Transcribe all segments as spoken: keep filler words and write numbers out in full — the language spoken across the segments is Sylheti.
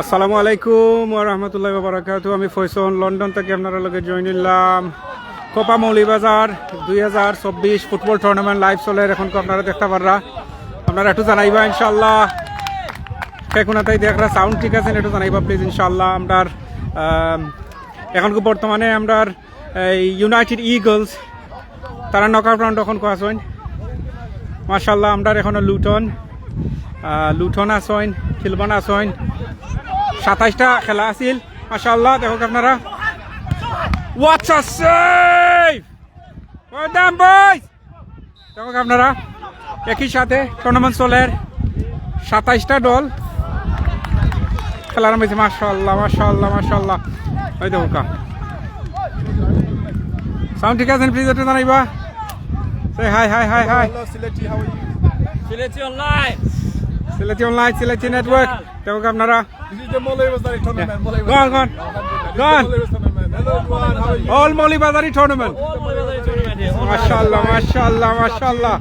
আসসালামু আলাইকুম ওয়া রাহমাতুল্লাহি ওয়া বারাকাতুহু। আমি ফয়সল, লন্ডন থাকি আপনারার লগে জয়েন অইলাম। কোপা মৌলভীবাজার দুই হাজার চব্বিশ ফুটবল টুর্নামেন্ট লাইভ চলের, এখন আপনারা দেখতা পাররা। আপনারা একটু জানাইবা ইনশাআল্লাহ। কে কোনাতাই দেখরা, সাউন্ড ঠিক আছে নি একটু জানাইবা প্লিজ ইনশাআল্লাহ। আমরার, আম, এখন বর্তমানে আমরার এই ইউনাইটেড ইগলস, তারা নকআউট রাউন্ড অখন কো আছইন। মাশাআল্লাহ, আমরার এখনো লুটন, আহ, লুটন আছইন, খিলবন আছইন। সাতাইশটা খেলা আছিল। মাশাআল্লাহ, দেখউক্কা আপনারা। What a save! Well done, boys! দেখউক্কা আপনারা, একই সাথে টুর্নামেন্ট চলের, সাতাইশটা দল খেলার মধ্যে। মাশাআল্লাহ, মাশাআল্লাহ, মাশাআল্লাহ। ওই দেখউক্কা, সাউন্ড ঠিক আছে নি প্লিজ একটু জানাইবা। Say hi, hi, hi, hi. Hello, Sylheti, how are you? Sylheti online. Sylheti online, Sylheti network. দেখউক্কা আপনারা। This is the Maulibazdari tournament. Go on, go on. Go on. Maulibazdari tournament. Hello everyone, how are you? All Maulibazdari tournament. All Maulibazdari tournament. মাশাআল্লাহ, মাশাআল্লাহ, মাশাআল্লাহ।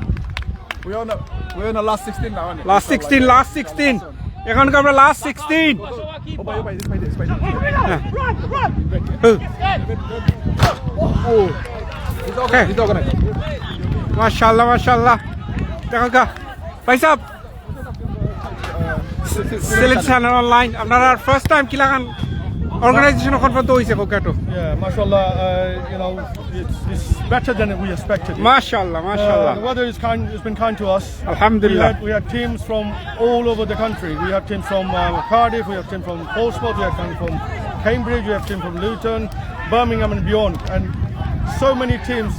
We're on the, we're on the last sixteen now, aren't we? Last sixteen, last sixteen. এখন আমরা last sixteen. Oh, by, by, this, by, this, by, this. Oh. He's okay, he's okay. মাশাআল্লাহ, মাশাআল্লাহ। দেখউক্কা। ভাই সাহেব, সিলেট চ্যানেল অনলাইন, আপনারার first time কিলাখান অর্গানাইজেশন অখন পর্যন্ত অইছে কোকাটো? Yeah, mashallah, uh, you know, it's, it's better than we expected. মাশাআল্লাহ, মাশাআল্লাহ। Uh, the weather is kind, it's been kind to us. Alhamdulillah. We had, we had teams from all over the country. We had teams from, uh, Cardiff, we had teams from Portsmouth, we had teams from Cambridge, we had teams from Luton, Birmingham and beyond, and so many teams,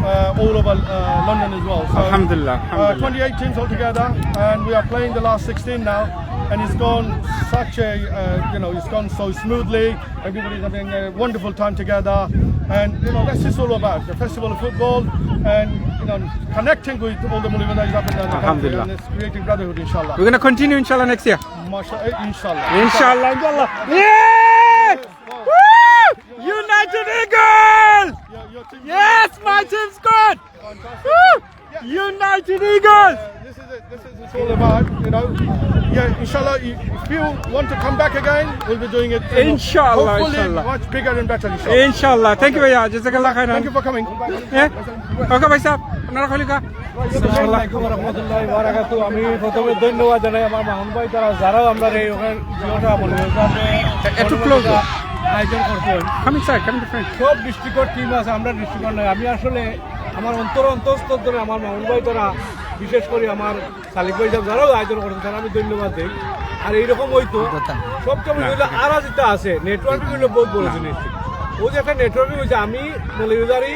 uh, all over, uh, London as well. So, Alhamdulillah, uh, alhamdulillah. Twenty-eight teams altogether, and we are playing the last sixteen now, and it's gone such a, uh, you know, it's gone so smoothly. Everybody's having a wonderful time together, and, you know, that's just all about the festival of football, and, you know, connecting with all the Maulibazaris up and down the country, Alhamdulillah. And it's creating brotherhood, inshallah. We're gonna continue, inshallah, next year. Masha-, eh, inshallah. Inshallah, inshallah. Yes! Woo! United Eagles! Your, your team Yes, my team's good! Fantastic. Woo! United Eagles! Uh, this is it. This is it's all about, you know. Yeah, inshallah, i- if you want to come back again, we'll be doing it, you know, Inshallah, hopefully inshallah. Much bigger and better, inshallah. ইনশাআল্লাহ। Thank you ভাইয়া, জাযাকাল্লাহ খাইরান। Thank you for coming. হ্যাঁ? ওকে ভাই সাহেব, আপনারা কইলিকা। আসসালামু আলাইকুম ওয়া রাহমাতুল্লাহি ওয়া বারাকাতুহু। আমি প্রথমে ধন্যবাদ জানাই আমার মামুন ভাই তারা, যারাও আমরা এই ওখানে জিওটা বলি, ওখানে একটু ক্লোজ আয়োজন করছেন। Come inside, come to front. সব ডিস্ট্রিক্টর টিম আছে, আমরা ডিস্ট্রিক্টর নাই। আমি আসলে আমার অন্তর অন্তঃস্থল ধরে আমার মামুন ভাই তারা, বিশেষ করে আমার সালিক ভাই সাহেব যারাও আয়োজন করছেন, তারা আমি ধন্যবাদ দেই। আর এইরকম হইতো সবচেয়ে বড় হইলো আর যেটা আছে, নেটওয়ার্কিং হইলো বহুত বড় জিনিস। ও যে একটা নেটওয়ার্কিং হইছে, আমি মৌলভীবাজারি,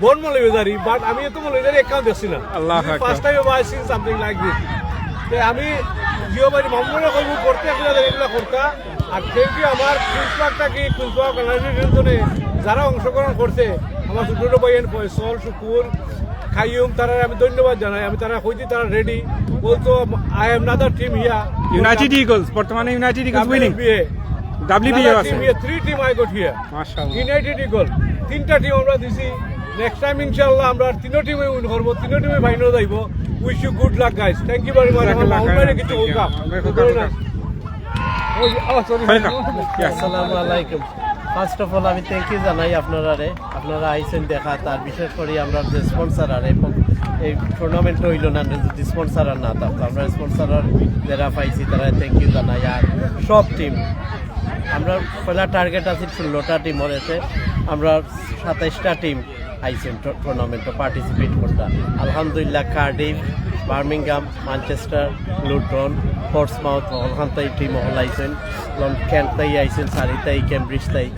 বন মৌলভীবাজারি, বাট আমি এত মৌলভীবাজারি একখান দেখছি না। আল্লাহু আকবার। First time have I seen something like this. তে আমি জিও ভাই মামুনরে কইব করতে, এগুলা করতা। আর থ্যাংক ইউ আমার কুইন্স পার্ক থাকি, কুইন্স পার্ক অর্গানাইজেশন যারা অংশগ্রহণ করছে, আমার ছোট ছোট ভাই এন ফয়সল, শুকুর, কাইয়ুম, তারারে আমি ধন্যবাদ জানাই। আমি তারা কইছি তারা ready. Also, I am another team here. United Eagles, বর্তমানে ইউনাইটেড ইগলস উইনিং। ডাব্লিউবিএ। ডাব্লিউবিএ Another আছে। Team here, three team I got here. মাশাআল্লাহ। ইউনাইটেড ইগল, তিনটা টিম আমরা দিছি। নেক্সট টাইম ইনশাআল্লাহ আমরা তিনো টিমে উইন করবো, তিনো টিমে ফাইনালে যাইবো। Wish you good luck, guys. Thank you very much. আমার জাযাকাল্লাহ মামুন ভাইরে খাইরান। কিছু Thank you। ওয়েলকাম। আমরা কথা বলতে না। ওই, ও, সরি। ওয়েলকাম। Yes. আসসালামু আলাইকুম। ফার্স্ট অফ অল আমি থ্যাংক ইউ জানাই আপনারারে, আপনারা আইছেন দেখা, তার বিশেষ করে আমরা যে স্পন্সর আর এই, এই টুর্নামেন্ট হইল না, যদি স্পন্সর আর না থাকতো, আমরা স্পন্সর আর যারা পাইছি তারা থ্যাংক ইউ জানাই। আর সব টিম, আমরা পয়লা টার্গেট আছে ষোলোটা টিমর, এতে আমরা সাতাইশটা টিম আইছেন টু-, টুর্নামেন্টে পার্টিসিপেট করতা। আলহামদুলিল্লাহ, কার্ডিফ, বার্মিংহাম, ম্যানচেস্টার, লুটন, পর্টসমাউথ, অখানতাই টিম অকল আইছেন, লন-, কেন্ট তাই আইছেন, সারি তাই, ক্যামব্রিজ তাই,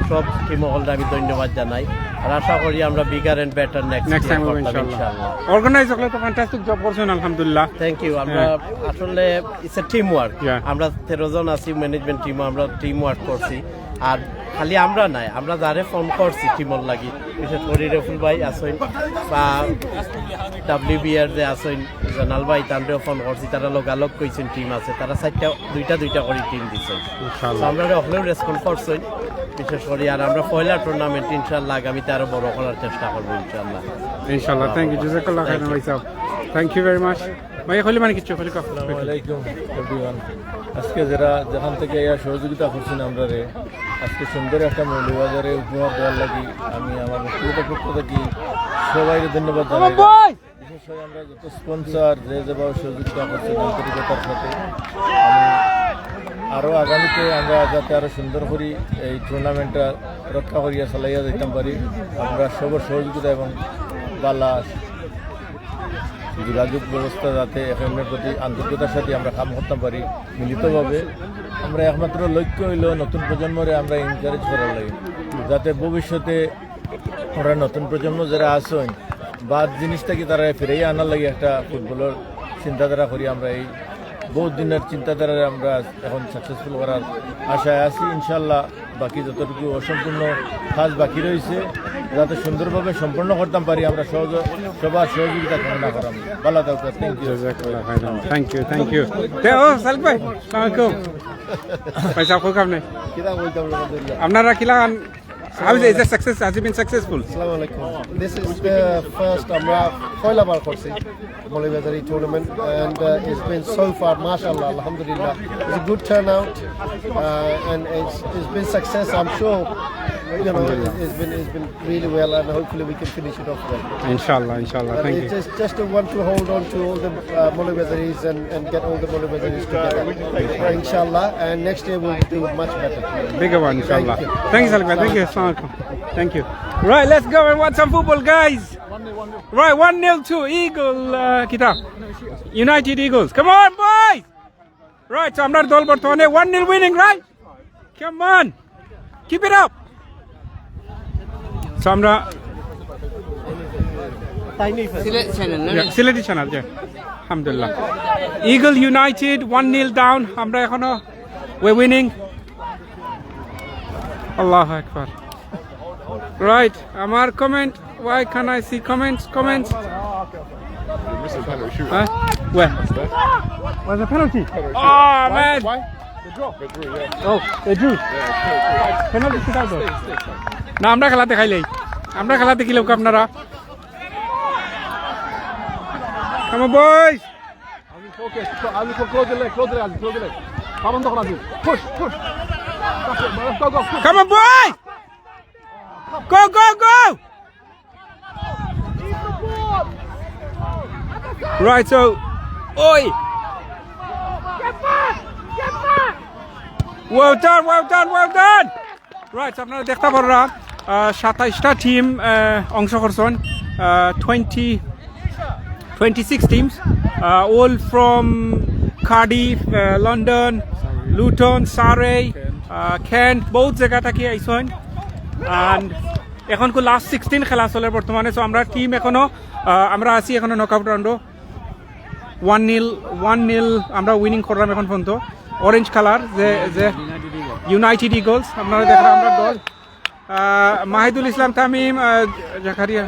সব টিম অকলরে আমি ধন্যবাদ জানাই। আর আশা করি আমরা bigger and better next Next year time হবে করতাম ইনশাআল্লাহ। ইনশাআল্লাহ। অর্গানাইজ অকলে তো ফ্যান্টাস্টিক জব করছেন, আলহামদুলিল্লাহ। Thank you. আমরা হ্যাঁ। আসলে it's a team work। Yeah। আমরা তেরো জন আছি ম্যানেজমেন্ট টিম, আমরা টিম ওয়ার্ক করছি। আর খালি আমরা নাই, আমরা যারে ফোন করছি টিমর লাগি, বিশেষ করে রেফুল ভাই আছইন বা ডাব্লিউবিআর যে আছইন জোনাল ভাই, তানরেও ফোন করছি, তারা লগালগ কইছেন টিম আছে, তারা চাইরটা, দুইটা দুইটা করে টিম দিছে। ইনশাআল্লাহ। তো আমরা হকলেও রেসপন্স করছইন, বিশেষ করে আর আমরা পয়লা টুর্নামেন্ট ইনশাআল্লাহ আগামীতে আরো বড় করার চেষ্টা করবো ইনশাআল্লাহ। ইনশাআল্লাহ। Thank you. জাযাকাল্লাহ খাইরান ভাই সাহেব। Thank you very much। ভাই, কইলে মানে কিছু, কইলে কও। আসসালামু আলাইকুম, everyone। আজকে যারা যেখান থেকে ইয়া সহযোগিতা করছেন আমরারে, আজকে সুন্দর একটা মৌলভীবাজারে উপহার দেওয়ার লাগি আমি আমার ব্যক্তিগত পক্ষ থেকে সবাইকে ধন্যবাদ জানাই। বিশেষ করে আমরা যত স্পন্সর যে যেভাবে সহযোগিতা করছেন আন্তরিকতার সাথে, আমি আরও আগামীতে আমরা যাতে আরও সুন্দর করি এই টুর্নামেন্টটা রক্ষা করিয়া চালাইয়া যাইতাম পারি, আমরা সবার সহযোগিতা এবং বালা যোগাযোগ ব্যবস্থা যাতে এফএম এর প্রতি আন্তরিকতার সাথে আমরা কাম করতাম পারি মিলিতভাবে। আমরা একমাত্র লক্ষ্য হইল নতুন প্রজন্মরে আমরা এনকারেজ করার লাগি, যাতে ভবিষ্যতে আমরা নতুন প্রজন্ম যারা আছেন, বাদ জিনিসটা কি তারা ফিরাইয়া আনার লাগি একটা ফুটবলের চিন্তাধারা করি। আমরা এই বহুত দিনের চিন্তাধারায় আমরা এখন সাকসেসফুল করার আশায় আছি। ইনশাল্লাহ বাকি যতটুকু অসম্পূর্ণ কাজ বাকি রয়েছে, যাতে সুন্দরভাবে সম্পন্ন করতাম পারি, আমরা সহজ সবার সহযোগিতা কামনা করাম। ভালো থাকবেন, থ্যাংক ইউ। জাজাকাল্লাহ খাইরান। Thank you, thank you. তে ও সালক ভাই, আসসালামু আলাইকুম। ভাই সাহেব, খুব আপনি কিরা বলতে আমরা আলহামদুলিল্লাহ। আপনারা কিলা? How is it? Is it success? Has it been successful? আসসালামু আলাইকুম। This is the first আমরা পয়লা বার করছি মৌলভীবাজার এই tournament, and uh, it's been so far, mashallah, alhamdulillah, it's a good turnout, uh, and it's, it's been success. I'm sure, you know, it's been, it's been really well, and hopefully we can finish it off well. Inshallah, inshallah. And Thank it's you. Just, just to want to hold on to all the uh, Maulavazzaris and, and get all the Maulavazzaris together. Inshallah, and next year we'll do much better. Bigger one, inshallah. Thank you. Thank you, Salman. Thank you. Assalamu alaikum. Thank you. Right, let's go and watch some football, guys. Right, one nil to Eagle, uh, কিতা? United Eagles. Come on, boys! Right, so আমরার দল বর্তমানে one nil winning, right? Come on! Keep it up! So আমরা সিলেট চ্যানেল না? Yeah, Sylheti channel, yeah. আলহামদুলিল্লাহ। Eagle United one nil down. আমরা এখনো we're winning. আল্লাহু আকবার। Right, আমার comment. Why can't I see comments? Comments? Huh? Where? Was a penalty? Oh man! Why? The draw. The draw, yeah. Oh, they drew. Yeah, Penalty shoot out though. না, আমরা খেলা দেখাইলাই। আমরা খেলা দেখিলে আপনারা। Come on, boys! Focus. Close the leg, close the leg, close the leg. Come on, Azim. Push, push. Go, go, go, push. Come on, boys! Go, go, go! Right, so, oi! Well done, well done, well done! Right, so আপনারা দেখতা পাররা, আহ, সাতাইশটা টিম, আহ, অংশ করছইন, আহ, twenty, twenty-six teams, ah, all from Cardiff, ah, London, Luton, Surrey, আহ, Kent, বহুত জাগা থাকি আইছইন। And এখন কু লাস্ট সিক্সটিন খেলা চলে বর্তমানে। So আমরা টিম এখনো, আহ, আমরা আছি এখনো নকআউট রাউন্ডো। ওয়ান নীল, ওয়ান নীল আমরা উইনিং করলাম এখন পর্যন্ত। অরেঞ্জ কালার যে, যে ইউনাইটেড ইগলস, আপনারা দেখরা আমরা দল। আহ, মাহিদুল ইসলাম তামিম, আহ, জাকারিয়া।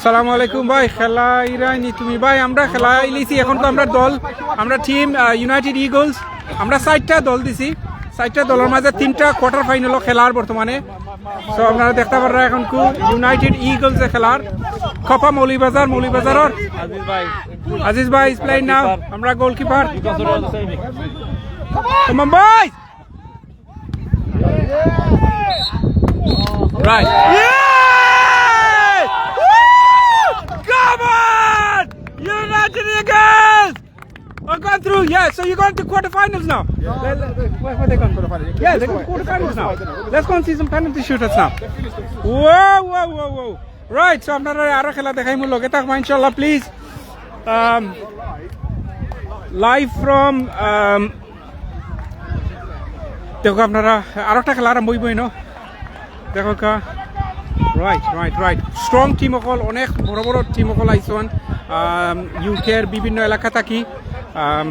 সালামু আলাইকুম ভাই, খেলা ইরানি তুমি ভাই, আমরা খেলা ইলিছি এখন তো আমরা দল, আমরা টিম, আহ, ইউনাইটেড ইগলস, আমরা চাইরটা দল দিছি, চাইরটা দলর মাঝে তিনটা কোয়ার্টার ফাইনালো খেলার বর্তমানে। So আপনারা দেখতা পাররা এখন কু ইউনাইটেড ইগলস এ খেলার, খোপা মৌলভীবাজার, মৌলভীবাজারর আজিজ ভাই is playing now, আমরা goalkeeper. Come on boys! Right. Yeah! Woo! Come on! United Eagles! Oh, gone through. Yeah, so you're going to quarterfinals now. Let- let- where, where they going? Yeah, they're going to quarterfinals now. Let's go and see some penalty shooters now. Whoa, whoa, whoa, whoa. Right, so আপনারা আরো খেলা দেখাইমু, লগে থাকবা ইনশাআল্লাহ, please. Um, live from, um, দেখো আপনারা আরো একটা খেলা আরম্ভ হইবই না। দেখো কা, right, right, right. Strong team অকল, অনেক বড় বড় টিম অকল আইছইন, ইউকের বিভিন্ন এলাকা থাকি। Um,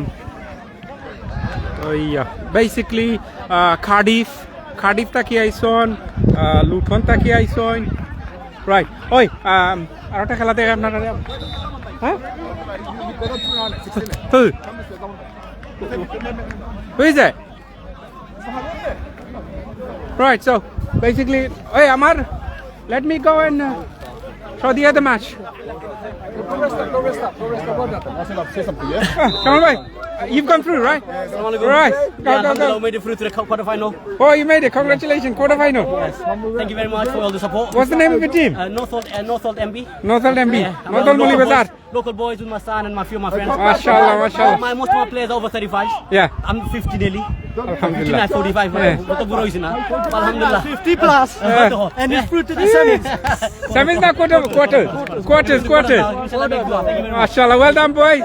ওই বেসিক্যালি কার্ডিফ, কার্ডিফ থাকি আইছইন, আহ, লুটন থাকি আইছইন। রাইট, ওই, um, আর একটা খেলা দেখে আপনারা, হ্যাঁ? Who? Who is it? Right, so basically, hey, Amar, let me go and uh, show the other match. Don't rest up, don't rest up, don't rest up. Well done. Come on, ভাই। You've gone through, right? Right. Go, go, go. Made it through to the quarter final. Oh, you made it. Congratulations, quarter final. Thank you very much for all the support. What's the name of your team? Uh, Northolt, uh, Northolt M B. Northolt M B. Yeah, Northolt Moli Bazar. Local boys with my son and my few of my friends. Mashallah, mashallah. My, most of my players are over thirty-five. Yeah. I'm fifty nearly. Alhamdulillah. Fifty-nine, forty-five, yeah. But the Burois in that. Alhamdulillah. Fifty plus. Yeah. And it's through to the semis. Semis na quarter, quarter. Quarters, quarters. Inshallah, make dua. Thank you very much. Mashallah, well done, boys.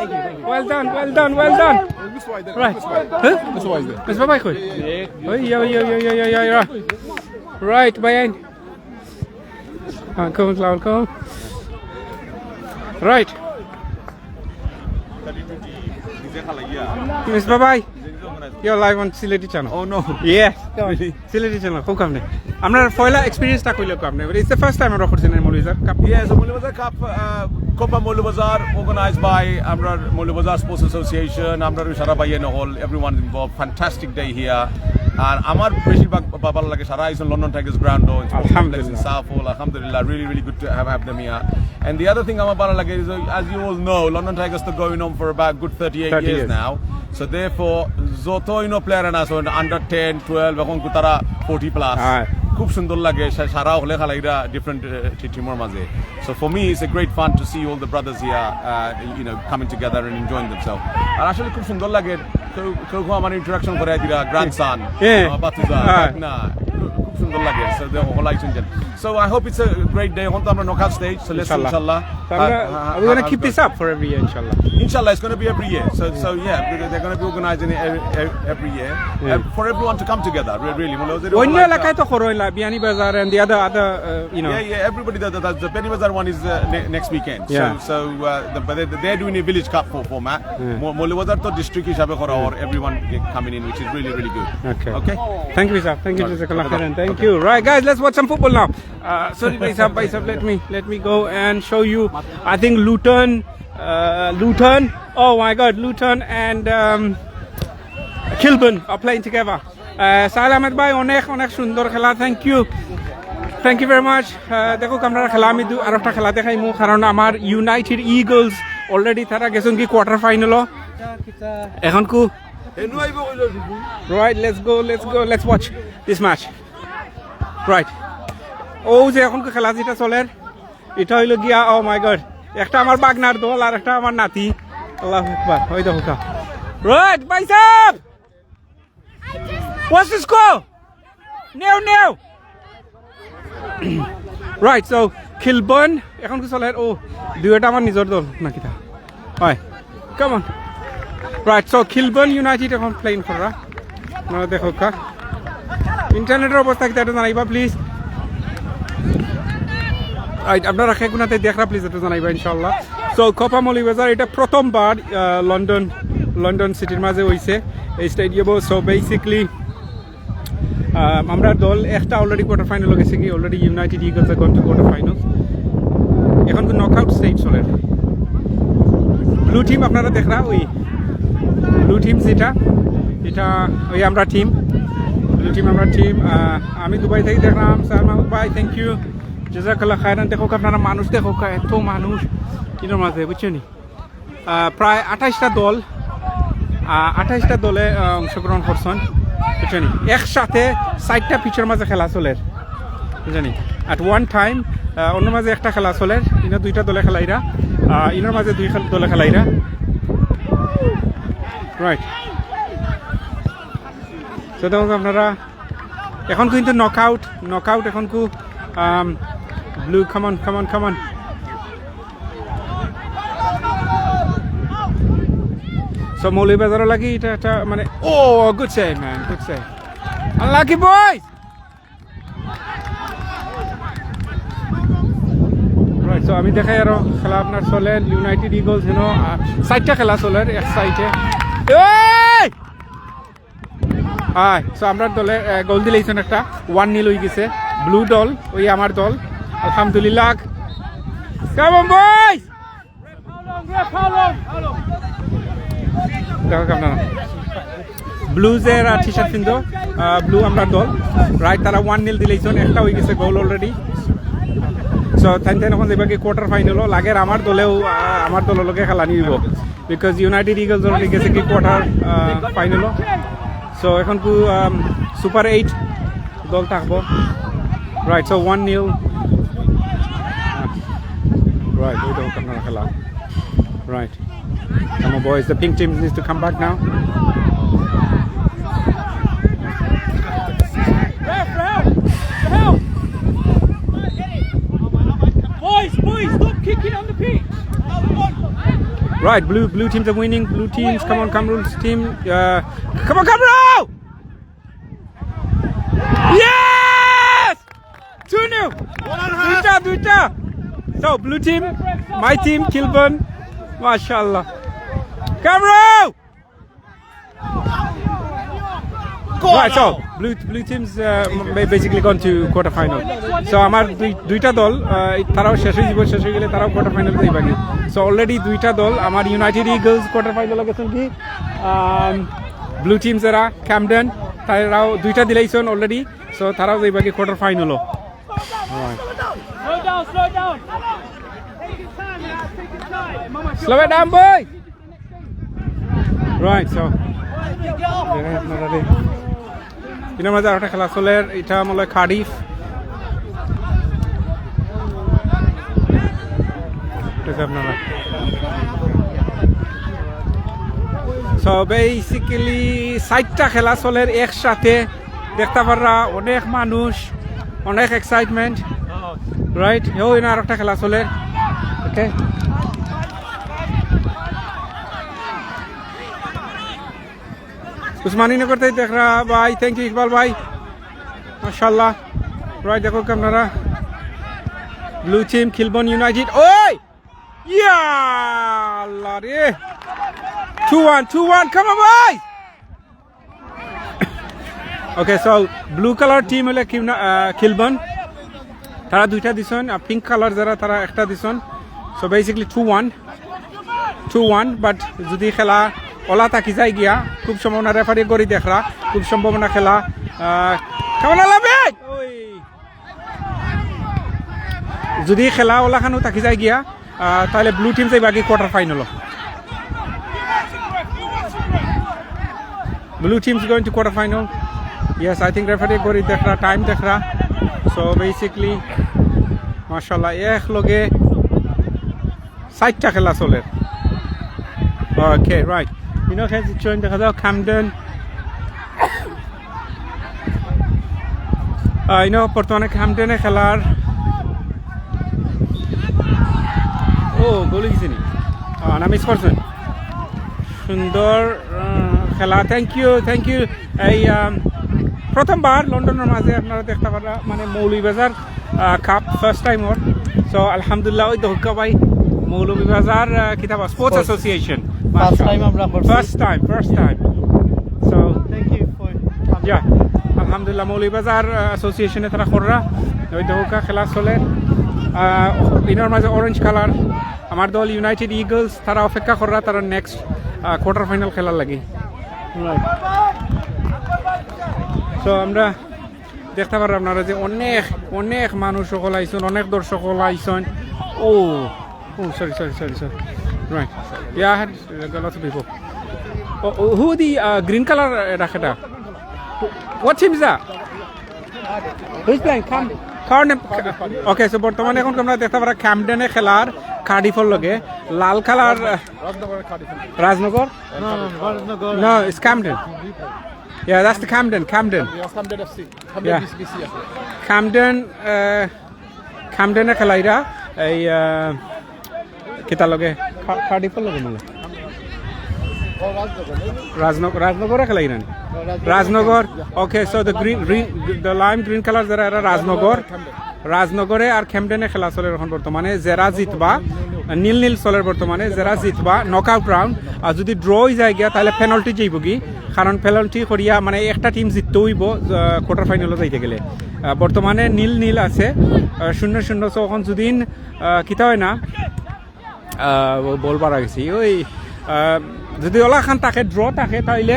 Well done, well done, well done. Right. Huh? Miss Babai koi? Oi, yo, yo, yo. Right, Bayan. Come, come, come, come. Right. Miss Babai, you're live on Sileti channel. Oh no. Yeah. Come on. Sileti channel, খুব কাম নেই। আমরা পয়লা experience টা কইলে কাম নেই। It's the first time আমরা করছি না Moulvibazar cup. Yes, Moulvibazar cup, uh, Copa Moulibazar, organized by আমরা মৌলভীবাজার Sports Association, আমরা সারা ভাইয়া নকল, everyone involved, fantastic day here. আর আমার বেশিরভাগ বা-, ভালো লাগে সারা আইসন London Tigers ground, in Sports Complex in আলহামদুলিল্লাহ। Southall, আলহামদুলিল্লাহ, really, really good to have, have them here. And the other thing আমার ভালো লাগে is, uh, as you all know, London Tigers তো going on for about good thirty-eight years now. So therefore, যত ইনো player আছইন under ten, twelve, এখন তারা forty plus। হ্যাঁ। খুব সুন্দর লাগে, সা-, সারা হলে খেলাইরা different, uh, টি-, team র মাঝে। So for me, it's a great fun to see all the brothers here, uh, you know, coming together and enjoying themselves. আর আসলে খুব সুন্দর লাগে, কেউ, কেউ, কেউ আমার introduction করে দিরা, grandson, হ্যাঁ। আমার ভাতিজা, হ্যাঁ। ভাগনা, খুব, খুব সুন্দর লাগে। So, the whole action. So, I hope it's a great day. এখন তো আমরা knockout stage, so let's ইনশাআল্লাহ। ইনশাআল্লাহ। So, আমরা, uh, uh, we're gonna uh, keep this up for every year, ইনশাআল্লাহ। ইনশাআল্লাহ, it's gonna be every year. So, so, yeah, they're gonna be organizing it every, every, every year. Yeah. Uh, for everyone to come together, re-, really. মানে, ওদের অন্য এলাকায় তো করইলা, Beanibazar and the other, other, uh, you know. Yeah, yeah, everybody, the, the, the, the Biyaনীবাজার one is, uh, ne-, next weekend. Yeah. So, so, uh, the, but they, they're doing a village cup for, format. Yeah. মৌ-, মৌলভীবাজার তো district হিসাবে করা, or everyone coming in, which is really, really good. Okay. Okay? Thank you, sir. Thank you, Jazakallah khairan. Thank you. Right, guys, let's watch some football now. Uh, sorry, bhai sahab, bhai sahab, let me, let me go and show you. I think Luton, uh, Luton. Oh my God, Luton and, um, Kilburn are playing together. Uh, সাহেল আহমেদ ভাই, অনেক, অনেক সুন্দর খেলা। Thank you. Thank you very much. Uh, দেখো, আমরা খেলা, আমি দু-, আরো একটা খেলা দেখাইমু, কারণ আমার United Eagles already তারা গেছইন কি quarter final ও। এখন কু-, right, let's go, let's go, let's watch this match. Right. ও যে এখন কু খেলা যেটা চলের, ইটা অইলো গিয়া, oh my God, একটা আমার ভাগনার দল আর একটা আমার নাতি। আল্লাহু আকবার, ওই দেখো কা। Right, ভাই সাহেব! What's the score? Nil nil. Right, so Kilburn, এখন কু চলের, ও, দুইটা আমার নিজর দল, না কিতা? Hi. Come on. Right, so Kilburn United এখন playing কররা। আপনারা দেখো কা। Internet র অবস্থা কিতা একটু জানাইবা, please. Right, আপনারা কে কুনাতে দেখরা, please একটু জানাইবা, ইনশাআল্লাহ। So, Copa Moulibazar, ইটা প্রথমবার, আহ, London, London city র মাঝে অইছে এই stadium ও। So, basically, আহ, আমরার দল একটা already quarter final ও গেছে কি, already United Eagles are gone to quarter final। এখন তো knockout stage চলের। Blue team আপনারা দেখরা, ওই blue team যেটা, এটা ওই আমরা team, blue team আমরা team। আহ, আমি দুবাই থাকি দেখরাম, সালমান ভাই, thank you, জাজাকাল্লাহ খায়রান। দেখো আপনারা মানুষ দেখো, এত মানুষ ইনোর মাঝে, বুঝছো নি? আহ, প্রায় আঠাইশটা দল, আহ, আঠাইশটা দলে, আহ, অংশগ্রহণ করছইন, বুঝছো নি? একসাথে চাইরটা pitch র মাঝে খেলা চলের, বুঝছো নি? At one time, আহ, অন্যর মাঝে একটা খেলা চলের, ইনো দুইটা দলে খেলাইরা, আহ, ইনোর মাঝে দুই খেল-, দলে খেলাইরা। Right. So, দেখো আপনারা, এখন কিন্তু knockout, knockout এখন কু, আম, blue, come on, come on, come on. So, মৌলভীবাজারও লাগি এটা একটা মানে, oh, good save, man, good save. Unlucky boys! Right, so আমি দেখাই আরো খেলা আপনার চলের, United Eagles, you know, আহ, চাইরটা খেলা চলের এক side এ। এই! Hi, so আমরার দলে, আহ, goal দিলাইছইন একটা, one nil অই গেছে। Blue দল, ওই আমার দল। আলহামদুলিল্লাহ। Come on, boys! দেখো কেমন। Blue যে এরা T-shirt পিন্দো, আহ, blue আমরার দল। Right, তারা one nil দিলাইছইন, একটা অই গেছে goal already। So, তাইন তাইন এখন যাইবা কি quarter final ও, লাগের আমার দলেও, আহ, আমার দলর লগে খেলানি অইবো। because United Eagles already গেছে কি কোয়ার্টার ফাইনাল। সো এখন কু সুপার এইট দল থাকবো। রাইট, সো ওয়ান নিল। রাইট, ওই দেখো আপনারা খেলা। Right, come on boys, the pink team needs to come back now. Ref, ref, ref. Boys, boys, stop kicking on the pitch. Right, blue blue teams are winning. Blue teams, come on, Kamrul's team. Uh, come on, Kamrul! Yes! Two nil. দুইটা, দুইটা। So, blue team, my team, Kilburn. Mashallah. Kamrul! Right, so blue blue teams uh, ba- basically gone to quarter final. So আমার দুই দুইটা দল আহ, তারাও শেষ হয়ে যাব, শেষ হয়ে গেলে তারাও কোয়ার্টার ফাইনাল যাইবাগি। সো অলরেডি দুইটা দল, আমার ইউনাইটেড ইগলস কোয়ার্টার ফাইনালে গেছেন কি, ব্লু টিমস এরা ক্যামডেন, তারাও দুইটা দিলাইছেন অলরেডি। সো তারাও যাইবাগি কোয়ার্টার ফাইনালও। Slow down, slow down. Take your time, man. Take your time. Slow it down, boy. Right, so তিন নম্বর আরেকটা খেলা চলের, এটা মনে হয় কার্ডিফ। ঠিক আছে আপনারা। সো বেসিক্যালি চারটা খেলা চলের একসাথে, দেখতে পাররা অনেক মানুষ, অনেক এক্সাইটমেন্ট। রাইট, ওই না আরেকটা খেলা চলের। ওকে, উসমানীনগর থাকি দেখরা ভাই, থ্যাংক ইউ ইকবাল ভাই, মাশাআল্লাহ। রাইট, দেখো আপনারা, ব্লু টিম, কিলবর্ন ইউনাইটেড। ওই ইয়া আল্লাহ রে, two one, two one, come on ভাই। Okay, so blue colour team হলে কিলবর্ন, তারা দুইটা দিছন, আর পিঙ্ক কালার যারা, তারা একটা দিছন। So basically two one, two one. But যদি খেলা অলা থাকি যায় গিয়া, খুব সম্ভাবনা, রেফারি গড়ি দেখরা, খুব সম্ভাবনা খেলা, আহ, কেমন লাগবে? ওই, যদি খেলা অলাখানো থাকি যায় গিয়া, আহ, তাহলে ব্লু টিম যাইবাগি quarter final. Blue team's going to quarter final. Yes, I think referee গড়ি দেখরা, টাইম দেখরা। সো বেসিক্যালি মাশাআল্লাহ, এক লগে চারটা খেলা চলের। ওকে, রাইট। ইনো খেলছেন দেখা যাও ক্যামডেন। আহ, ইনো বর্তমানে ক্যামডেনে খেলার। ও, গোল গেছে নি? আহ, না, মিস করছেন। সুন্দর, আহ, খেলা। Thank you, thank you. এই, আম, প্রথমবার লন্ডনের মাঝে আপনারা দেখতে পাররা, মানে, মৌলভীবাজার, আহ, কাপ ফার্স্ট টাইম ওর। সো আলহামদুলিল্লাহ, ওই দহকা ভাই, মৌলভীবাজার, আহ, কিতাব sports sports. Association. First time আমরা করছি। First time, first time. So Thank you for ইয়া, আলহামদুলিল্লাহ, মৌলভীবাজার, আহ, অ্যাসোসিয়েশনে তারা কররা। ওই দহকা খেলা চলে। আহ, ইনোর মাঝে অরেঞ্জ কালার, আমার দল ইউনাইটেড ইগলস, তারা অপেক্ষা কররা তারা নেক্সট, আহ, কোয়ার্টার ফাইনাল খেলার লাগি। সো আমরা দেখতে পাররা আপনারা যে অনেক, অনেক মানুষ সকল আইছন, অনেক দর্শক সকল আইছন। ও, ও, sorry, sorry, sorry, sorry. Right. Yeah, I had a lot of people. Oh, oh, who the, uh, green color, uh, রাখেটা? What team is that? Who's playing? Cam-, Cardiff. Okay, so বর্তমানে এখন তোমরা দেখতে পারো ক্যামডেনে খেলার কার্ডিফর লগে। লাল কালার, আহ, Rajnagar? No, no, no, Rajnagar. No, it's Camden. Yeah, that's the Camden, Camden. Yeah, Camden F C. Camden Yeah. F C, B C, yeah. Camden, আহ, ক্যামডেনে খেলাইরা এই, আহ, কিতার লগে? কা-, কার্ডিফর লগে মনে হয়। রাজনগর, রাজনগরে খেলাইরা নি? Rajnagar. Okay, so the green, green, the lime green color যারা, এরা রাজনগর। রাজনগরে আর ক্যামডেনে খেলা চলের এখন বর্তমানে। যেরা জিতবা, নীল নীল চলের বর্তমানে, যেরা জিতবা নক আউট রাউন্ড। আর যদি ড্র হয়ে যায় গিয়া, তাহলে পেনাল্টি যাইবগি, কারণ পেনাল্টি করিয়া মানে একটা টিম জিততে হইব কোয়ার্টার ফাইনালে যাইতে গেলে। আহ, বর্তমানে নীল নীল আছে, আহ, শূন্য শূন্য। So এখন যদি, আহ, কিতা হয় না, আহ, ও বল পারা গেছি, ওই, আহ, যদি ওলাখান থাকে, ড্র থাকে, তাইলে,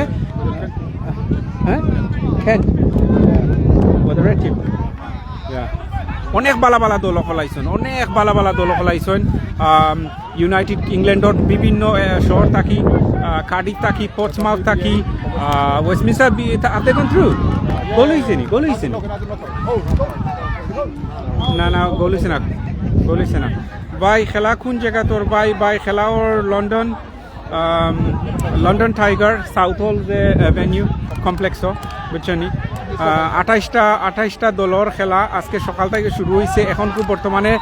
হ্যাঁ, খেন, with the red team. Yeah. অনেক বালা বালা দল খলাইছন, অনেক বালা বালা দল খলাইছন। আম, ইউনাইটেড ইংল্যান্ডর বিভিন্ন আহ, শহর থাকি, আহ, কার্ডিফ থাকি, পর্টসমাউথ থাকি, আহ, ওয়েস্টমিনস্টার বি- থা- আপনি কোন থ্রু? গোল হয়েছে নি? গোল হয়েছে নি? না, না, গোল হয়েছে না। গোল হয়েছে না। ভাই, খেলা কোন জায়গা তোর ভাই? ভাই, খেলা ওর লন্ডন, আম, লন্ডন টাইগার, সাউথ হল যে ভেনিউ কমপ্লেক্স, বুঝছেন নি? আহ, আঠাইশটা আঠাইশটা দলর খেলা আজকে সকাল থেকে শুরু হয়েছে। এখন খুব বর্তমানে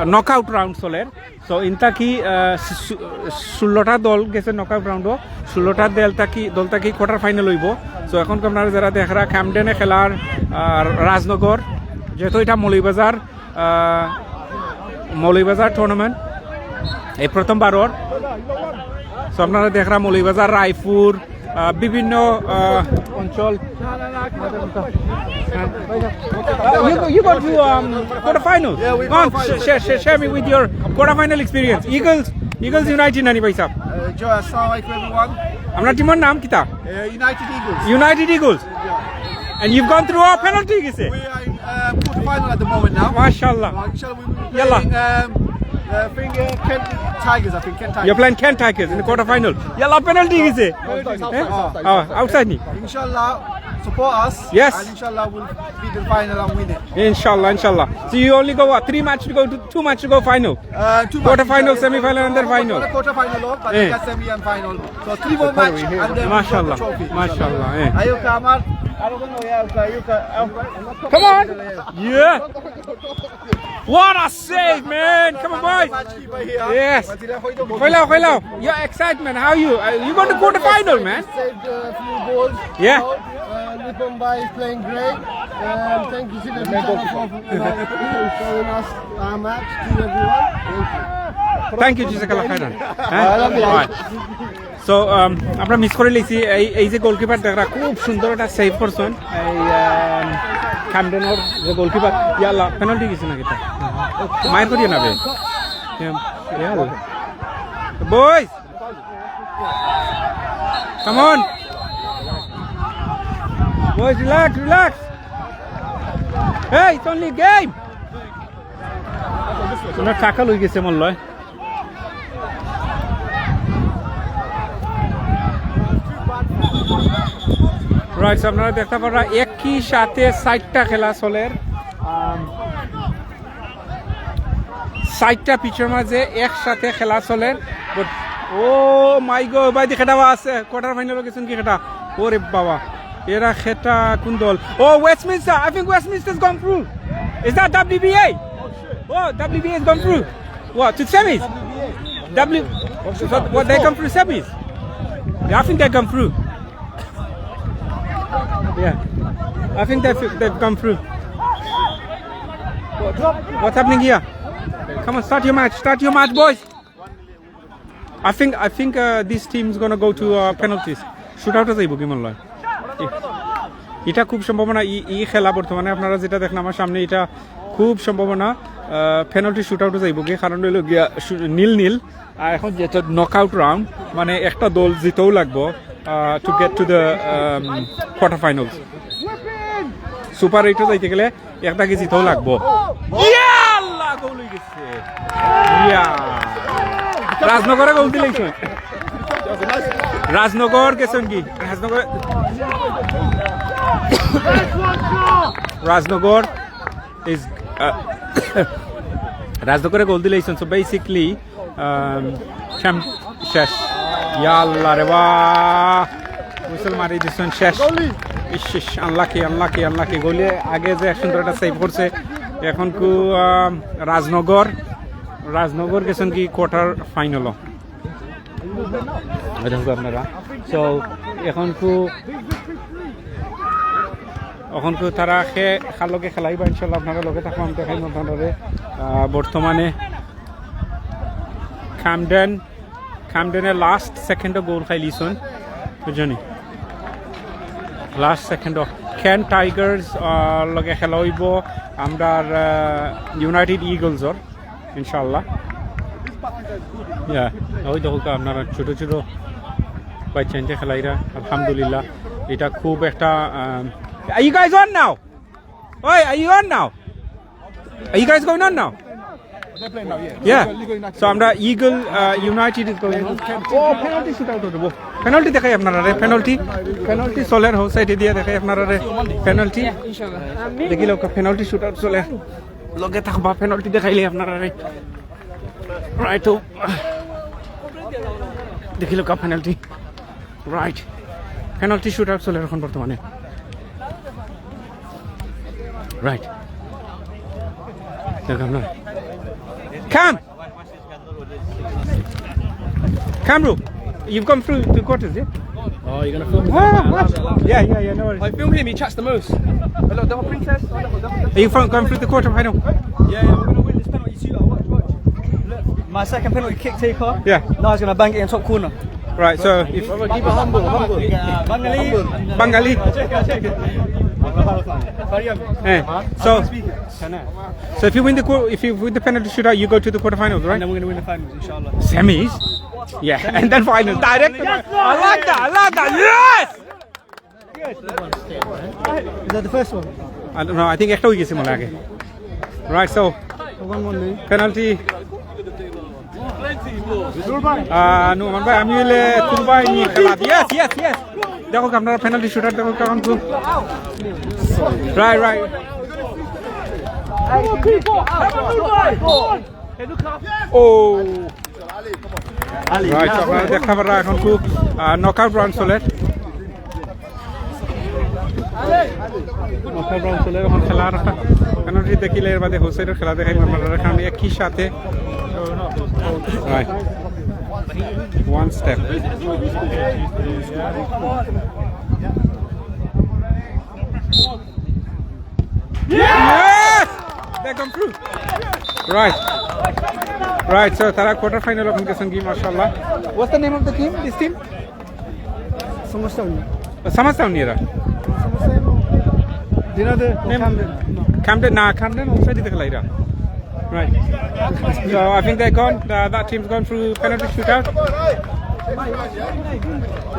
নকআউট রাউন্ড চলের। তো ইনতা কি আহ, ষোলোটা দল গেছে নকআউট রাউন্ডও। ষোলোটা দল থাকি দল থাকি কোয়ার্টার ফাইনাল হইব। তো এখন আপনারা যারা দেখরা, ক্যামডেনে খেলার আহ, রাজনগর, যেহেতু এটা মৌলভীবাজার, আহ, মৌলভীবাজার টুর্নামেন্ট এই প্রথমবারর। তো আপনারা দেখরা মৌলভীবাজার, রায়পুর, আহ, বিভিন্ন আহ, অঞ্চল। You, you got to um, quarter final. Yeah, we Go on, got final. Share, share, share me with your quarter final experience. Eagles, Eagles United নানি ভাই সাহেব। Uh, Joe, assalamu alaikum everyone. আপনার টিমর নাম কিতা? Uh, United Eagles. United Eagles. And you've gone through all penalty গেছে। We are in um, quarter final at the moment now. মাশাআল্লাহ। Uh, inshallah, we will be Yalla. playing um, uh, playing, uh, Kent Tigers, I think. Kent Tigers. You're playing Kent Tigers in the quarter final. ইয়াল্লা, পেনাল্টি গেছে। Penalty. Outside নি? Inshallah, support us. Yes. And inshallah, we'll be the final and win it. ইনশাআল্লাহ, ইনশাআল্লাহ। So you only go what? Three match to go to two match to go final. Uh, two Quarter matches. final, semi final and then final. Quarter final, but Eh. then semi and final. So three more match and then we got the মাশাআল্লাহ, trophy. মাশাআল্লাহ। Eh. Ayuka Amar, Ayuka, Ayuka, Ayuka. Come on. Yeah. What a save, man. Come on, boys. Matchkeeper here. Yes. But he left for the Hello, hello. Your excitement, how you? Uh, you got the quarter final, man. Saved a few goals. Yeah. Uh, Lipumba is playing great. Um, thank you, Sina, for, for, for showing us our match to everyone. Thank you. Thank you, জাযাকাল্লাহ খাইরান। হ্যাঁ? Right. So, um, আমরা মিস করে লিছি এই এই যে গোলকিপার দেখরা খুব সুন্দর একটা সেভ করছেন। এই ক্যামডেনর যে গোলকিপার, ইয়াল্লা, পেনাল্টি গেছে নাকি? মাইর করিয়ে নেবে। ইয়াল্লা। বয়স, come on. Boys, relax, relax. Hey, it's only a game. ওনার টাকা লই গেছে মনে হয়। রাইট, আপনারা দেখতে পাররা একই সাথে চারটা খেলা চলের। আম, চারটা পিচর মাঝে একসাথে খেলা চলের। But, ও মাই গো, ভাই দেখে দেওয়া আছে, কোয়ার্টার ফাইনালে গেছেন কি খেটা? ওরে বাবা, এরা খেটা কোন দল? Oh, Westminster, I think Westminster's gone through. Is that W B A? Oh, W B A's gone through. What, to semis? W, what, what, they come through semis? Yeah, I think they come through. Yeah, I think they've, they've come through. What's happening here? Come on, start your match, start your match, boys. I think, I think uh, this team's gonna go to uh, penalties. Shoot আউটে যাইব কি মনে হয়? এ-, এটা খুব সম্ভাবনা, ই ই খেলা বর্তমানে আপনারা যেটা দেখলেন আমার সামনে, এটা খুব সম্ভাবনা পেনাল্টি শুট আউটে যাইব কি, কারণ হইল গিয়া শু- নীল নীল। আর এখন যেটা নকআউট রাউন্ড, মানে একটা দল জিতেও লাগবো to get to the quarter finals. Super এইটে যাইতে গেলে একটা কি জিতেও লাগবো। ইয়াল্লা, গোল হয়ে গেছে। ইয়া। রাজনগরে গোল দিলেই তো। রাজনগর গেছেন কি? রাজনগর, রাজনগর ইজ রাজনগরে গোল দিলেই। So basically শেষ। ইয়াল্লা রে বাহ, হুইসেল মারি দিছেন, শেষ। ইশ, ইশ, আনলাকি, আনলাকি, আনলাকি। গোলে আগে যে সুন্দর একটা সেভ করছে। এখন কু আম, রাজনগর, রাজনগর গেছেন কি কোয়ার্টার ফাইনাল। দেখুন আপনারা, সো এখন কু এখন কু তারা খে খার লগে খেলাইবা ইনশাল্লাহ। আপনারা লগে থাকলাম, দেখাইম আপনারা। বর্তমানে ক্যামডেন, ক্যামডেনে লাস্ট সেকেন্ডও গোল খাইলিছন, বুঝছনি? লাস্ট সেকেন্ডও কেন্ট টাইগার্স লগে খেলা হইব আমরার ইউনাইটেড ইগলসর ইনশাল্লাহ। ইয়া, ওই দেখো আপনারা ছোট ছোট বাচ্চা ইনতে খেলাইরা, আলহামদুলিল্লাহ। এটা খুব একটা আম, Are you guys on now? Oi, are you on now? Are you guys going on now? Yeah. So আমরা Eagle, uh, United is going on. Oh, penalty shootout হইব। Penalty দেখাই আপনারারে, penalty, penalty চলের হো সাইডে দিয়া দেখাই আপনারারে penalty। দেখিলাউক্কা penalty shootout চলের। লগে থাকবা, penalty দেখাইলে আপনারারে। Right, তো দেখিলাউক্কা penalty। Right. Penalty shootout চলের এখন বর্তমানে। Right. দেখো আপনারা। Come! Come, bro. You've gone through the quarters, yeah? Oh, you're gonna film me? Ah, what? Yeah, yeah, yeah, no worries. I film him, he chats the most. Hello, Devil Princess. Are you from, going through the quarter final? Yeah, yeah, we're gonna win this penalty shootout. Watch, watch. Look, my second penalty kick taker. Yeah. Now he's gonna bang it in top corner. Right, so if Brother, keep it humble, humble. Bangali. Bangali. Check it, check it. Sorry, I'm Eh, so, so if you win the qu- if you win the penalty shootout, you go to the quarterfinals, right? And then we're gonna win the finals, inshallah. Semis, yeah, and then finals, direct. I like that. I like that. Yes. Is that the first one? I don't know. I think একটা হয়ে গেছে মনে হয় আগে। Right, so One one নেই। Penalty. আহ, নুমান ভাই, আমি হইলে তুলবাই নিয়ে খেলা। Yes, yes, yes. দেখো আপনারা penalty shootout দেখো কেমন খুব। Right, right. Oh. Right, আপনারা দেখতে পাররা এখন খুব, আহ, knockout round চলের। Knockout round চলের, এখন খেলার penalty দেখিলে এর বাদে হোসেনের খেলা দেখাই আপনারা, কারণ একই সাথে। Right. One step. Yes! They come through. Right. Right, so তারা quarter final এখন গেছেন কি, মাশাআল্লাহ। What's the name of the team? This team? সমস্যা নেই। সমস্যা নেই এরা। দিনাদে Name? Camden। Camden, না, Camden ওই সাইডে খেলা এরা। Right. So I think they gone, uh, that team's gone through penalty shootout.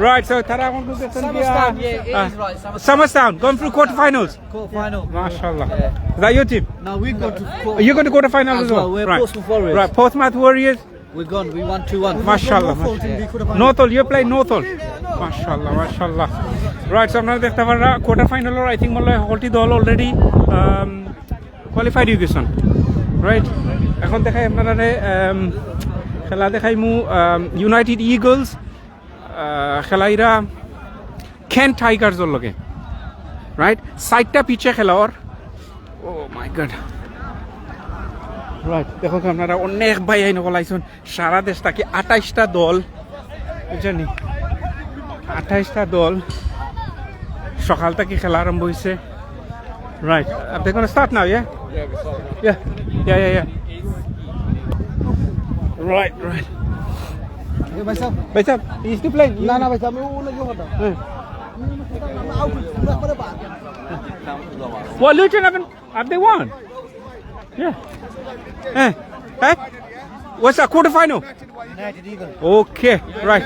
Right, so তারা এখন গেছেন কি, Summerstown, yeah, it is right, Summerstown. Summerstown, gone through quarter finals. Quarter final. Mashallah. Yeah. Is that your team? No, we go to quarter. You go to quarter final as well? We're right. Portsmouth Warriors. Right, Portsmouth Warriors. We gone, we won two one. Mashallah, Northolt, mashallah. In the quarter final. Northolt, you play Northolt. Mashallah, mashallah. Right, so আপনারা দেখতে পাররা quarter final, I think, মনে হয় হকলটি দল already, um, qualified হয়ে গেছেন। Right, এখন দেখাই আপনারা, um, খেলা দেখাইমু, um, United Eagles, আহ, খেলাইরা Kent Tigers-র লগে। Right, সাইডটা পিচে খেলা ওর। Oh my God. Right, দেখো তো আপনারা, অনেক ভাইয়াইন অকল আইছইন, সারা দেশ থাকি আঠাইশটা দল, বুঝছইন নি? আঠাইশটা দল সকাল থাকি খেলা আরম্ভ হইছে। Right, are they gonna start now, yeah? Yeah, we start now. Yeah, yeah, yeah, yeah. Right, right. ये भाई साहब। भाई साहब, he's still playing? ना, ना भाई साहब, मैं वो नहीं होता। हाँ। Well, Luton haven't, have they won? Yeah. Eh? Eh? What's that, quarter final? United Eagles. Okay, right.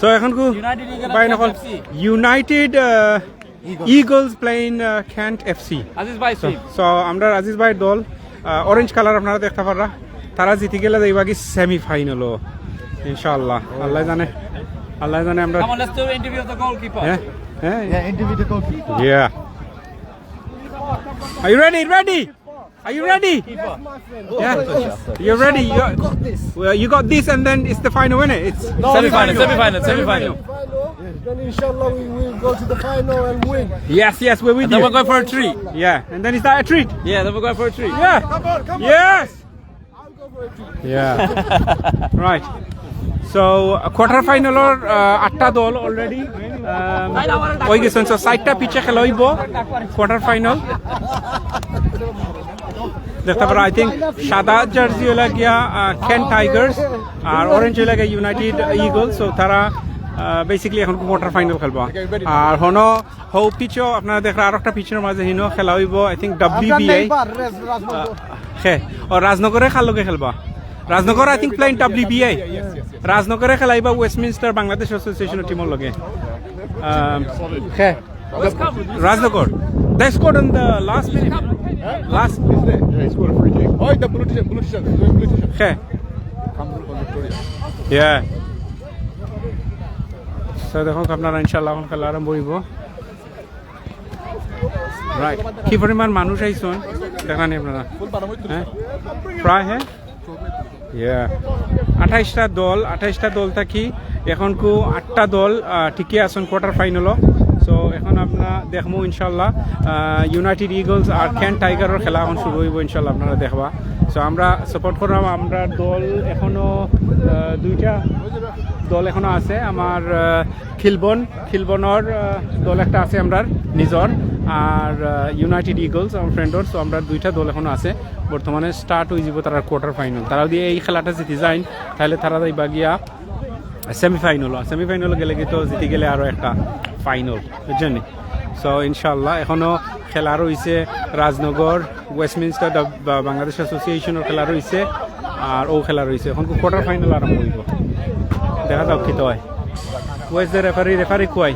So এখন কো United Eagles ভাই and নকল Kent FC. United, uh, Eagles. Eagles playing, uh, Kent FC. Aziz ভাই So, team. So আমরা আজিজ ভাইর দল, uh, orange colour আপনারা দেখতে পাররা। তারা জিতি গেলে যাইবা কি semi final-ও। ইনশাআল্লাহ। আল্লাহ জানে। আল্লাহ জানে আমরা Come on, let's do an interview of the goalkeeper. হ্যাঁ? হ্যাঁ? Yeah, interview the goalkeeper. Yeah. Are you ready? Ready? Are you ready? Keeper. Yeah. You're ready. You're, well, you got this, and then it's the final, isn't it? It's No, semi-final, semi-final, semi-final. Final. Then inshallah we will go to the final and win. Yes, yes, we're with And then you. We'll go for a treat. Yeah, and then is that a treat? Yeah, then we'll go for a treat. Yeah. Come on, come on. Yes. I'll go for a treat. Yeah. Right. So, uh, quarter final-র, uh, আটটা দল already, um, হয়ে গেছে। So, সাইডটা পিচে খেলা হইব quarter final। দেখতে পারো, I think সাদা jersey হইলা গিয়া, আহ, Kent Tigers, আর orange হইলা গিয়া United Eagles। So, তারা, আহ, basically এখন quarter final খেলবা। আর হনো হো পিচও আপনারা দেখরা, আর একটা পিচের মাঝে হিনো খেলা হইব, I think, WBA। আহ, খে, ও রাজনগরে কার লগে খেলবা? Rajnagar, I think, playing WBA। রাজনগরে খেলাইবা Westminster Bangladesh Association-র team-র লগে। আহ, খে, Rajnagar. They scored on the last minute. Last. Isn't it? Yeah, he scored a free kick. Oh, the politician, politician, the politician. K? Come from Victoria. ইয়া। So দেখো আপনারা ইনশাআল্লাহ এখন খেলা আরম্ভ হইব। রাইট, কি পরিমাণ মানুষ আইছন দেখলানি আপনারা? হ্যাঁ, প্রায় হ্যাঁ ইয়া আঠাইশটা দল, আঠাইশটা দল থাকি এখন কু আটটা দল আহ, টিকে আছন কোয়ার্টার ফাইনালো। সো এখন আমরা দেখমু ইনশাআল্লাহ ইউনাইটেড ইগলস আর কেন্ট টাইগারর খেলা এখন শুরু হইব ইনশাআল্লাহ, আপনারা দেখবা। সো আমরা সাপোর্ট করলাম, আমরা দল এখনো আহ, দুইটা দল এখনো আছে। আমার আহ, খিলবন, খিলবনর আহ, দল একটা আছে আমরার নিজর, আর ইউনাইটেড ইগলস আমার ফ্রেন্ডর। সো আমরা দুইটা দল এখনো আছে। বর্তমানে স্টার্ট হয়ে যাব তারা কোয়ার্টার ফাইনাল। তারা যদি এই খেলাটা জিতে যাইন, তাহলে তারা যাইবা গিয়া সেমিফাইনাল। সেমিফাইনাল গেলে কি তো জিতে গেলে আরো একটা ফাইনাল, বুঝছেন? সো ইনশাআল্লাহ এখনো খেলা রইছে রাজনগর ওয়েস্টমিনস্টার দা-, বা-, বাংলাদেশ অ্যাসোসিয়েশনর খেলা রইছে, আর ও খেলা রইছে। এখন কোয়ার্টার ফাইনাল আরম্ভ হইব, দেখা যাক কি তো হয়। ওয়েস দ্য রেফারি, রেফারি কই?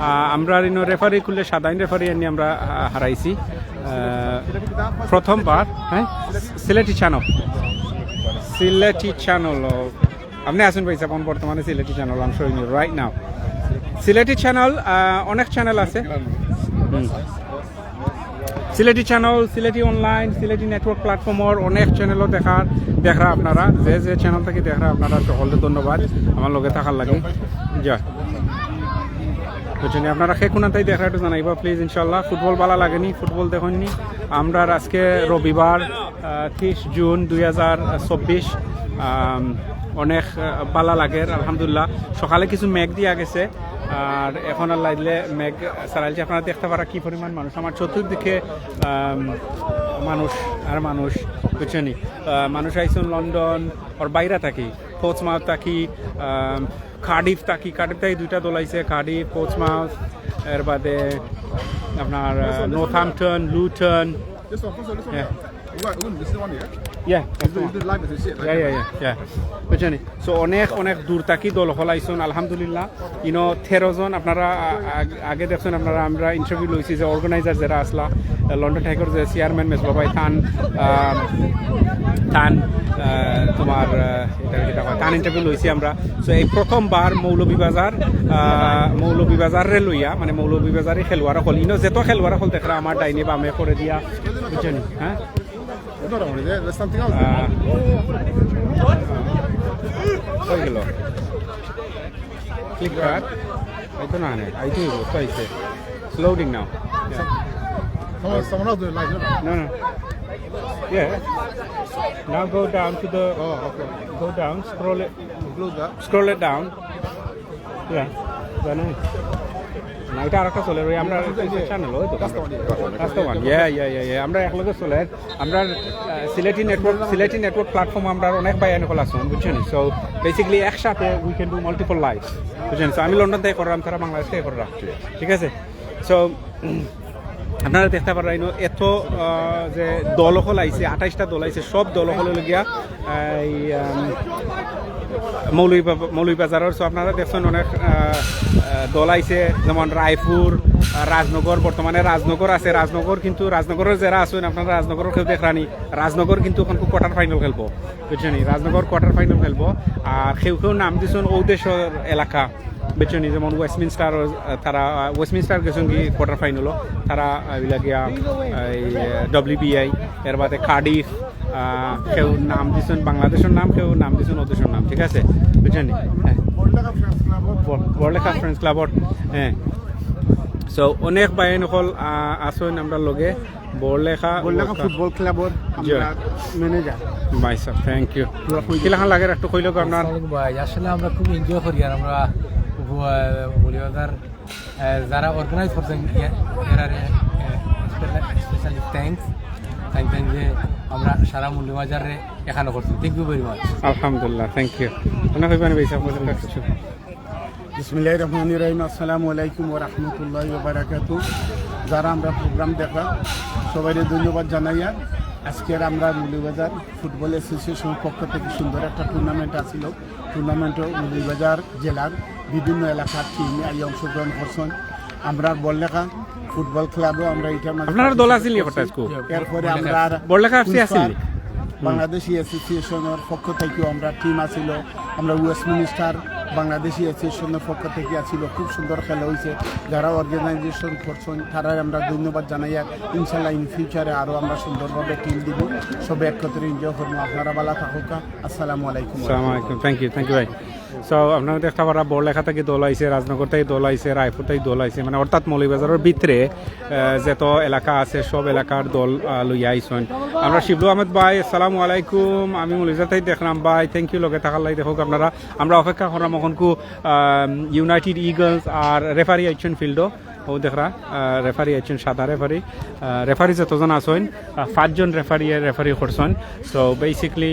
আহ, আমরা ইনো রেফারি খুললে সাদাইন রেফারি আনি আমরা আহ, হারাইছি আহ, প্রথমবার। হ্যাঁ, সিলেটি চ্যানেল, সিলেটি চ্যানেল। আপনি আছেন ভাই সাহেব, বর্তমানে সিলেটি চ্যানেল আমি শোনি রাইট নাও। সিলেটি চ্যানেল, অনেক চ্যানেল আছে। হুম। সিলেটি চ্যানেল, সিলেটি অনলাইন, সিলেটি নেটওয়ার্ক প্ল্যাটফর্মর অনেক চ্যানেলও দেখার, দেখরা আপনারা, যে যে চ্যানেল থেকে দেখরা আপনারা সকলকে ধন্যবাদ আমার লগে থাকার লাগি। যা বুঝছেন, আপনারা কে কোনাতেই দেখরা একটু জানাইবা প্লিজ। ইনশাল্লাহ ফুটবল ভালা লাগেনি, ফুটবল দেখেননি। আমরা আজকে রবিবার, তিরিশ জুন দুই হাজার চব্বিশ। অনেক আহ, ভালা লাগের আলহামদুলিল্লাহ। সকালে কিছু মেঘ দিয়া গেছে, আর এখন আর লাইলে মেঘ সারাইলছে। আপনারা দেখতে পারা কি পরিমাণ মানুষ, আমার চতুর্দিকে আম, মানুষ আর মানুষ, বুঝছেন নি? আহ, মানুষ আইছন লন্ডন, ওর বাইরে থাকি, পোর্টসমাউথ থাকি, আম, কার্ডিফ থাকি, কার্ডিফ থাকি দুইটা দল আইছে, কার্ডিফ, পোর্টসমাউথ, এর বাদে আপনার Northampton, Luton. This one, first one, this one. Yeah. Yeah. Right, oh, this is the one here. Yeah This is the live, as you see it. ইয়া ইয়া ইয়া ইয়া বুঝছেন নি? সো অনেক অনেক দূর থাকি দল হল আইছন আলহামদুলিল্লাহ। ইনো তেরো জন আপনারা আ- আ- আগে দেখছেন, আপনারা আমরা ইন্টারভিউ লইছি যে অর্গানাইজার যারা আসলা, লন্ডন টাইগার যে চেয়ারম্যান মেজবা ভাই তান আহ, তান আহ, তোমার আহ, এটা যেটা হয়, তান ইন্টারভিউ লইছি আমরা। সো এই প্রথমবার মৌলভীবাজার আহ, মৌলভীবাজাররে লইয়া, মানে মৌলভীবাজারি খেলোয়াড় হল, ইনো যত খেলোয়াড় হল দেখরা আমার ডাইনে বামে করে দিয়া, বুঝছেন নি? হ্যাঁ There's not only there, there's something else. আহ, হয়ে গেল। ফ্লিপকার্ট। এই তো না, না, এই তো হইব, তো হইছে। It's loading now. Someone, someone else doing live, no? No, no. Yeah. Now go down to the, Oh, okay. Go down, scroll it, Close that. Scroll it down. Yeah. জানো? না, এটা আরেকটা চলে, ওই আমরা চ্যানেল, ওই তো। That's the one, yeah. That's the one. Yeah, yeah, yeah, yeah. আমরা একলগে চলে। আমরা আহ, সিলেটি নেটওয়ার্ক, সিলেটি নেটওয়ার্ক প্ল্যাটফর্ম আমরা অনেক ভাই এনকল আছেন, বুঝছেন? সো বেসিক্যালি একসাথে we can do multiple live, বুঝছেন? সো আমি লন্ডন থেকে করলাম, তারা বাংলাদেশ থেকে করলাম, ঠিক আছে? সো আপনারা দেখতে পারেন এত আহ, যে দল হল আইছে, আঠাইশটা দল আইছে, সব দল হল লগিয়া এই আম, মৌলভীবাজার, মৌলভীবাজারের। সো আপনারা দেখছেন অনেক আহ, আহ, দল আইছে, যেমন রায়পুর, আহ, রাজনগর। বর্তমানে রাজনগর আছে, রাজনগর কিন্তু রাজনগরের যারা আছেন আপনারা রাজনগরের কেউ দেখরানি, রাজনগর কিন্তু এখন কোয়ার্টার ফাইনাল খেলবো, বুঝছেন নি? রাজনগর কোয়ার্টার ফাইনাল খেলবো। আর কেউ কেউ নাম দিছেন ও দেশের এলাকা, বুঝছেন নি? যেমন ওয়েস্টমিনস্টার, আহ, তারা আহ, ওয়েস্টমিনস্টার গেছেন কি কোয়ার্টার ফাইনালও, তারা আহ, ওইলা গিয়া এই ডব্লিউবিআই, এর বাদে কার্ডিফ, আহ, কেউ নাম দিছেন বাংলাদেশের নাম, কেউ নাম দিছেন ও দেশের নাম, ঠিক আছে? বুঝছেন নি? হ্যাঁ। ওয়ার্ল্ড কাপ ফ্রেন্ডস ক্লাবর, হ্যাঁ। সো অনেক ভাই নকল আহ, আছেন আমরা লগে। বড়লেখা বড়লেখা ফুটবল ক্লাবর আমরা ম্যানেজার। ভাই সাহেব, থ্যাংক ইউ। কিলাখান লাগে একটু কইল আপনার? আসসালামু আলাইকুম ভাই, আসলে আমরা খুব এনজয় করি। আর আমরা উপ- মৌলভীবাজার আহ, যারা অর্গানাইজ করছেন ইয়া- এরারে স্পেশালি থ্যাংকস। থ্যাংক থ্যাংক যে আমরা সারা মৌলভীবাজারে এখানে করছি। Thank you very much. আলহামদুলিল্লাহ, থ্যাংক ইউ। মনে হয় মানে ভাই সাহেব কিছু বিসমিল্লাহির রহমানির রহিম। আসসালামু আলাইকুম ওয়া রাহমাতুল্লাহি ওয়া বারাকাতু। যারা আমরা প্রোগ্রাম দেখা সবাইকে ধন্যবাদ জানাইয়া আজকের আমরা মৌলভীবাজার ফুটবল অ্যাসোসিয়েশনের পক্ষ থেকে সুন্দর একটা টুর্নামেন্ট আছিল। টুর্নামেন্টও মৌলভীবাজার জেলার বিভিন্ন এলাকার টিম এই অংশগ্রহণ করছেন। আমরা বড়লেখা ফুটবল ক্লাবও আমরা এটার মাঝে আপনার দল participate আছিল নি করছি। কটা স্কোর? এরপরে আমরা বড়লেখা এফসি কুইন্স আছিল নি? পার্ক বাংলাদেশি অ্যাসোসিয়েশনের পক্ষ থেকে আমরা টিম আছিল, আমরা ওয়েস্টমিনিস্টার বাংলাদেশি অ্যাসোসিয়েশনের পক্ষ থেকে আছিল। খুব সুন্দর খেলা হয়েছে। যারা অর্গানাইজেশন করছেন তারাই আমরা ধন্যবাদ জানাই। আর ইনশাল্লাহ ইন ফিউচারে আরও আমরা সুন্দরভাবে টিম দিব। সবে একত্রে এনজয় করবো। আপনারা ভালো থাকুক। আসসালামু আলাইকুম। আসসালামু আলাইকুম। থ্যাংক ইউ, থ্যাংক ইউ ভাই। সো আপনারা দেখতে পারা বড়লেখা থেকে দল আইছে, রাজনগর থেকে দল আইছে, রায়পুর থেকে দল আইছে, মানে অর্থাৎ মৌলভীবাজারের ভিতরে আহ, যত এলাকা আছে সব এলাকার দল আহ, লইয়া আইছইন। আমরা শিবলু আহমেদ ভাই, আসসালামু আলাইকুম। আমি মৌলভীবাজার থেকে দেখলাম ভাই, থ্যাংক ইউ লগে থাকার লাগি। দেখুক আপনারা, আমরা অপেক্ষা করলাম অখনকু ইউনাইটেড ইগলস আর রেফারি আইছইন ফিল্ডও। ও দেখরা রেফারি আইছইন, সাদা রেফারি। রেফারি যতজন আছইন, আহ, পাঁচজন রেফারি রেফারি করছইন। সো বেসিক্যালি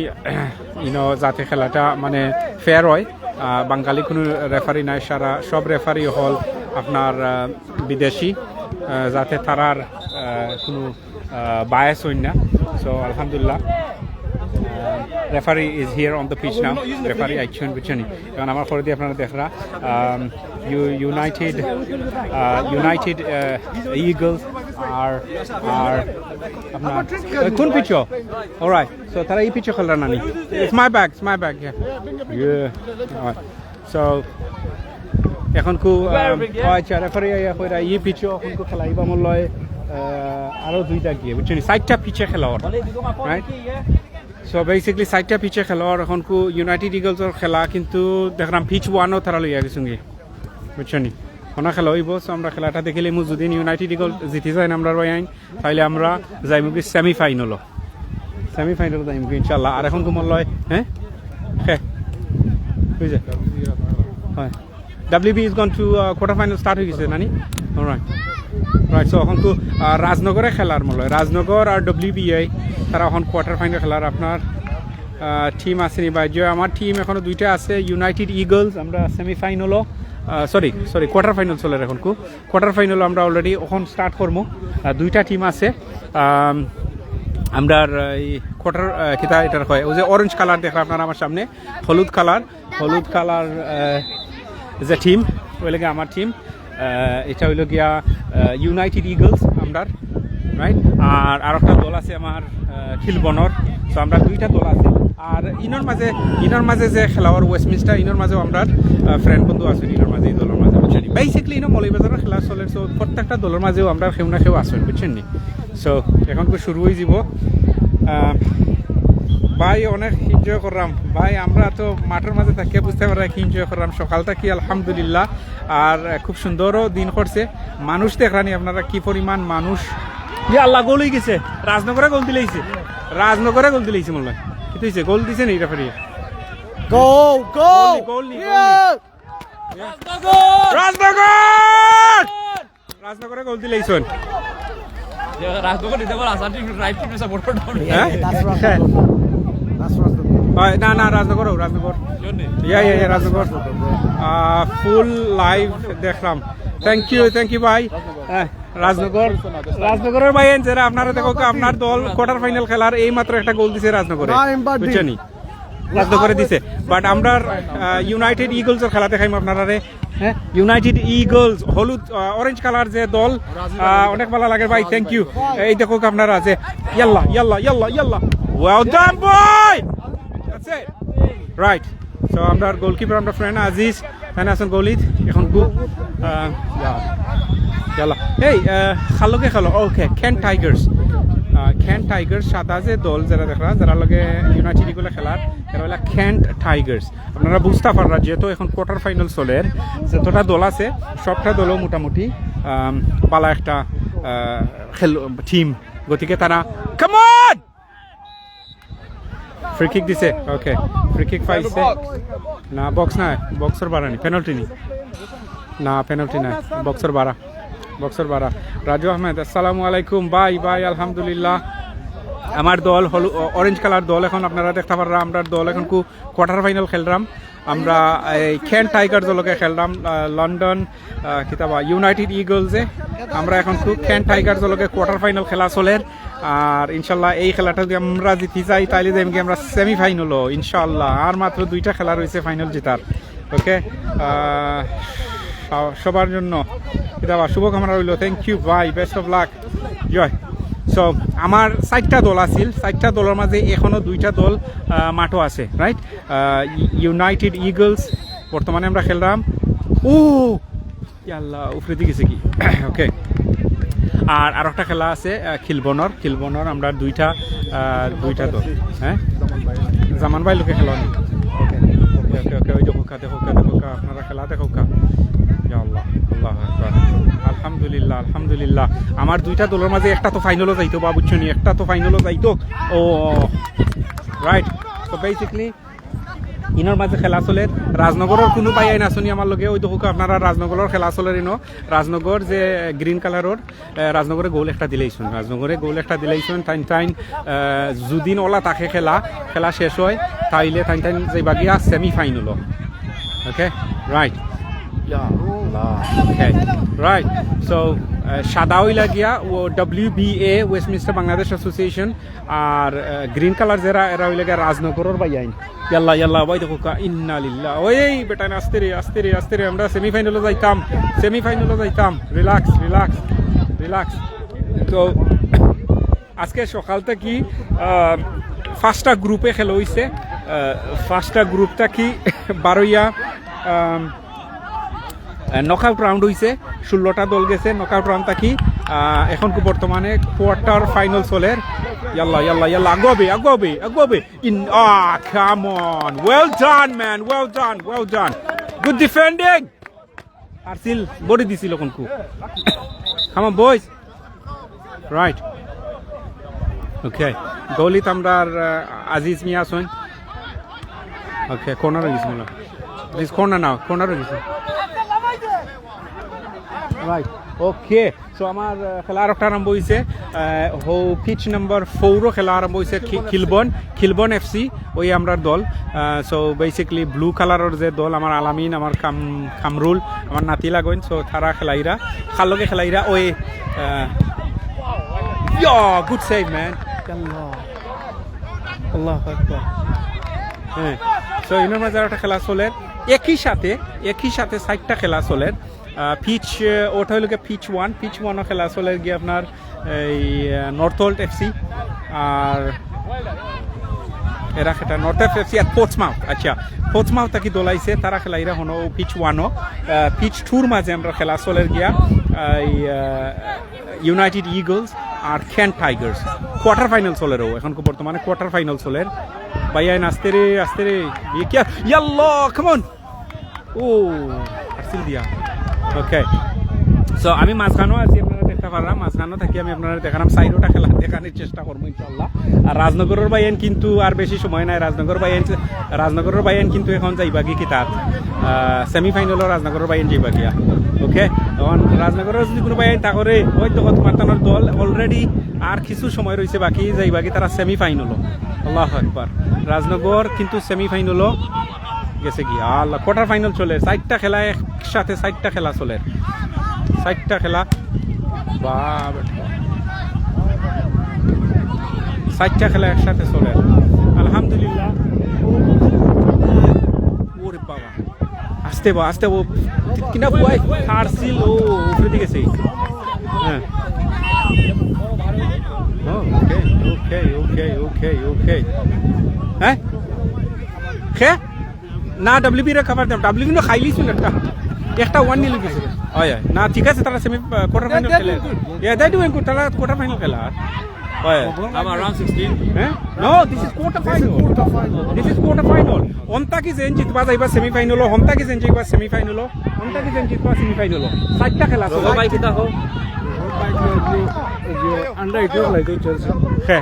ইনো যাতে খেলাটা মানে ফেয়ার হয়, আহ, বাঙালি কোনো রেফারি নাই, সারা সব রেফারি হল আপনার আহ, বিদেশি, আহ, যাতে তারার আহ, কোনো বায়াস হইন না। সো আলহামদুলিল্লাহ, referee is here on the pitch now. Referee আইছইন, বুঝছইন নি? কারণ আমার পরে দিয়ে আপনারা দেখরা ইউনাইটেড ইউনাইটেড ইগলস আর আর আপনার কোন পিচও? অলরাইট। সো তারা এই পিচও খেলরা না নি? It's my bag, it's my bag. Yeah. So অখনকু আহ, আচ্ছা, রেফারি আইয়া কইরা এই পিচও অখনকু খেলাইবা মনে হয় আহ, আরো দুইটা গিয়ে, বুঝছইন নি? চাইরটা পিচে খেলা অর, রাইট? সো বেসিক্যালি চাইরটা পিচে খেলা অর। অখনকু ইউনাইটেড ইগলসর খেলা, কিন্তু দেখলাম পিচ ওয়ানও তারা লইয়া গেছইন গিয়া, বুঝছইন নি? অনো খেলা হইব। সো আমরা খেলাটা দেখিলিমু। যদি ইউনাইটেড ইগল জিতি যায় না আমরার ভাই আইন, তাইলে আমরা যাইমু কি সেমিফাইনালও। সেমিফাইনাল যাইমু কি ইনশাআল্লাহ। আর অখনকু মনে হয়, হ্যাঁ, হ্যাঁ, বুঝে, হয়। WB is gone to quarter final start হয়ে গেছে নানি? রাইট। রাইট। সো অখনকু রাজনগরে খেলার মনে হয়, রাজনগর আর ডাব্লিউবিআই তারা অখন কোয়ার্টার ফাইনাল খেলার। আপনার টিম আছে নি ভাই? যে আমার টিম অখনো দুইটা আছে, ইউনাইটেড ইগলস, আমরা সেমিফাইনালও, সরি সরি কোয়ার্টার ফাইনাল চলের অখনকু। কোয়ার্টার ফাইনাল আমরা অলরেডি অখন স্টার্ট করমু। আহ, দুইটা টিম আছে। আম, আমরার এই কোয়ার্টার, আহ, কিতা এটার হয়, ওই যে অরেঞ্জ কালার দেখরা আপনারা আমার সামনে, হলুদ কালার, হলুদ কালার যে টিম, ওই লাগে আমার টিম। এটা হইল গিয়া ইউনাইটেড ইগলস আমরার, রাইট? আর আর একটা দল আছে আমার আহ, খিলবনর। তো আমরা দুইটা দল আছে। আর ইনোর মাঝে, ইনোর মাঝে যে খেলা অর ওয়েস্টমিনিস্টার, ইনোর মাঝেও আমরার ফ্রেন্ড বন্ধু আছে ইনোর মাঝে, এই দলের মাঝে, বুঝছইন নি? বেসিক্যালি ইনো মৌলভীবাজারের খেলা চলের, সো প্রত্যেকটা দলের মাঝেও আমরার কেউ না কেউ আছইন, বুঝছইন নি? সো অখন তো শুরু হয়ে যাব। আহ, ভাই, অনেক এনজয় করলাম ভাই, আমরা তো মাঠের মাঝে থাকিয়া বুঝতে পারি কি এনজয় করলাম। সকাল থাকি আলহামদুলিল্লাহ, আর আহ, খুব সুন্দরও দিন করছে। মানুষ দেখরা নি আপনারা কি পরিমাণ মানুষ। ইয়া আল্লাহ, গোল হয়ে গেছে। রাজনগরে গোল দিলাইছে, রাজনগরে গোল দিলাইছে মনে হয়। কি হইছে? গোল দিছে নি রেফারি? Go, go! গোল নি, গোল নি, গোল নি। রাজনগর! রাজনগরে গোল দিলাইছইন। রাজনগর দিতে পারে আসার টিম, রাইট টিমে সাপোর্ট করতে হবে। হ্যাঁ? হয়, না না, রাজনগরও, রাজনগর। ইয়া ইয়া ইয়া, রাজনগর। ফুল লাইভ দেখলাম। থ্যাংক ইউ, থ্যাংক ইউ ভাই। হ্যাঁ, রাজনগর, রাজনগরের ভাই, এন যারা আপনারা দেখো, আপনার দল কোয়ার্টার ফাইনাল খেলার এই মাত্র একটা গোল দিছে রাজনগরে, বুঝছইন নি? রাজনগরে দিছে। বাট আমরার ইউনাইটেড ইগলসর খেলা দেখাইমু আপনারারে। হ্যাঁ, ইউনাইটেড ইগলস, হলুদ, অরেঞ্জ কালার যে দল, আহ, অনেক ভালা লাগে ভাই। Thank you. এই দেখো আপনারা যে ইয়াল্লা ইয়াল্লা ইয়াল্লা ইয়াল্লা, well done boy. Right. So আমরার গোলকিপার, আমরার ফ্রেন্ড আজিজ, তাইন আছইন গোলিত। অখন গো-, আহ, ইয়াল্লা। এই, আহ, কার লগে খেলো? ওকে, কেন্ট টাইগার্স। আহ, কেন্ট টাইগার্স, সাদা যে দল যেরা দেখরা, যেরার লগে ইউনাইটেড ইগলে খেলার, এরা অইলা কেন্ট টাইগার্স। আপনারা বুঝতা পাররা, যেহেতু অখন কোয়ার্টার ফাইনাল চলের, যতটা দল আছে, সবটা দলও মোটামুটি, আম, ভালা একটা, আহ, খেল-, টিম। গতিকে তারা, কাম অন! ফ্রি কিক দিছে, ওকে। ফ্রি কিক পাইছে। না, বক্স না, বক্সর বারা নি, পেনাল্টি নি। না, পেনাল্টি নাই, বক্সর বারা, বক্সর বারা। রাজু আহমেদ, আসসালামু আলাইকুম। ভাই, ভাই, আলহামদুলিল্লাহ। আমার দল হলু-, অ-, অরেঞ্জ কালার দল, অখন আপনারা দেখতা পাররা, আমরার দল অখন কু-, কোয়ার্টার ফাইনাল খেলরাম। আমরা এই কেন্ট টাইগার্সর লগে খেলরাম, আহ, লন্ডন, আহ, কিতাবা ইউনাইটেড ইগলসে। আমরা অখন কু-, কেন্ট টাইগার্সর লগে কোয়ার্টার ফাইনাল খেলা চলের। আর ইনশাল্লাহ এই খেলাটা যদি আমরা জিতি যাই, তাইলে যাইমু কি আমরা সেমিফাইনালও ইনশাল্লাহ। আর মাত্র দুইটা খেলা রইছে ফাইনাল জেতার। ওকে, আহ, আহ, সবার জন্য কিতাবা শুভকামনা রইল। থ্যাংক ইউ ভাই, বেস্ট অফ লাক। জয়। সো আমার চাইরটা দল আছিল, চাইরটা দলর মাঝে এখনো দুইটা দল আহ, মাঠো আছে, রাইট? ইউনাইটেড ইগলস বর্তমানে আমরা খেললাম। ও ইয়াল্লা, উফরেদি গেছে কি? ওকে। আর আর একটা খেলা আছে আহ, খিলবনর, খিলবনর আমরা দুইটা আহ, দুইটা দল। হ্যাঁ, জামান ভাই লোকে খেলা। ওকে, ওকে, ওকে, ওকে। ওই দেখো কা, দেখো কা, দেখো কা, আপনারা খেলা দেখো কা। ইয়া আল্লাহ, আল্লাহু আকবার। আলহামদুলিল্লাহ, আলহামদুলিল্লাহ। আমার দুইটা দলর মাঝে একটা তো ফাইনালো যাইতো বা, বুঝছো নি? একটা তো ফাইনালো যাইতো। ও, রাইট। তো বেসিক্যালি ইনোর মাঝে খেলা চলের। রাজনগরর কুনু ভাইয়াইন আছইন নি আমার লগে? ওই দেখো কা, আপনারা রাজনগরর খেলা চলের ইনো। রাজনগর যে গ্রিন কালারর, আহ, রাজনগরে গোল একটা দিলাইছইন, রাজনগরে গোল একটা দিলাইছইন। তাইন তাইন, আহ, যুদিন ওলা থাকে খেলা, খেলা শেষ হয়, তাইলে তাইন তাইন যাইবা গিয়া সেমি ফাইনালো। ওকে, রাইট। ওকে, রাইট। সো সাদা অইলা গিয়া ও ডাব্লিউবিএ, ওয়েস্টমিনস্টার বাংলাদেশ অ্যাসোসিয়েশন, আর গ্রিন কালার যেরা, এরা অইলা গিয়া রাজনগরর ভাইয়াইন। ইয়াল্লা, ইয়াল্লা, ভাই দেখো কা, ইন্না লিল্লাহ। ওই বেটা, আস্তে রে, আস্তে রে, আস্তে রে, আমরা সেমিফাইনালো যাইতাম, সেমিফাইনালো যাইতাম। Relax, relax, relax. তো আজকে সকাল থাকি আহ, পাঁচটা গ্রুপে খেলা অইছে। আহ, পাঁচটা গ্রুপ থাকি বারোইয়া, আম, আহ, নকআউট রাউন্ড অইছে, ষোলোটা দল গেছে নকআউট রাউন্ড থাকি। আহ, এখন বর্তমানে কোয়ার্টার ফাইনাল চলের। ইয়াল্লা, ইয়াল্লা, ইয়াল্লা, আগুয়াবে, আগুয়াবে, আগুয়াবে। In, ah, come on. Well done, man. Well done. Well done. Good defending. R seal body দিছিল কোনকু। Come on, boys. রাইট। ওকে। গোলিত আমরার, আহ, আজিজ মিয়া আছইন। ওকে, কর্নার অই গেছে মনে হয়। This corner now, কর্নার অই গেছে। রাইট। ওকে। সো আমার, আহ, খেলা আর একটা আরম্ভ অইছে। আহ, হো, পিচ নাম্বার ফোরও খেলা আরম্ভ অইছে। খি-, খিলবন, খিলবন এফসি, ওই আমরার দল। আহ, সো বেসিক্যালি ব্লু কালারর যে দল, আমার আলামিন, আমার কাম-, কামরুল, আমার নাতি লাগইন। সো তারা খেলাইরা, কার লগে খেলাইরা, ওই, আহ, ইয়া, গুড সেভ, ম্যান। আল্লাহ, আল্লাহু আকবার। হ্যাঁ, সো ইনোর মাঝে একটা খেলা চলের, একই সাথে, একই সাথে চাইরটা খেলা চলের। আহ, পিচ, আহ, ওটা হইল গিয়া পিচ ওয়ান, পিচ ওয়ানও খেলা চলের গিয়া আপনার এই, আহ, নর্থ হোল্ট এফসি আর এরা খেটা নর্থ হোল্ট এফসি আর পোর্টসমাউথ। আচ্ছা, পোর্টসমাউথ থাকি দল আইছে, তারা খেলাইরা হনো পিচ ওয়ানও। আহ, পিচ টুর মাঝে আমরা খেলা চলের গিয়া, আহ, এই, আহ, ইউনাইটেড ইগলস আর কেন্ট টাইগার্স। কোয়ার্টার ফাইনাল চলের, ও এখন বর্তমানে কোয়ার্টার ফাইনাল চলের। ভাইয়াইন আস্তে রে, আস্তে রে। ইয়ে কিয়া? ইয়াল্লাহ, come on। ও, আরসিল দিয়া। ওকে। সো আমি মাঝখানো আছি, আপনারা দেখতা পাররা, মাঝখানো থাকি আমি আপনারা দেখারাম, সাইডোটা খেলা দেখানির চেষ্টা করবো ইনশাআল্লাহ। আর রাজনগরর ভাইয়াইন কিন্তু আর বেশি সময় নাই, রাজনগর ভাইয়াইন, রাজনগরর ভাইয়াইন কিন্তু এখন যাইবা কি কিতাত, আহ, সেমিফাইনালো রাজনগরর ভাইয়াইন যাইবা গিয়া। ওকে, এখন রাজনগরর যদি কোনো ভাইয়াইন তা করে, ওই তো কত মাতানোর দল অলরেডি আর কিছু সময় রইছে বাকি, যাইবা কি তারা সেমিফাইনালো। আল্লাহু আকবার। রাজনগর কিন্তু সেমিফাইনালো গেছে কি? আল্লাহ, কোয়ার্টার ফাইনাল চলের, চাইরটা খেলা একসাথে, চাইরটা খেলা চলের, চাইরটা খেলা। বাবা, চাইরটা খেলা একসাথে চলের। আলহামদুলিল্লাহ। ওরে বাবা, আস্তে বা, আস্তে বা। কিনা বুয়াই, আরসিল, ও, উপরে দিকে সেই। হ্যাঁ। ও, ওকে, ওকে, ওকে, ওকে, ওকে। হ্যাঁ? খে? না, ডাব্লিউবি রে খাবার দাও। ডাব্লিউবি নো খাইলিছুন একটা। একটা ওয়ান নিল গেছে। হয়, হয়। না, ঠিক আছে, তারা সেমি, আহ, কোয়ার্টার ফাইনাল খেলে। Yeah, they doing good. তারা কোয়ার্টার ফাইনাল খেলা। হয়। আবার রাউন্ড সিক্সটিন। হ্যাঁ? No, this is quarter final. This is quarter final. অন্তা কি যেন জিতবা যাইবা সেমিফাইনালো, অন্তা কি যেন জিতবা সেমিফাইনালো, অন্তা কি যেন জিতবা সেমিফাইনালো। চাইরটা খেলা আছে। রোহন ভাই কিতা হো? আন্ডার এইটিন খেলাইতে চলছে। হ্যাঁ।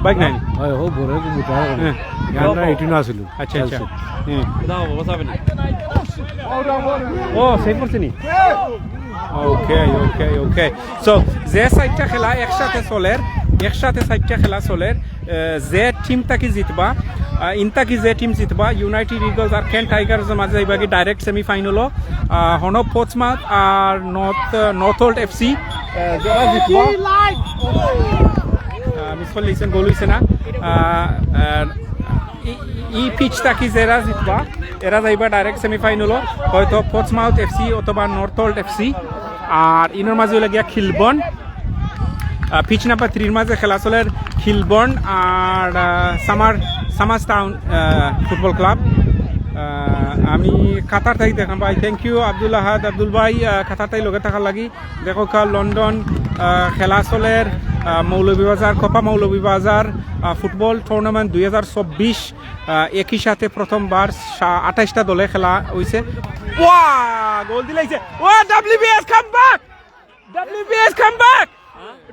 বাইক নাই। হয়, হো, বড় কি মোটা হয়। হ্যাঁ। আমরা এইটিন আছিল। আচ্ছা, আচ্ছা। হুম। কিতা হো, বসাবে না। ও, সেভ করছে নি? ওকে, ওকে, ওকে। সো, যে চাইরটা খেলা একসাথে চলের, একসাথে চাইরটা খেলা চলের, এ, যে টিম থাকি জিতবা, আ, ইন থাকি যে টিম জিতবা, ইউনাইটেড ইগলস আর কেন্ট টাইগার্সর মাঝে যাইবা কি ডাইরেক্ট সেমিফাইনালো, আ, হনো পোর্টসমাউথ আর নর্থ, নর্থ হোল্ট এফসি, এ, যারা জিতবা, আ, মিস করলে ইসেন গোল হইছে না, আ, আ, ই, ই পিচ থাকি যেরা জিতবা, এরা যাইবা ডাইরেক্ট সেমিফাইনালো, হয়তো পোর্টসমাউথ এফসি অথবা নর্থহল্ট এফসি। আর ইনোর মাঝে লাগিয়া খিলবন। আহ, পিচ নাম্বার থ্রির মাঝে খেলা চলের খিলবন আর, আহ, সামার, সামার্স টাউন, আহ, ফুটবল ক্লাব। আহ, আমি কাতার থাকি দেখলাম ভাই, থ্যাংক ইউ আব্দুল আহাদ, আব্দুল ভাই, আহ, কাতার থাকি লগে থাকার লাগি। দেখো কা লন্ডন, আহ, খেলা চলের, আহ, মৌলভীবাজার, কোপা মৌলভীবাজার, আহ, ফুটবল টুর্নামেন্ট দুই হাজার চব্বিশ, আহ, একই সাথে প্রথমবার সা-, আঠাইশটা দলে খেলা হইছে। ওয়া! গোল দিলাইছে। ওয়া, WBS come back! WBS come back!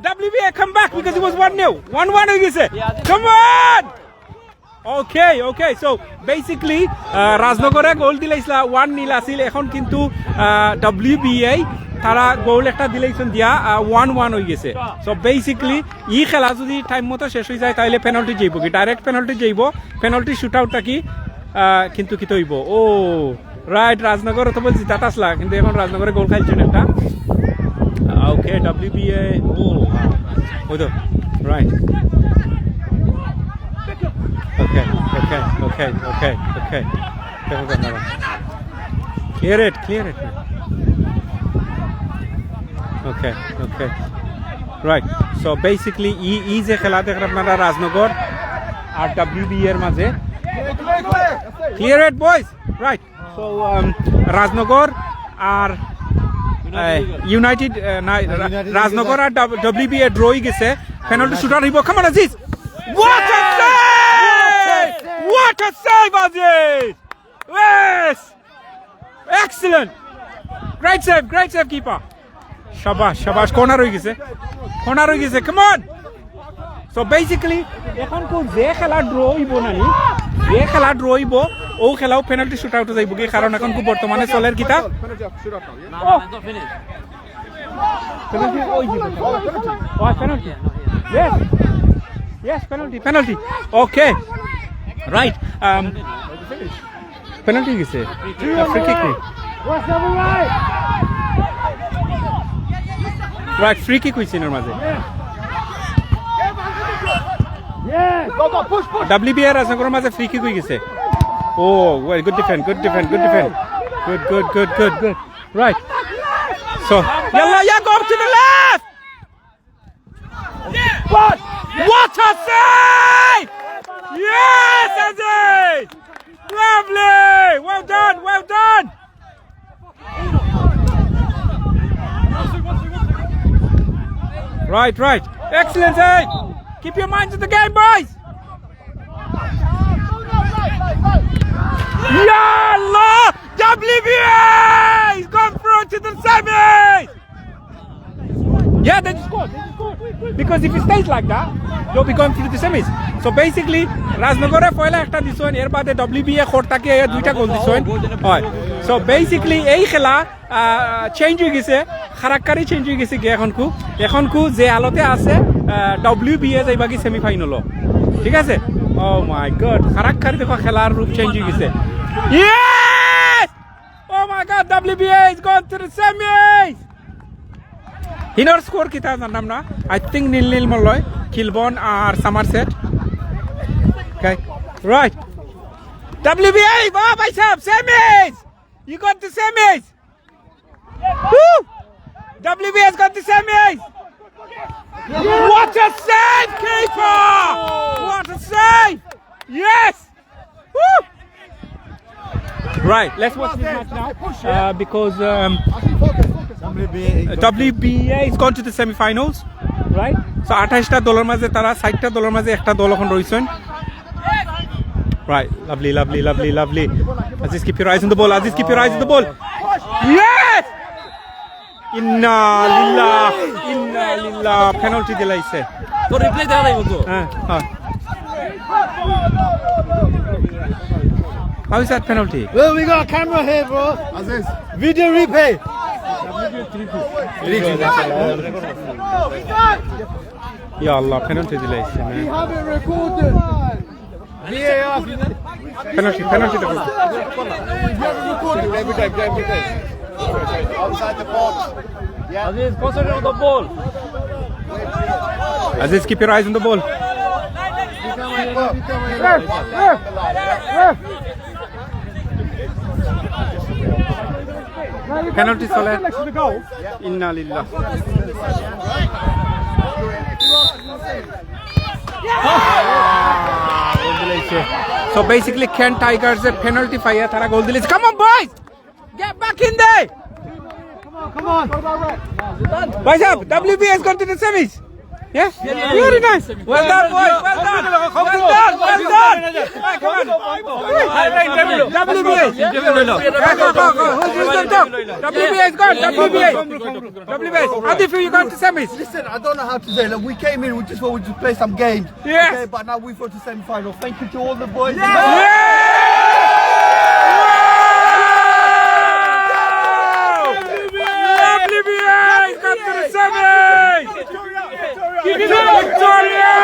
WBA come back because it was one nil. One one হয়ে গেছে। Come on! Okay, okay. So, basically, আহ, রাজনগরে গোল দিলাইছিলা, ওয়ান নীল আছিল। এখন কিন্তু, আহ, ডাব্লিউবিএ তারা গোল একটা দিলাইছইন দিয়া, আহ, ওয়ান ওয়ান হয়ে গেছে। So, basically, ই খেলা যদি টাইম মতো শেষ হয়ে যায়, তাহলে পেনাল্টি যাইব কি? ডাইরেক্ট পেনাল্টি যাইব। পেনাল্টি শুট আউটটা কি? আহ, কিন্তু কিতা হইব? ও, রাইট, রাজনগর তো বলছি, তাত আসলা, কিন্তু এখন রাজনগরে গোল খাইলছইন একটা। ওকে, ডাব্লিউবিএ, ও, ওই তো, রাইট। ওকে, ওকে, ওকে, ওকে, ওকে। দেখো তো, দাঁড়াও। Clear it, clear it. Okay, okay. Right. So, basically, ই, ই যে খেলা দেখেন আপনারা রাজনগর আর ডাব্লিউবিএ এর মাঝে। Clear it, boys. Right. So, um, Rajnagar আর, আহ, ইউনাইটেড, আহ, না, রা-, ইউনাইটেড রাজনগর আর ডাব-, ডাব্লিউবিএ ড্র হয়ে গেছে। পেনাল্টি শুট আউট হইব। Come on, Aziz! What a save! What a save, Aziz! Yes! Excellent! Great save, great save, keeper. শাবাশ, শাবাশ, কর্নার হয়ে গেছে, কর্নার হয়ে গেছে, come on! So, basically, এখন তো যে খেলা ড্র হইব না নি, যে খেলা ড্র হইব, ও খেলাও পেনাল্টি শুট আউটে যাইব কি, কারণ এখন খুব বর্তমানে চলের কিতা? ও! পেনাল্টি, ওই যে, ও, penalty. Yes. Yes, penalty, penalty. Okay. Right. Um, penalty গেছে। ফ্রি কিক নি? রাইট, ফ্রি কিক হইছে এর মাঝে। ডাব্লিউবিএ রাজনগরের মাঝে ফ্রি কিক হয়ে গেছে। ও, well, good defend, good defend, good defend. Good, good, good, good, good. Right. So, yalla, yeah, go up to the left! What? What a save! Yes, Aziz! Lovely! Well done, well done! Right, right. Excellent save! Keep your minds in the game, boys! Ya Allah! WBA! He's gone through to the semis! Yeah, they just scored. They just scored. Because if it stays like that, they'll be going through the semis. So basically, রাজনগরে পয়লা একটা দিছইন, এর বাদে ডাব্লিউবিএ কোর্ট তাকে দুইটা গোল দিছইন। হয়। So basically, এই খেলা, আহ, চেঞ্জ হয়ে গেছে, খারাক্কারি চেঞ্জ হয়ে গেছে গিয়ে এখন কু, এখন কু যে আলোতে আছে, আহ, ডাব্লিউবিএ যাইবা কি সেমিফাইনালো। ঠিক আছে? Oh my God, খারাক্কারি দেখো খেলার রূপ চেঞ্জ হয়ে গেছে। Yes! Oh my God, WBA is going to the semis! হিনর স্কোর কিতা জানলাম না। I think নীল নীল মলয়, খিলবন আর সামারসেট। Okay, right. WBA, বাহ ভাই সাহেব, semis! You got the semis! Woo! WBA's got the semis! What a save, keeper! What a save! Yes! Woo! Right, let's watch this match now, uh, because, um, WBA is going to the semifinals, right? So আঠাইশটা দলের মাঝে তারা ষাটটা দলের মাঝে একটা দল এখন রইছইন। Right, lovely, lovely, lovely, lovely. Aziz, keep your eyes on the ball. Aziz, keep your eyes on the ball. Yes! ইন্না লিল্লাহ, ইন্না লিল্লাহ, পেনাল্টি দিলাইছে। তো রিপ্লে দেখা যাইব তো। হ্যাঁ, হ্যাঁ। How is that penalty? Well, we got a camera here, bro. Aziz. Video replay. ইয়া আল্লাহ, পেনাল্টি দিলাইছে, man. We have it recorded. Penalty, penalty. Aziz, concentrate on the ball. Aziz, keep your eyes on the ball. Penalty চলে। ইন্না লিল্লাহ। গোল দিলাইছে। So basically, Kent Tigers এ penalty পাইয়া তারা গোল দিলাইছে। Come on, boys! Get back in there! Come on, come on. Boys up! W B A has gone to the semis! Yeah? Very nice! Well done, boys! Well done! Well done! Well done! Hey, come on! W B A! Hey, go, go, go! Who's, who's on top? W B A has gone! W B A! W B A! Adif, you gone to semis! Listen, I don't know how to say. Look, we came in, we just wanted to play some games. Yes. Okay, but now we've got to semi-final. Thank you to all the boys. Yeah. Wow! W B A has got to the semi! Victoria!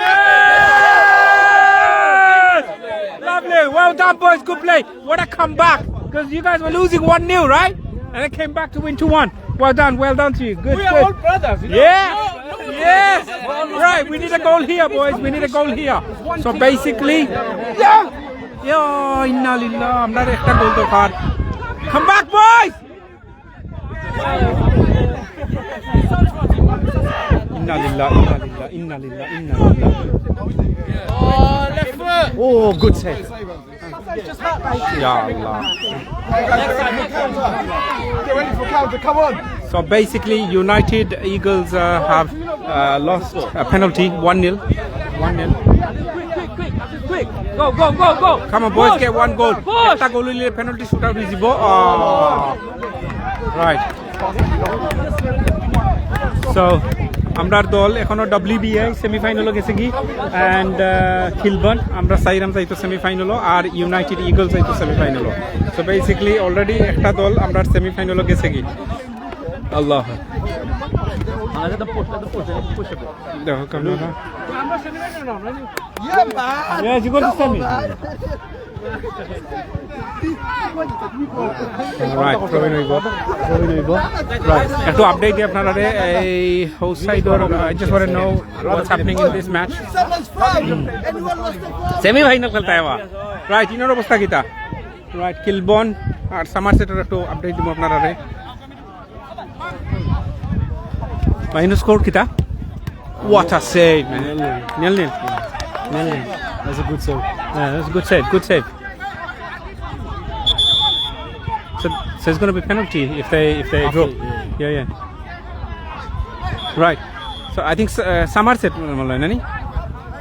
Yes! Lovely. Well done, boys. Good play. What a comeback. Because you guys were losing one nil, right? And it came back to win two one. Well done, well done to you. Good, we are good. All brothers, you know? Yeah. No, no, no. Yes. Right, we need a goal here, boys. We need a goal here. So basically, yeah. Yo, inna lillah, আমরা একটা গোল দরকার। Come back, boys! Inna lillah, inna lillah, inna lillah, inna lillah. Oh, good save. Ya Allah. So basically, United Eagles uh, have uh, lost a penalty, one nil. One nil. Quick, quick, quick, quick. Go, go, go, go. Come on, boys, push, get one goal. Push. একটা গোল অইলে penalty shootout অইযিবো। Oh. Right. So, আমরার দল এখনো W B A semi-final ও গেছে গি, and uh, Kilburn, আমরা চাইরাম যাইতো semi-final ও, আর United Eagles যাইতো semi-final ও। So basically already একটা দল আমরার semi-final ও গেছে গি। আল্লাহ। দেখো কেমন না? Yeah, man. Yeah, you got the semi. Right, প্রবীণ হইব, প্রবীণ হইব। Right, একটু আপডেট দিই আপনারারে। এই হোস্ট সাইডর, I just want to know what's happening in this match. Semifinal খেলতে আইবা। রাইট, ইনোর অবস্থা কিতা? রাইট, কিলবর্ন আর সামারসেটর একটু আপডেট দিব আপনারারে। ভাই, ইনোর স্কোর কিতা? What a save, man. Nil nil. Nil nil. Nil nil. That's a good save. Yeah, that's a good save. Good save. So, so it's gonna be penalty if they, if they draw. Yeah, yeah. Right. So I think uh, Somerset মনে হয়, নানি?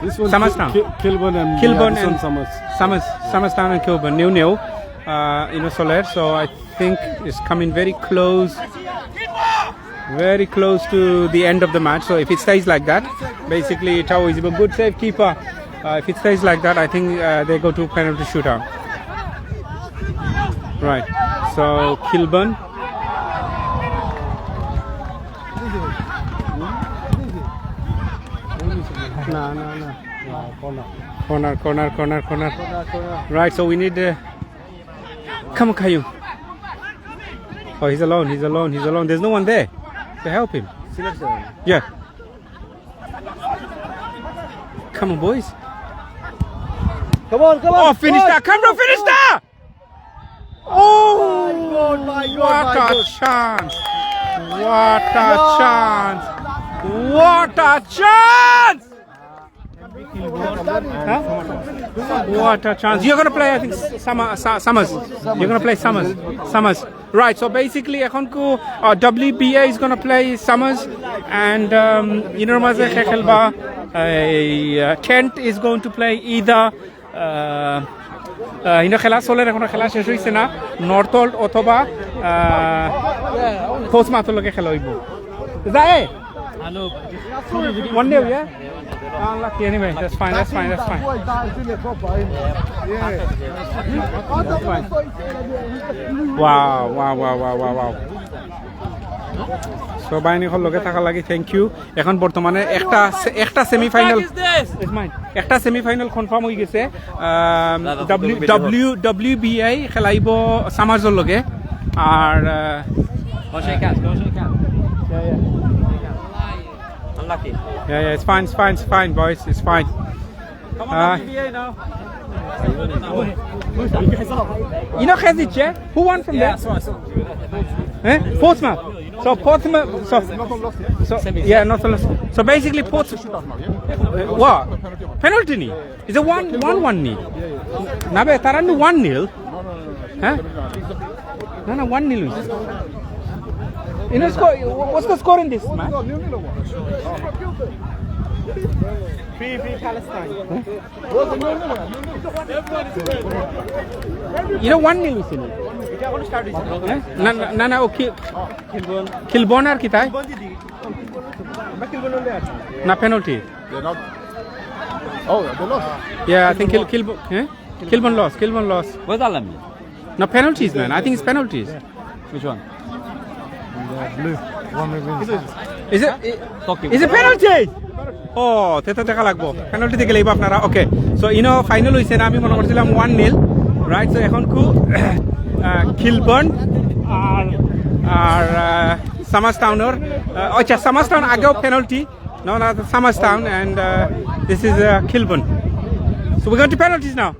This one, Samars Town. Kilburn and Kilburn and Samars. Samars, Samars Town and Kilburn. New, new. Uh, you know, Soler. So I think it's coming very close. Very close to the end of the match. So if it stays like that, basically Tao is a good save keeper. Uh, if it stays like that, I think uh, they go to penalty shootout. Right. So Kilburn. No, no, no. Corner, corner, corner, corner. Right. So we need. Uh, Come on, Kayu. Oh, he's alone, he's alone, he's alone. There's no one there to help him. Yeah. Come on, boys. Come on, come on. Oh, finish that. Come on, finish that. Oh, what a chance. What a chance. What a chance. Huh? What a chance. You're going to play, I think, Summer, Sa- Summers. You're going to play Summers. Summers. Right, so basically, এখন কু, uh, W B A is going to play Summers, and um, ইনোর মাঝে কে খেলবা, uh, Kent is going to play either, uh, uh, ইনো খেলা চলের, এখনো খেলা শেষ হইছে না, নর্থল্ট অথবা পোস্টমাথর লগে খেলা হইব। যায়? One nil, yeah? Unlucky anyway. That's fine, that's fine, that's fine. Wow, wow, wow, wow, wow, wow. So, ভাইনি হকল লগে থাকার লাগি thank you. এখন বর্তমানে একটা সে-, একটা semifinal, What is this? It's mine. একটা সেমিফাইনাল কনফার্ম হয়ে গেছে। আম, W, W, W B A খেলাইব সামার্সর লগে। আর, আহ, Go shake hands, go shake hands. Yeah, yeah. Lucky. Yeah, yeah, it's fine, it's fine, it's fine, boys, it's fine. Come on, uh, B B A now. You know Khezich, yeah? Who won from there? Eh? Portsmouth. So Portsmouth. So, so yeah, not so. So basically, Portsmouth. Uh, what? Penalty ni? Is a one one one ni? Na be, তারা নি one nil. Huh? No, no, one nil. You know, score, what's the score in this match? Free, free Palestine. You know, one nil is in it. Huh? না না না না, ও কি? খিলবন আর কিতা? না, penalty. They're not. Oh, they lost. Yeah, I think Kil Kilbo, eh? Kilbon lost. Kilbon lost. Where's Alam? No, penalties, man. I think it's penalties. Which one? Blue. One with green. Is it? Is it penalty? Oh, তে তো দেখা লাগবো। Penalty দেখে লইবা আপনারা। Okay. So, ইনো final হইছে না, আমি মনে করছিলাম one nil. Right? So, এখন কু, আহ, খিলবন আর, আর, আহ, সামাস টাউনর, আহ, আচ্ছা, সামাস টাউন আগেও penalty. No, no, Samas town and, uh, this is, uh, খিলবন. So, we're going to penalties now.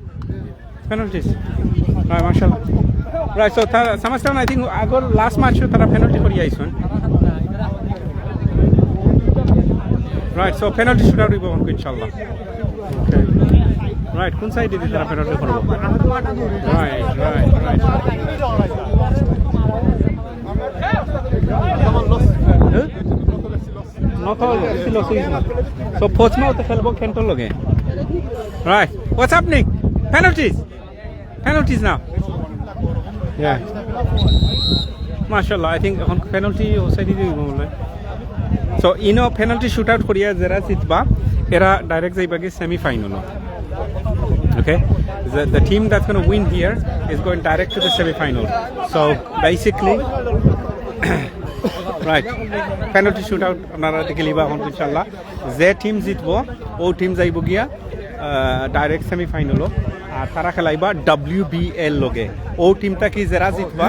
Penalties. Right, mashallah. Right, so, Samas town, I think, agar last match তারা penalty করিয়া আইছইন। Right, so, penalty shootout হইব এখন, ইনশাআল্লাহ। Okay. Right, কোন side-এ দি তারা penalty করব? Right, right, right. হ্যাঁ? Not all, বেশি loss হইছে না। So, Portsmouth খেলবো Kent-র লগে। Right, what's happening? Penalties. Penalties now. Yeah. Mashallah, I think এখন penalty ও side-এ দিব মনে হয়। So, ইনো penalty shootout করিয়া যেরা জিতবা, এরা direct যাইবা কি semi-final-ও। Okay? The, the team that's gonna win here is going direct to the semi-final. So, basically, right, penalty shootout আপনারা দেখে লিবা এখন, ইনশাআল্লাহ। যে team জিতবো, ও team যাইব গিয়া, আহ, direct semi-final-ও। আর তারা খেলাইবা W B A-র লগে। ও team থাকি যেরা জিতবা,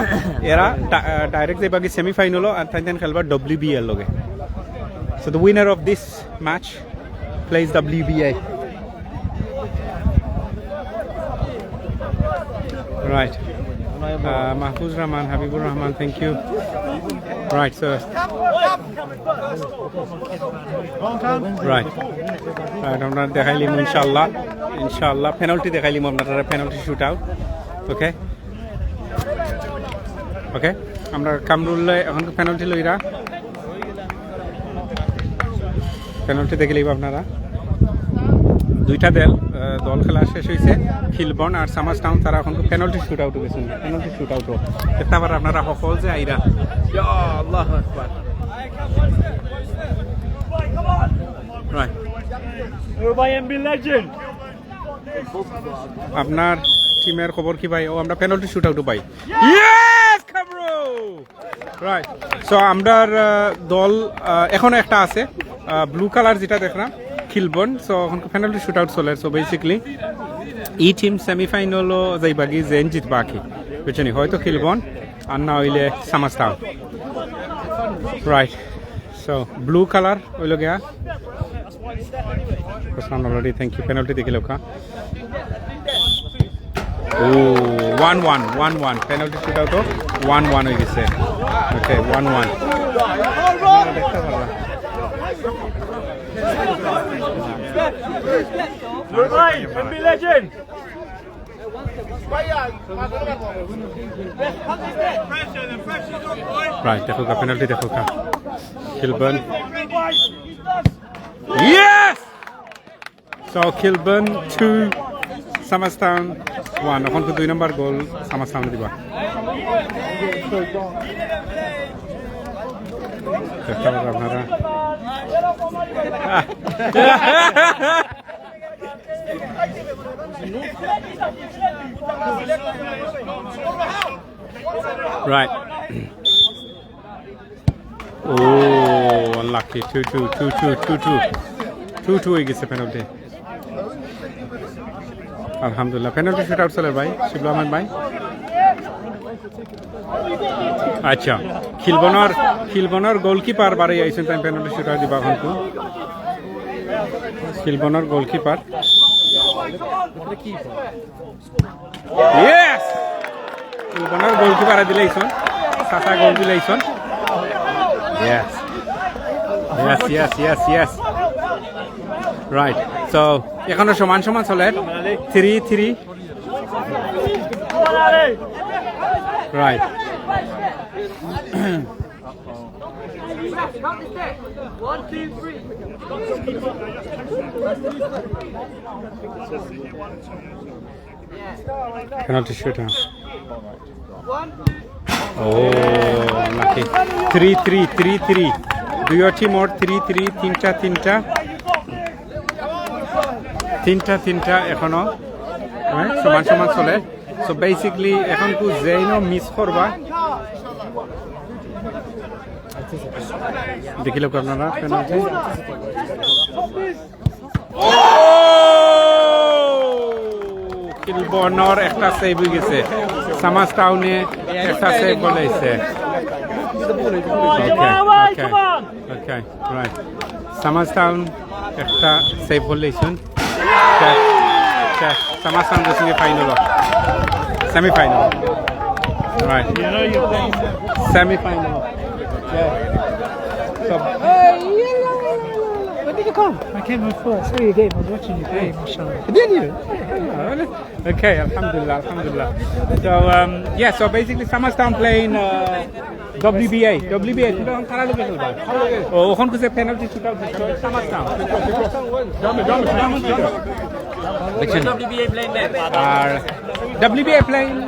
এরা ডা-, আহ, direct যাইবা গিয়া semi-final-ও, আর তাইন তাইন খেলবা W B A-র লগে। So the winner of this match plays W B A. Right. Uh, Mahfuz Rahman, Habibur Rahman, thank you. Right, so. Right. Right, আমরা দেখাইলিমু ইনশাআল্লাহ। ইনশাআল্লাহ, penalty দেখাইলিমু আপনারা, penalty shootout। Okay? Okay? আমরা কামরুল্লাহ এখন penalty লইরা। Penalty দেখে লিবা আপনারা। দুইটা দল, আহ, দল খেলা শেষ হইছে। খিলবন আর সামাস টাউন তারা এখন penalty shootout-ও গেছইন। Penalty shootout-ও। দেখতা পাররা আপনারা হকল যে আইরা। ইয়া আল্লাহু আকবার। Right. Everybody M B legend. আপনার team-এর খবর কি ভাই? ও, আমরা penalty shootout-ও পাই। Yes, Khamrul! Right. So, আমরার, আহ, দল, আহ, এখনো একটা আছে, আহ, blue colour যেটা দেখরাম, খিলবন। So, এখন penalty shootout চলের। So, basically, ই team semi-final-ও যাইবা কি, যেইন জিতবা কি। বুঝছইন নি? হয়তো খিলবন, আর না হইলে Samas town. Right. So, blue colour অইলো গিয়া। Already, thank you. Penalty দেখিলাউক্কা। Oh, one one, one one। Penalty shootout-ও one one হই গেছে। Okay, one one। Right, M B legend. Right, দেখউক্কা, penalty দেখউক্কা। Kilburn। Yes! So, Kilburn two, Summerstown one। এখন তো দুই নম্বর গোল Summerstown দিবা। দেখতে পাররা আপনারা। Right. Oh, unlucky. Two two, two two, two two। Two two হয়ে গেছে penalty। আলহামদুলিল্লাহ, penalty shootout চলে ভাই, শিবলু আহমেদ ভাই। আচ্ছা, খিলবনর, খিলবনর গোলকিপার বাড়ি আইছেন, তাই পেনাল্টি শুট আউট দিবা এখন তো। খিলবনর গোলকিপার। ইয়েস! খিলবনর গোলকিপার দিলাইছন, সাসা গোল দিলাইছন। Yes. Yes, yes, yes, yes. Right. So, এখনো সমান সমান চলে। Three three. Right. Penalty shoot out. ও, lucky. Three three, three three. দুইও টিমর থ্রি থ্রি, তিনটা তিনটা। তিনটা তিনটা এখনো। হ্যাঁ, সমান সমান চলে। সো বেসিক্যালি এখন তো যেইনও মিস করবা। দেখিলে আপনারা পেনাল্টি। ও! খিলবনর একটা সেভ অই গেছে। সামাস টাউনে একটা সেভ বলাইছে। ওকে, ওকে, ওকে, রাইট। সামাস টাউন একটা সেভ বলাইছন। শেষ, শেষ। সামাস টাউন গেছে final, semifinal. Right. Semifinal. Where did you come? I came before. I saw your game. I was watching you play, mashallah. Did you? Okay, alhamdulillah, alhamdulillah. So, um, yeah, so basically, Summerstown playing uh, W B A. W B A, তুমি এখন কারা লগে খেলবা? ও, ওখান খুঁজে penalty shoot out দিচ্ছে, Summerstown। দেখছেন? আর W B A playing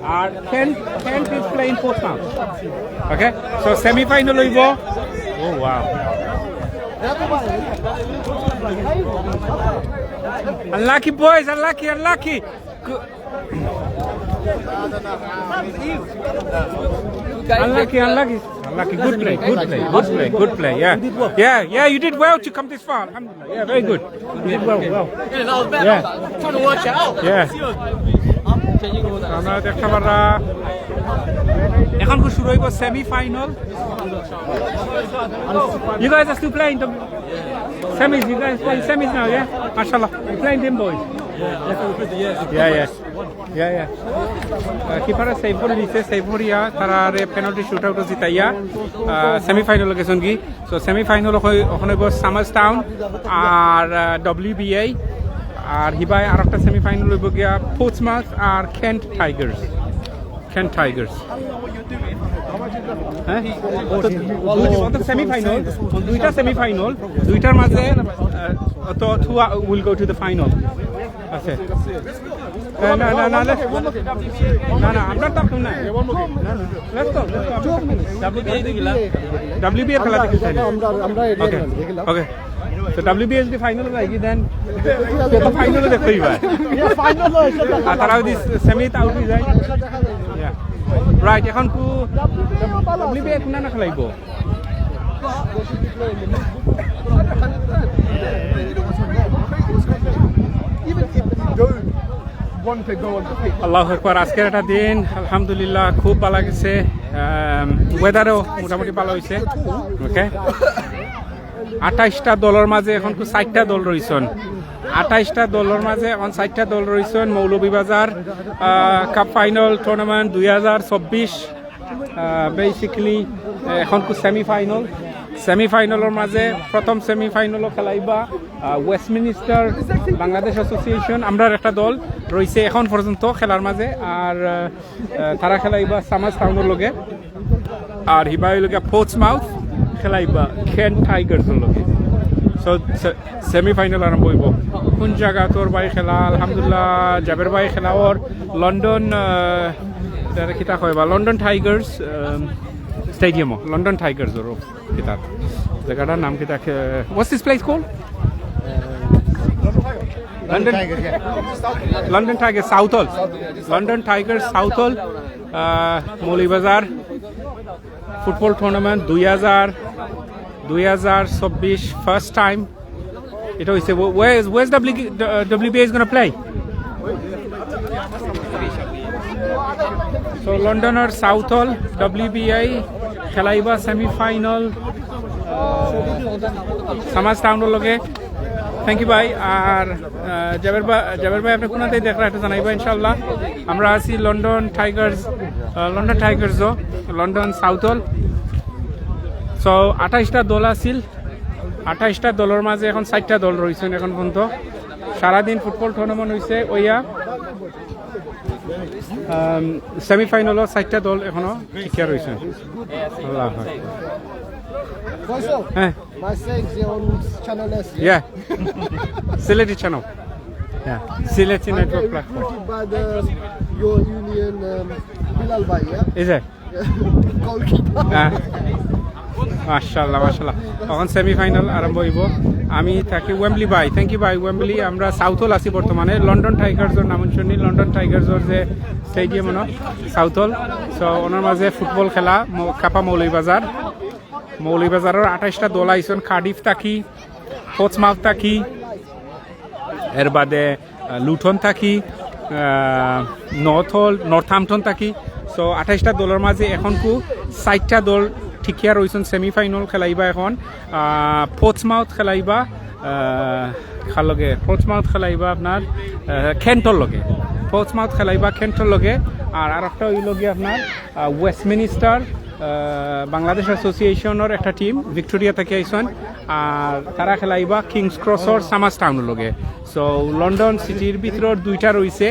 R Kent, Kent is playing Portsmouth. Okay, so semi-final হইব। Oh, wow. Unlucky, boys, unlucky, unlucky. Unlucky, unlucky. Unlucky, good play, good play, good play, good play, yeah. Yeah, yeah, you did well to come this far, alhamdulillah. Yeah, very good. You did well, well. Yeah, that was better. Yeah. Trying to work it out. Yeah. আমরা দেখতে পাররা এখন খুব শুরু হইব semifinal. You guys are still playing the semis, you guys playing semis now, yeah? Mashallah. You're playing them boys. Yeah, yeah. Yeah, yeah. কিপারে সেভ করে দিছে, সেভ করিয়া তারা পেনাল্টি শুট আউট জিতাইয়া সেমিফাইনাল গেছেন কি। সো সেমিফাইনাল ওখানে হইব সামাস টাউন আর ডব্লিউবিএ, আর হিবায় আর একটা সেমিফাইনাল হইব গিয়া পোর্টসমাউথ আর কেন্ট টাইগার্স। Kent Tigers. হ্যাঁ, তো দুই- অর্থাৎ সেমিফাইনাল, দুইটা সেমিফাইনাল, দুইটার মাঝে আহ, তো two will go to the final. আচ্ছা। না, না, না, না, let's- না, না, আমরা তো না। না, না, let's go, let's go. ডাব্লিউবিএ খেলা দেখি। আমরা, আমরা এরিয়া ওকে। ওকে। তো ডাব্লিউবিএ যদি ফাইনালে যায় কি, then তো ফাইনালে দেখতে হইবা। ফাইনাল হয়েছে। আর তারা যদি সেমিতে আউট হয়ে যায়। রাইট, এখন কু ডাব্লিউবিএ কোন না খেলাইব? আল্লাহু আকবার। আজকের একটা দিন, আলহামদুলিল্লাহ, খুব ভালা গেছে। ওয়েদারও মোটামুটি ভালা হইছে। ওকে, আঠাইশটা দলর মাঝে এখন তো চাইরটা দল রইছন। আঠাইশটা দলর মাঝে এখন চাইরটা দল রইছন। মৌলভীবাজার কাপ ফাইনাল টুর্নামেন্ট দুই হাজার চব্বিশ। বেসিক্যালি এখন কু সেমিফাইনাল। সেমিফাইনালর মাঝে প্রথম সেমিফাইনালও খেলাইবা ওয়েস্টমিনিস্টার বাংলাদেশ অ্যাসোসিয়েশন, আমরার একটা দল রইছে এখন পর্যন্ত খেলার মাঝে। আর আহ, তারা খেলাইবা সামাস টাউনর লগে, আর হিবায় লগে পোর্টসমাউথ খেলাইবা কেন্ট টাইগার্সর লগে। সো সেমিফাইনাল আরম্ভ হইব। কোন জাগা তোর ভাই খেলা? আলহামদুলিল্লাহ, জাবের ভাই খেলা ওর লন্ডন, আহ, এটা কিতা কয় বা, লন্ডন টাইগার্স স্টেডিয়ামও, লন্ডন টাইগার্স ওর কিতা, জায়গাটার নাম কিতা? What's this place called? London, London Tigers south হল। লন্ডন টাইগার্স সাউথ হল, আহ, মৌলভীবাজার ফুটবল টুর্নামেন্ট দুই হাজার, দুই হাজার চব্বিশ, ফার্স্ট টাইম। এটা হইছে, where is, where's W, WBA is gonna play? তো লন্ডনর সাউথহল ডাব্লিউবিআই খেলাইবা সেমিফাইনাল সামার্স টাউনর লগে। থ্যাংক ইউ ভাই। আর আহ, জাবের ভাই, জাবের ভাই, আপনি কোনাতে দেখরা একটু জানাইবা ইনশাআল্লাহ। আমরা আছি লন্ডন টাইগার্স, আহ, লন্ডন টাইগার্সও, লন্ডন সাউথহল। সো আঠাইশটা দল আছিল, আঠাইশটা দলর মাঝে এখন চাইরটা দল রইছইন এখন পর্যন্ত। সারাদিন ফুটবল টুর্নামেন্ট হইছে, ওইয়া সেমিফাইনালও চাইরটা দল এখনো টিকিয়া রইছে। আল্লাহু আকবার। হ্যাঁ। My saying they on which channel is? Yeah. Sylheti channel. Yeah. Sylheti network platform. Recruited by the, your union, um, Bilal Bhai, yeah? Is it? Goalkeeper. হ্যাঁ। মাশাআল্লাহ, মাশাআল্লাহ। এখন সেমিফাইনাল আরম্ভ হইব। আমি থাকি ওয়েম্বলি ভাই, থ্যাংক ইউ ভাই। ওয়েম্বলি, আমরা সাউথহল আছি বর্তমানে, লন্ডন টাইগার্সর নাম শুনি, লন্ডন টাইগার্সর যে স্টেডিয়াম হলো সাউথহল। সো ওনার মাঝে ফুটবল খেলা ম-, কাপা মৌলভীবাজার, মৌলভীবাজারর আঠাইশটা দল আইছইন, কার্ডিফ থাকি, পোর্টসমাউথ থাকি, এর বাদে আহ, লুটন থাকি, আহ, নর্থ হল, নর্থহ্যাম্পটন থাকি। সো আঠাইশটা দলর মাঝে এখন কু চাইরটা দল টিকিয়া রইছইন, সেমিফাইনাল খেলাইবা এখন। আহ, পোর্টসমাউথ খেলাইবা, আহ, কার লগে? পোর্টসমাউথ খেলাইবা আপনার, আহ, কেন্টর লগে। পোর্টসমাউথ খেলাইবা কেন্টর লগে। আর আরেকটা হইল গিয়া আপনার, আহ, ওয়েস্টমিনিস্টার, আহ, বাংলাদেশ অ্যাসোসিয়েশনর একটা টিম ভিক্টোরিয়া থাকি আইছইন। আর তারা খেলাইবা কিংস ক্রসর সামার্স টাউনর লগে। সো লন্ডন সিটির ভিতরর দুইটা রইছে,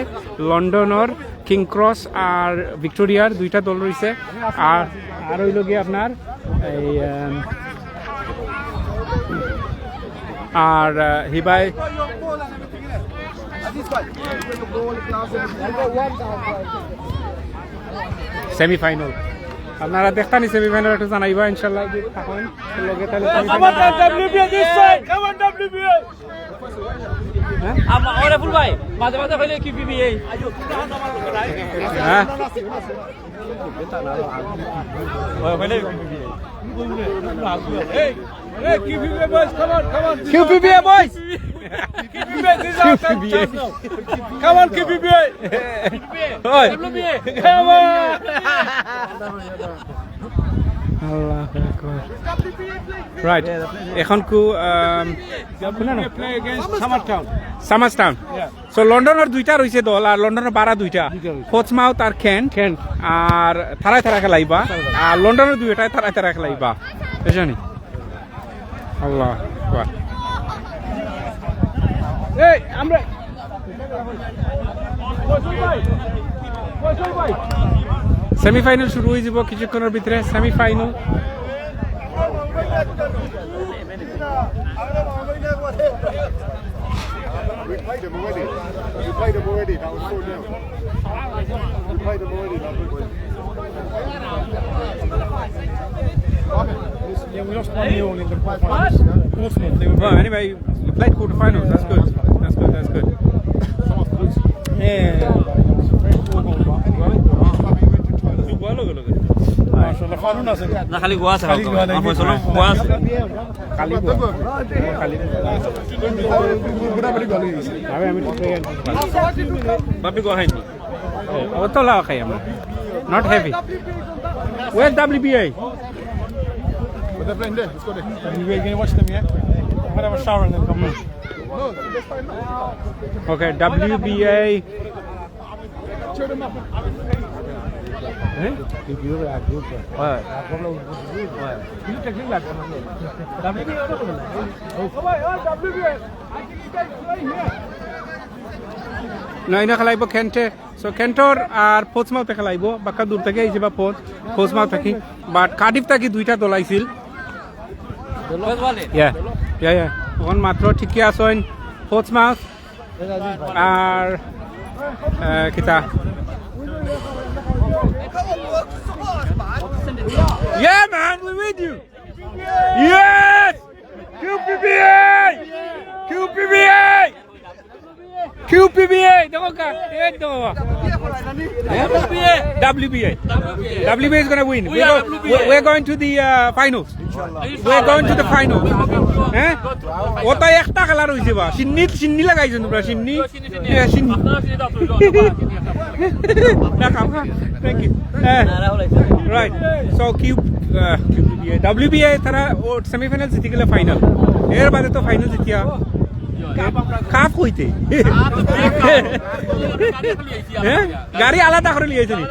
লন্ডনর কিং ক্রস আর ভিক্টোরিয়ার দুইটা দল রইছে। আর, আর হইল গিয়া আপনার এই, আম, আর, আহ, হিবাই সেমিফাইনাল। আপনারা দেখতানি সেমিফাইনাল একটু জানাইবা ইনশাআল্লাহ যদি থাকেন লগে তাহলে। Come on, W B A this side. Come on, W B A. হ্যাঁ? আমা-, ওরে ফুল ভাই, মাঝে মাঝে হইলে কিউপিবিএ। হ্যাঁ? ওই হইলে কিউপিবিএ। এই, এই, কিউপিবিএ boys, come on, come on. কিউপিবিএ boys. কিউপিবিএ, this is our chance now. Come on, কিউপিবিএ. ওই। ডাব্লিউবিএ। Come on. আল্লাহু আকবার। রাইট, এখন কু, um, Play against Somers Town. Somers Town. Yeah. So লন্ডনর দুইটা রইছে দল, আর লন্ডনর বারা দুইটা। দুইটা রইছে। পোর্টসমাউথ আর কেন্ট। কেন্ট। আর তারায় তারায় খেলাইবা। আর লন্ডনর দুইটায় তারায় তারায় খেলাইবা। বুঝছনি? আল্লাহু আকবার। এই, আমরা সেমিফাইনাল শুরু হয়ে যাব কিছুক্ষণের ভিতরে, semifinal. We played them already. We played them already. That was four nil. We played them already. That was Yeah, we lost one nil in the quarterfinals. Portsmouth, they were Well, anyway, you played quarterfinals. That's good. That's good. That's good. Yeah. মাশাআল্লাহ, ফারুন আছে। না, খালি গোয়া আছে, খালি গোয়া নাই। আমার ফয়সাল গোয়া আছে। খালি গোয়া। খালি গোয়া। আমি, আমি ঠিক আছে। বাপি গোয়া খাইনি। ও তো লাও খাই আমরা। Not heavy. Where W B A? But they're playing there. Let's go there. You really gonna watch them, yeah? I'm gonna have a shower and then come back. Okay, W B A. হ্যাঁ? না, এনে খেলাইব কেন্টে। সো কেন্টর আর পোর্টসমাউথে খেলাইব। বাক্কা দূর থাকি আইছে বা পোর্টস-, পোর্টসমাউথ থাকি। বাট কার্ডিফ থাকি দুইটা দল আইছিল। ইয়া, ইয়া, ইয়া। এখন মাত্র ঠিকই আছইন পোর্টসমাউথ। আর, আহ, কিতা? Yeah, man, we with you. Yes! Q P B A! Q P B A! Q P B A! দেখো কা? W B A. W B A is gonna win. We are going to the final. We are going to the final. হ্যাঁ, ওটা একটা খেলা রইছে বা। সিন্নি, সিন্নি লাগাইছো তোমরা, সিন্নি। হ্যাঁ, সিন্নি। না, খাও, খাও। Thank you. হ্যাঁ। Right. So, Q, uh, W B A তারা ও সেমিফাইনাল জিতি গেলে ফাইনাল। এর বাদে তো ফাইনাল জিতিয়া কাপ হইতে। হ্যাঁ? গাড়ি আলাদা করে লিয়ে যাবি।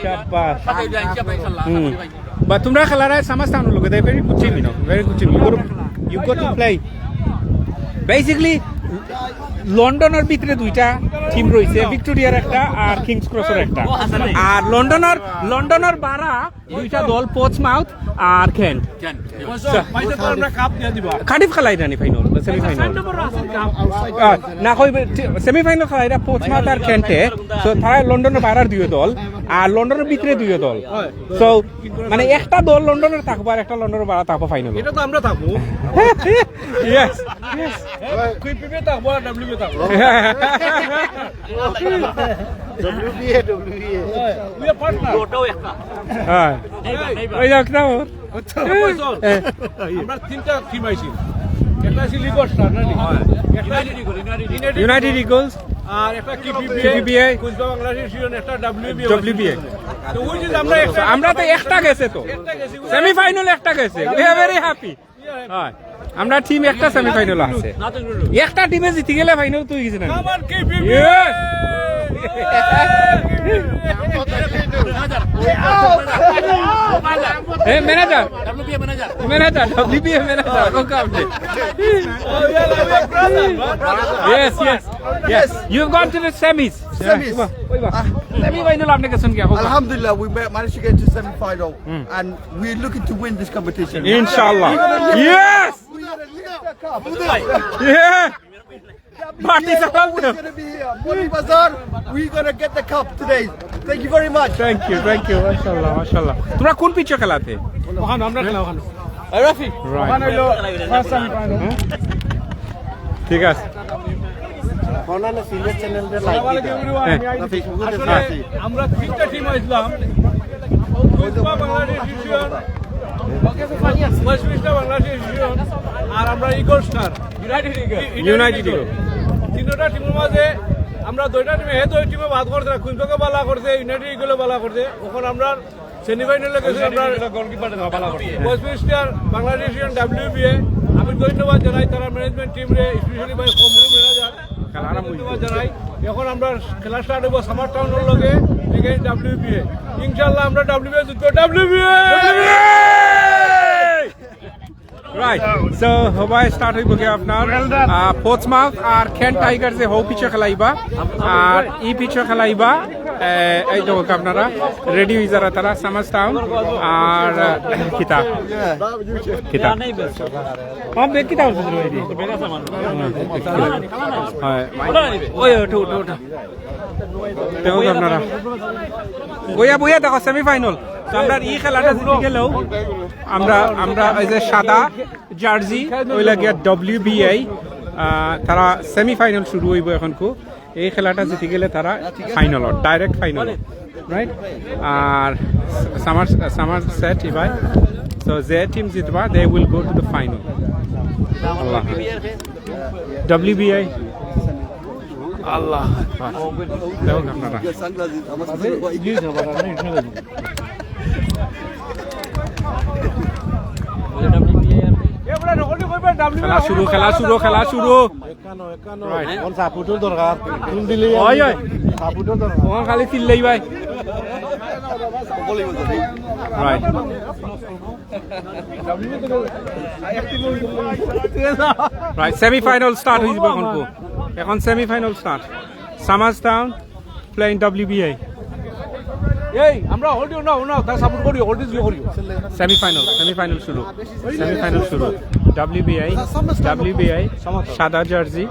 শাবাশ। হুম। বা তোমরা খেলার আগে সামাজ টাউনের লগে, they very good team, you know, very good team. You got to, you got to play. Basically, লন্ডনের ভিতরে দুইটা টিম রইছে, ভিক্টোরিয়ার একটা আর কিংস ক্রসের একটা। আর লন্ডনের, লন্ডনের বারা দুইটা দল, পোর্টসমাউথ আর কেন্ট। কার্ডিফ খেলাইরা নি ফাইনাল, সেমিফাইনাল? না, কই, সেমিফাইনাল খেলাইরা পোর্টসমাউথ আর কেন্টে। So, তারা লন্ডনের বারার দুই দল, আর লন্ডনের ভিতরে দুই দল। So, মানে, একটা দল লন্ডনের থাকবো আর একটা লন্ডনের বারা থাকবো ফাইনাল। এটা তো আমরা থাকবো। Yes, yes. কুইপিপে থাকবো আর ডাব্লিউপি থাকবো। W B A, W B A. We are partner. হ্যাঁ। ওই যাক না ওর। আচ্ছা, ফয়সল। হ্যাঁ। আমরা তিনটা টিম আইছি। একটা আছে লিগর স্টার, না নি? একটা ইউনাইটেড ইগলস। আর একটা কিপিপিএ। কিপিপিএ। কুচবিহার বাংলাদেশ ইউনিয়ন, একটা ডাব্লিউবিএ। ডাব্লিউবিএ। তো ওই যে আমরা একটা আমরা তো একটা গেছে তো। একটা গেছে। সেমিফাইনাল একটা গেছে। We are very happy. হ্যাঁ। আমরা টিম একটা সেমিফাইনাল আছে। একটা টিমে জিতি গেলে ফাইনাল তো গেছে না? Come on, কিপিপিএ। Yes. Hey, manager. W B A manager. Manager, W B A manager. Welcome. Oh, yeah, we are brother, brother. Yes, yes. Yes. You've gone to the semis. Semis. ওই বাহ, ওই বাহ। সেমিফাইনাল আপনি গেছেন কি? আলহামদুলিল্লাহ, we ma-, managed to get to semi-final, and we're looking to win this competition. ইনশাআল্লাহ। Yes. We're gonna lift the cup. Yeah. Party is gonna be here. Moni Bazar, we're gonna get the cup today. Thank you very much. Thank you, thank you. মাশাআল্লাহ, মাশাআল্লাহ। তোমরা কোন পিচে খেলাতে? ওখানে আমরা খেলা ওখানে। রাফি। Right. ওখানে হইলো ফার্স্ট সেমিফাইনাল। ঠিক আছে। ওখানে সিলেট চ্যানেলটা লাইভ দিতে। হ্যাঁ। রাফি, ওখানে আসলে রাফি। আমরা তিনটা টিম আইছিলাম। কুচবিহার বাংলাদেশ ইউনিয়ন, ওয়েস্টমিনস্টার বাংলাদেশ ইউনিয়ন, আর আমরা ইগল স্টার। United eagle. তিনটা টিমের মাঝে আমরা দুইটা টিমে, হে দুই টিমে বাদ করছে, কুচবিহারে বালা করছে, ইউনাইটেড ইগলে বালা করছে। এখন আমরা সেমিফাইনালে গেছে আমরা ওয়েস্টমিনস্টার বাংলাদেশ ইউনিয়ন ডাব্লিউবিএ। আমি ধন্যবাদ জানাই তারা ম্যানেজমেন্ট টিমরে, স্পেশালি ভাই কমরু ম্যানেজার। ধন্যবাদ জানাই। এখন আমরা খেলা স্টার্ট হইব সামার টাউনের লগে এগেইনস্ট ডাব্লিউবিএ। ইনশাআল্লাহ আমরা ডাব্লিউবিএ জিতবো, ডাব্লিউবিএ। রাইট, সো হবায় স্টার্ট হইব কি আপনার, আহ, পোর্টসমাউথ আর কেন্ট টাইগার্সে হউ পিচে খেলাইবা, আর ই পিচে খেলাইবা, আহ, এই তো আপনারা রেডি হয়ে যারা তারা সামার টাউন আর, আহ, কিতা কিতা। হ্যাঁ, বে-, কিতা হচ্ছে রে ভাই? হয়। ওই, ওঠো, ওঠো, ওঠো। দেখো আপনারা। বইয়া, বইয়া দেখো সেমিফাইনাল। তো আমরা এই খেলাটা জিতে গেলেও আমরা, আমরা এই যে সাদা জার্সি, ওই লাগিয়া ডাব্লিউবিআই, আহ, তারা সেমিফাইনাল শুরু হইব এখন কু। এই খেলাটা জিতে গেলে তারা ফাইনাল, ডাইরেক্ট ফাইনাল, রাইট? আর সামার, সামার সেট ইবাই। So যে টিম জিতবা, they will go to the final. আল্লাহ। ডাব্লিউবিআই। আল্লাহ আকবার। দেখো আপনারা। খেলা শুরু, খেলা শুরু, খেলা শুরু। রাইট। কোন সাপোর্টর দরকার? কোন দিলে ওই, ওই। সাপোর্টর দরকার। ওখানে খালি চিল্লাই ভাই। রাইট। রাইট, সেমিফাইনাল স্টার্ট হয়ে যাবে এখন। এখন semifinal start. Summer town playing ডাব্লিউবিআই। এই, আমরা হোল্ড ইউ না, না, তার সাপোর্ট করি, হোল্ড ইউ করি। সেমিফাইনাল, সেমিফাইনাল শুরু, সেমিফাইনাল শুরু। ডাব্লিউবিআই, ডাব্লিউবিআই, সাদা জার্সি,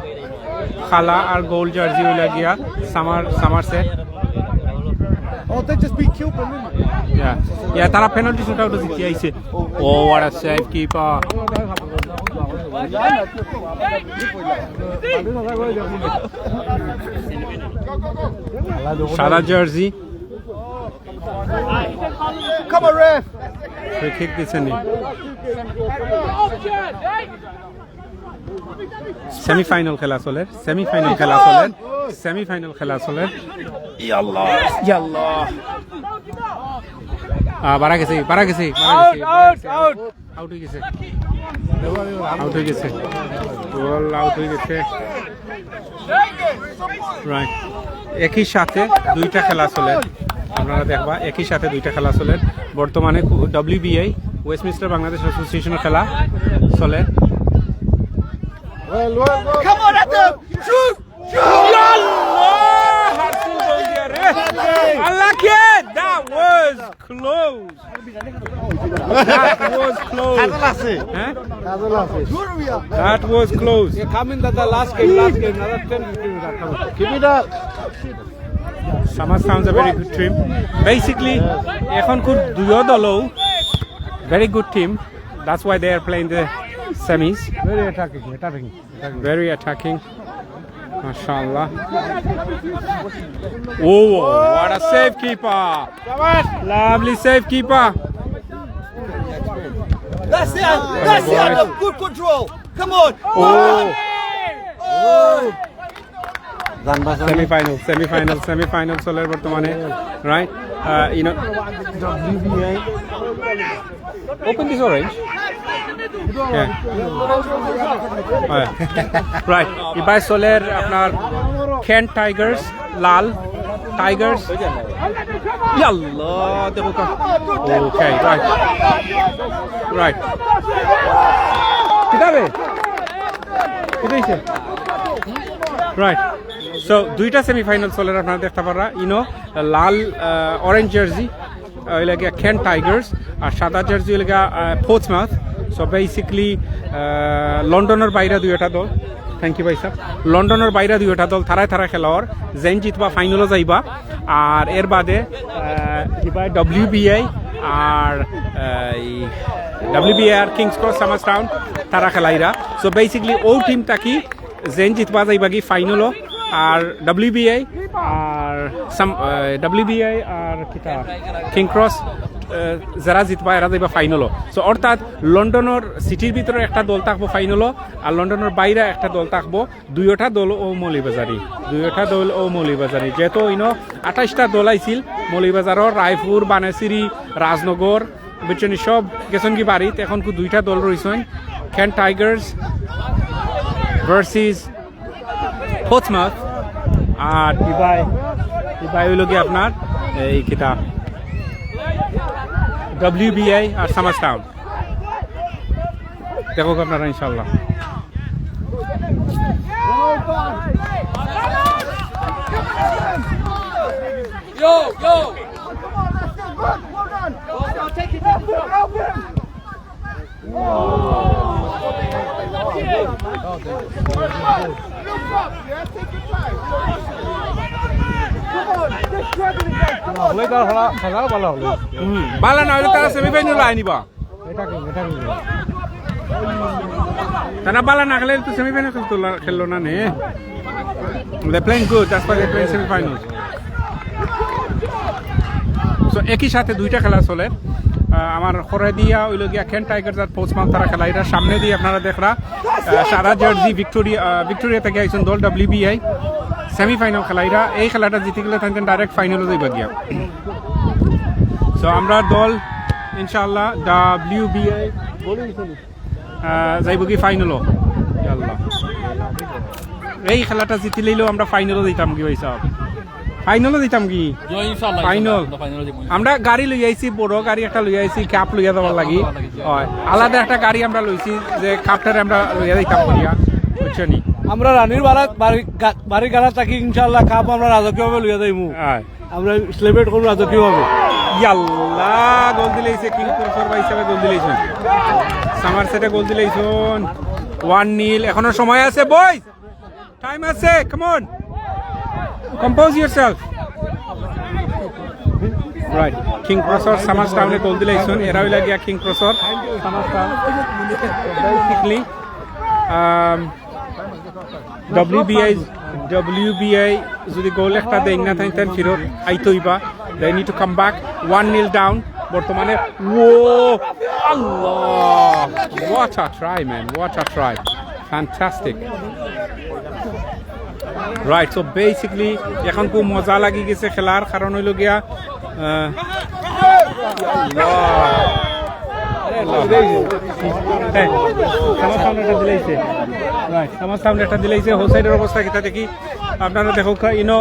কালা আর গোল্ড জার্সি ওই লাগিয়া, summer, summer set. Oh, they just be cute, man. ইয়া, ইয়া, তারা পেনাল্টি শুট আউট জিতে আইছে। Oh, what a save, keeper. সাদা jersey. Come on, ref. Free kick দিছে নি? সেমিফাইনাল খেলা চলের, সেমিফাইনাল খেলা চলের, সেমিফাইনাল খেলা চলের। ইয়াল্লাহ, ইয়াল্লাহ। আহ, বাড়া গেছে, বাড়া গেছে, বাড়া গেছে, আউট, আউট, আউট। আউট অই গেছে। আউট অই গেছে। গোল আউট অই গেছে। রাইট। একই সাথে দুইটা খেলা চলের। আপনারা দেখবা, একই সাথে দুইটা খেলা চলের। বর্তমানে কু-, ডাব্লিউবিআই, ওয়েস্টমিনস্টার বাংলাদেশ অ্যাসোসিয়েশনের খেলা চলের। Come on, Adam! Shoot! Shoot! ইয়াল্লাহ! হাসিল গোল দিয়া রে। আল্লাহ কে! That was close. That was close. কাজল আছে। হ্যাঁ? কাজল আছে। That was close. Come in, the last game, last game, another ten, fifteen minutes. Keep it up. Summer sounds a very good team. Basically, এখন খুব দুইও দলও very good team. That's why they are playing the semis. Very attacking, attacking, attacking. Very attacking. Mashallah. Oh, what a save keeper. Lovely save keeper. That's it. That's it. Good control. Come on. Oh. Oh. Semifinal, semifinal, semifinal চলের বর্তমানে, right? Uh, you know, W B I. Open this orange. Yeah. Right. ইবায় চলের আপনার Kent Tigers, লাল Tigers. ইয়াল্লাহ, দেখো কা। Okay, right. Right. কিতা রে? কিতা অইছে? Right. So, দুইটা সেমিফাইনাল চলের আপনারা দেখতা পাররা। ইনো লাল, আহ, orange jersey, আহ, অইলা গিয়া Kent Tigers, আর সাদা জার্সি অইলা গিয়া, আহ, Portsmouth. So, basically, আহ, লন্ডনর বাইরা দুইটা দল। Thank you, ভাই সাহেব। লন্ডনর বাইরা দুইটা দল, তারায় তারায় খেলা অর। যেইন জিতবা ফাইনালো যাইবা। আর এর বাদে, আহ, ইবায় W B I আর, আহ, এই W B I R King's Cross Summerstown তারা খেলাইরা। So, basically, ও টিম থাকি যেইন জিতবা যাইবা কি ফাইনালো, আর W B I R some-, ah, W B I আর কিতা King's Cross, আহ, যারা জিতবা এরা যাইবা ফাইনালো। So অর্থাৎ লন্ডনর সিটির ভিতরে একটা দল থাকবো ফাইনালো, আর লন্ডনর বাইরে একটা দল থাকবো। দুইওটা দল ও মৌলভীবাজারি, দুইওটা দল ও মৌলভীবাজারি। যেহেতু ইনো আঠাইশটা দল আইছিল মৌলভীবাজারর, রায়পুর, বানেসিরি, রাজনগর, বুঝছনি, সব গেছন কি বাড়িত, এখন কু দুইটা দল রইছইন, Kent Tigers versus Portsmouth, আর ইবায়, ইবায় অইলো কি আপনার এই কিতা W B I আর Summerstown। দেখো আপনারা ইনশাআল্লাহ। Yo, yo. হুম, বালা না অইলে তারা সেমিফাইনাল আইনিবা। তারা বালা না খেলে তো সেমিফাইনাল খেলতো না, খেললো না নে। They playing good, that's why they playing semifinals. So একই সাথে দুইটা খেলা চলের। আহ, আমার খরে দিয়া অইলো গিয়া Kent Tigers আর Portsmouth তারা খেলাইরা। সামনে দিয়া আপনারা দেখরা, আহ, সাদা জার্সি ভিক্টোরিয়া, আহ, ভিক্টোরিয়া থাকি আইছইন দল W B I। সেমিফাইনাল খেলাইরা। এই খেলাটা জিতি গেলে তাইন ডাইরেক্ট ফাইনালো যাইবা গিয়া। So আমরা দল ইনশাআল্লাহ W B I আহ, যাইবো কি ফাইনালো? ইয়া আল্লাহ। এই খেলাটা জিতিলেইলেও আমরা ফাইনালো যাইতাম কি ভাই সাহেব? ফাইনালো যাইতাম কি? জি, ইনশাআল্লাহ, ফাইনাল। ইনশাআল্লাহ, আমরা ফাইনালো যাইবো। আমরা গাড়ি লই আইছি, বড় গাড়ি একটা লই আইছি, কাপ লইয়া যাওয়ার লাগি। কাপ লইয়া যাওয়ার লাগি, জি। হয়, আলাদা একটা গাড়ি আমরা লইছি, যে কাপটারে আমরা লইয়া যাইতাম করিয়া, বুঝছো নি? আমরা রানীর বাড়া, বাড়ি গা-, বাড়ির গাড়া থাকি ইনশাআল্লাহ কাপ আমরা রাজকীয়ভাবে লইয়া যাইমু। হয়। আমরা সেলিব্রেট করবো রাজকীয়ভাবে। ইয়াল্লা, গোল দিলাইছে, কিং ক্রসর ভাই হিসাবে গোল দিলাইছইন। সামারসেটে গোল দিলাইছইন। ওয়ান নীল, এখনো সময় আছে, বয়স। টাইম আছে, come on। Compose yourself। Right, king ক্রসর সামারসটাউনে গোল দিলাইছইন। এরা অইলা গিয়া কিং ক্রসর সামারসটাউন। Basically, um, W B I, W B I যদি গোল একটা দেইন না, তাইন তাইন ফিরত আইতে অইবা। They need to come back. One nil down বর্তমানে। ও আল্লাহ, what a try, man, what a try, fantastic. Right, so basically এখন খুব মজা লাগি গেছে খেলার, কারণ অইলো গিয়া, আহ, আল্লাহ। হ্যাঁ, আমার সামনে একটা দিলাইছে। Right, আমার সামনে একটা দিলাইছে। হোসাইডের অবস্থা কিতা দেখি, আপনারা দেখউক্কা, ইনো,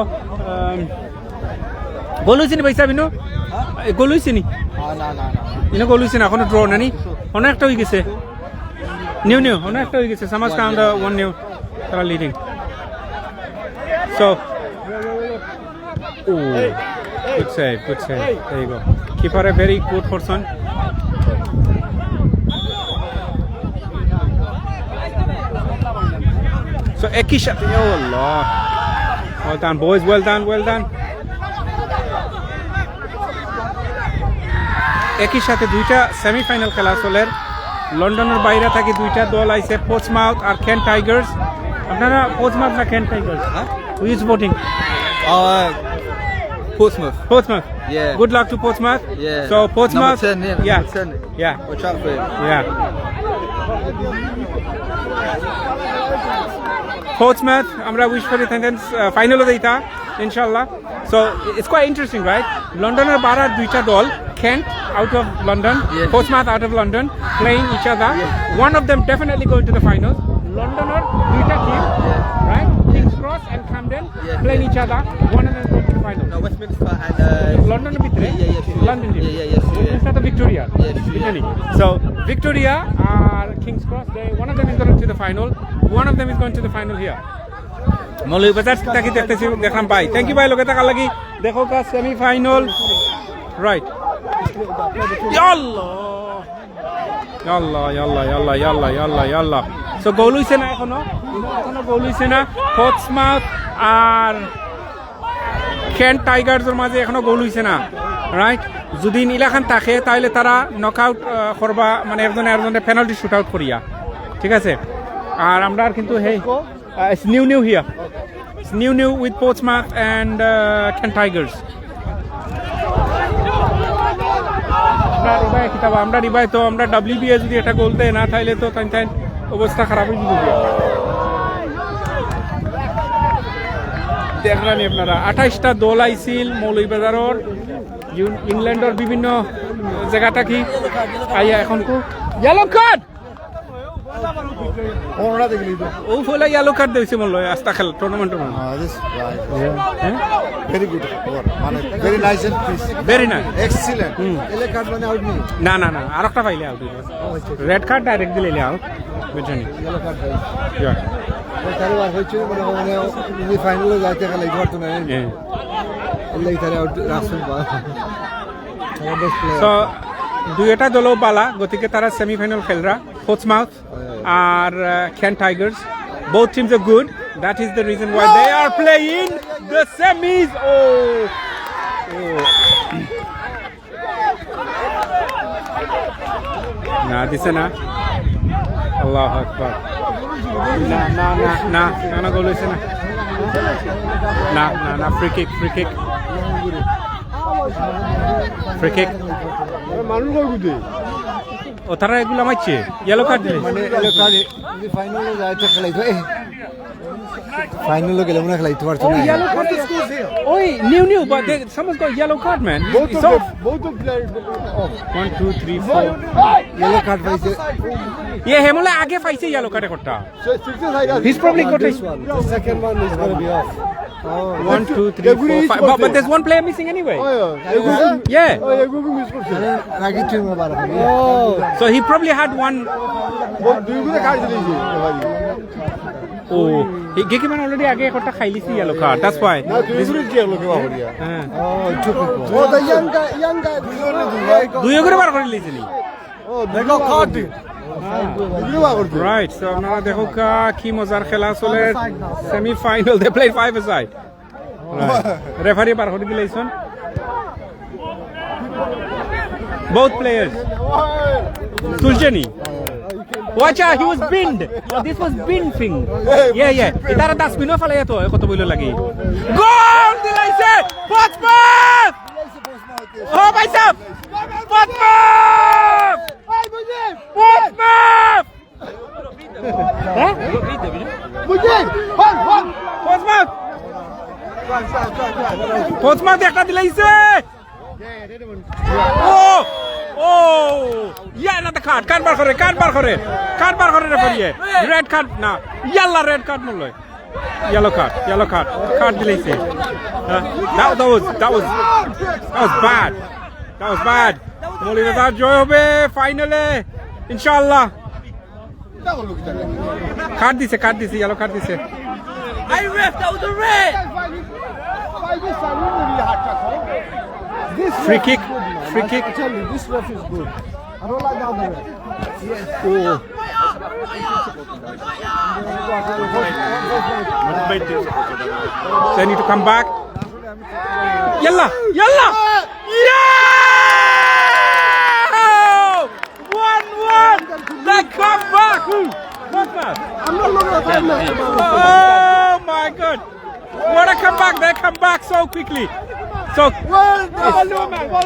আম, গোল অইছে নি ভাই সাহেব, ইনো? এ, গোল অইছে নি? না, না, না, না। ইনো গোল অইছে না, এখনো ড্র নানি? অনেকটা অই গেছে। নিউ নিউ, অনেকটা অই গেছে। সামাজ কাউন্ট ওয়ান নিউ, তারা leading. So, oh, good save, good save. There you go. Keeper a very good person. So, একই সাথে, oh Allah. Well done, boys, well done, well done. একই সাথে দুইটা সেমিফাইনাল খেলা চলের। লন্ডনের বাইরে থাকি দুইটা দল আইছে, পোর্টসমাউথ আর কেন্ট টাইগার্স। আপনারা পোর্টসমাউথ না কেন্ট টাইগার্স? হ্যাঁ? Who you supporting? Uh, Portsmouth. Portsmouth. Yeah. Good luck to Portsmouth. Yeah. So Portsmouth. Number ten, yeah. Yeah. Number ten. Yeah. Watch out for him. Yeah. Portsmouth, আমরা উইশ করি তাইন ফাইনালো যাইতা ইনশাআল্লাহ। So it's quite interesting, right? লন্ডনের বারার দুইটা দল, Kent out of London, yes, Portsmouth out of London, playing each other. Yes. One of them definitely going to the finals. লন্ডনের দুইটা team, yes, right? King's Cross and Camden, yes, playing, yes, each other. One of them going to the final. No, Westminster and, uh, লন্ডনের ভিতরে? Yeah, yeah, yeah, sure. London team. Yeah, yeah, yeah, sure, yeah. Westminster তো Victoria. Yeah, sure, yeah. বুঝছনি? So Victoria আর King's Cross, they, one of them is going to the final. One of them is going to the final here. Moulvibazar থাকি দেখতেছি, দেখলাম ভাই। Thank you ভাই, লগে থাকার লাগি। দেখউক্কা সেমিফাইনাল। Right. ইয়াল্লাহ। ইয়াল্লাহ, ইয়াল্লাহ, ইয়াল্লাহ, ইয়াল্লাহ, ইয়াল্লাহ, ইয়াল্লাহ। So গোল অইছে না এখনো। এখনো গোল অইছে না। পোর্টসমাউথ আর কেন্ট টাইগার্সের মাঝে এখনো গোল অইছে না। রাইট? যদি ইলাখান থাকে, তাইলে তারা নকআউট, আহ, করবা, মানে একজনে আরজনরে পেনাল্টি শুট আউট করিয়া। ঠিক আছে? আর আমরা আর কিন্তু, hey, uh, it's new, new here. It's new, new with Portsmouth and, uh, Kent Tigers. আমরা রিবাই কিতাবা, আমরা রিবাই তো, আমরা ডাব্লিউবিএ যদি একটা গোল দেয় না, তাইলে তো তাইন তাইন অবস্থা খারাপ অই যাইবো। দেখরানি আপনারা, আঠাইশটা দল আইছিল মৌলভীবাজারর, ইউ-, ইংল্যান্ডর বিভিন্ন জায়গা থাকি আইয়া এখন কো ইয়েলো কার্ড। ওরা দেখলি তো। ও ফলে ইয়েলো কার্ড দিছে মনে হয়, আস্তা খেল, tournament tournament. Ah, this guy. হ্যাঁ? Very good. ওর, মানে, very nice and peace. Very nice. Excellent। Hmm. Yellow card মানে আউট নি? না, না, না, আরেকটা পাইলে আউট অইবো। রেড কার্ড ডাইরেক্ট দিলে আউট, বুঝছনি? ইয়েলো কার্ড ভাই। ইয়া। ও তারে বার হইছে, মানে, মানে, উনি ফাইনালো যাইতে গেলে এই ঘটনা নেই। হ্যাঁ। আল্লাহ তারে আউট রাখছেন বা। So, দুইটা দলও বালা, গতিকে তারা সেমিফাইনাল খেলরা, পোর্টসমাউথ আর, আহ, Kent Tigers. Both teams are good. That is the reason why they are playing the semis. Oh. Oh. না, দিছে না। আল্লাহু আকবার। না, না, না, না, না, না, গোল অইছে না। না, না, না, free kick, free kick. Free kick. মানুষ কই গুদে? ও, তারা এগুলা মারছে। ইয়েলো কার্ড দিলে। মানে, ইয়েলো কার্ড, যদি ফাইনালে যায়, তো খেলাইতো। এ, ফাইনালে গেলে মনে হয় খেলাইতে পারতো না। Yellow card তো স্কোর। ওই, new, new, but they, someone's got yellow card, man. Both of them, both of them. One, two, three, four. Yellow card পাইছে। ইয়ে, হে মনে হয় আগে পাইছে ইয়েলো কার্ড একটা। He's probably got a... This one. The second one is gonna be off. One, two, three, four, five. But, but there's one player missing anyway. Yeah. রাগি টিম আবার। So he probably had one. ও, হে, গেকি মানে already আগে একটা খাইলিছি yellow card, that's why. না, দুই গুলো কি হলো, কি বাবুরিয়া? হ্যাঁ। Oh, two people. Oh, the young guy, young guy. দুই করে বার করে লিছি নি। Oh, দেখো, কার্ড। Right, so আপনারা দেখউক্কা, কি মজার খেলা চলের। Semi final, they played five-a-side. Right. Referee বার করে দিলাইছইন। Both players. তুলছে নি? Watch out, he was binned. This was bin thing. Yeah, yeah. ইতারে ডাস্টবিনো ফালাইয়া তো, কত বইল লাগি। গোল দিলাইছে! পঁচপাত! ও ভাই সাহেব! পঁচপাত! পঁচপাত! হ্যাঁ? পঁচপাত! পঁচপাত একটা দিলাইছে! ও! ও! ইয়া, না তো কার্ড, কার্ড বার করে, কার্ড বার করে, কার্ড বার করে রেফারিয়ে। রেড কার্ড না, ইয়াল্লা রেড কার্ড মনে হয়। Yellow card, yellow card, card দিলাইছে। হ্যাঁ, that, that was, that was, that was bad. That was bad. Moulvibazar জয় হবে ফাইনালে, ইনশাআল্লাহ। কার্ড দিছে, কার্ড দিছে, ইয়েলো কার্ড দিছে। I ref, that was a red. Free kick, free kick. This ref is good, man. I tell you, this ref is good. I don't like the other ref. Oh. They need to come back. Yalla, yalla. Yeah! One one. They come back. Come back. Oh my God. What a comeback. They come back so quickly. So, well done.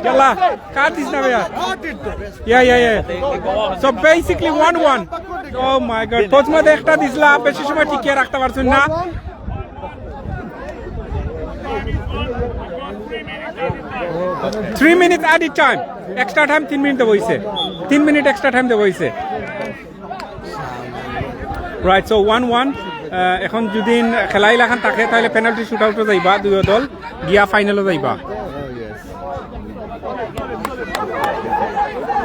Yalla. Card this না ভাইয়া। Yeah, yeah, yeah. So basically one one. Oh my God. প্রথমে একটা দিছলা, বেশি সময় টিকিয়ে রাখতে পারছইন না। Three minutes added time. Extra time তিন মিনিট দেওয়া হইছে। তিন মিনিট এক্সট্রা টাইম দেওয়া হইছে। Right, so one one. এখন যদি খেলা ইলাখান থাকে, তাহলে পেনাল্টি শুট আউটও যাইবা, দুইও দল গিয়া ফাইনালও যাইবা।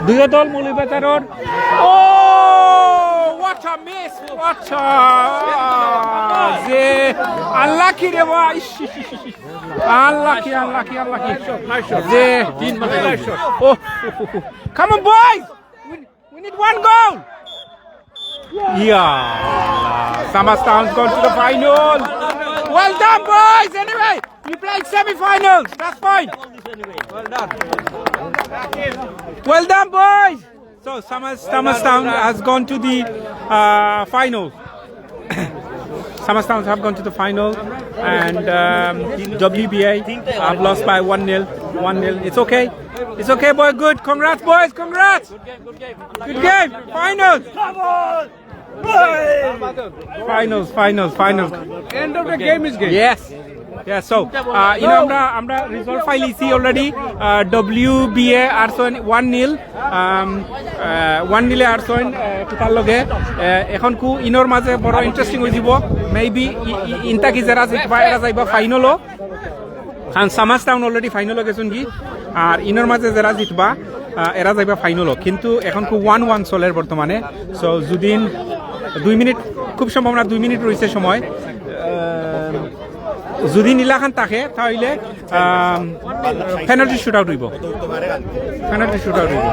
দুইও দল মৌলভীবাজারর। ও, what a miss, what a, যে আনলাকি রে ভাই। Unlucky, unlucky, unlucky. যে তিন মানে ও, come on boys, we, we need one goal. Yeah, Samasthawn's gone to the final. Well done, boys. Anyway, you played semi-finals. That's fine. Well done, boys. So Samasthawn has gone to the uh, final. Samasthawn have gone to the final, and um, W B A have lost by one nil. One nil. It's okay. It's okay, boy. Good. Congrats, boys. Congrats. Good game. Final. Finals, finals, finals. End of the game is game. Yes. Yeah, so, uh, you know, আমরা, আমরা রিজাল্ট পাইলিছি already. W B A আরসইন ওয়ান নীল, ওয়ান নীলে আরসইন কুতার লগে। আহ, এখন কু ইনোর মাঝে বড় ইন্টারেস্টিং হয়ে যাব। মেবি ইনতা কি যারা জিতবা, এরা যাইবা ফাইনালও। কারণ সামাস্টাউন অলরেডি ফাইনালও গেছইন কি, আর ইনোর মাঝে যারা জিতবা, আহ, এরা যাইবা ফাইনালও। কিন্তু এখন কু ওয়ান ওয়ান চলের বর্তমানে। সো যদি দুই মিনিট, খুব সম্ভাবনা দুই মিনিট রয়েছে সময়। আহ, যদি নীলাখান থাকে, তাহলে পেনাল্টি শুট আউট হইব। পেনাল্টি শুট আউট হইব।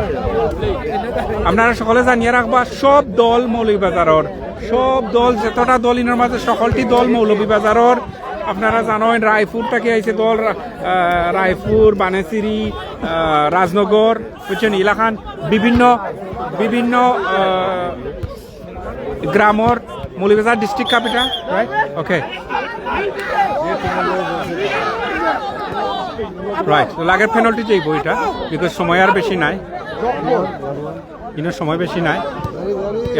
আপনারা সকলে জানিয়ে রাখবা, সব দল মৌলভীবাজারর, সব দল, যতটা দল ইনোর মাঝে, সকলটি দল মৌলভীবাজারর। আপনারা জানেন, রায়পুর থেকে আইছে দল, আহ, রায়পুর, বানেসিরি, আহ, রাজনগর, বুঝছেন, ইলাখান বিভিন্ন, বিভিন্ন, আহ, গ্রামর মৌলভীবাজার ডিস্ট্রিক্ট ক্যাপিটাল, রাইট? ওকে। রাইট, তো লাগের পেনাল্টি যাইব এটা, বিকজ সময় আর বেশি নাই, ইনো সময় বেশি নাই।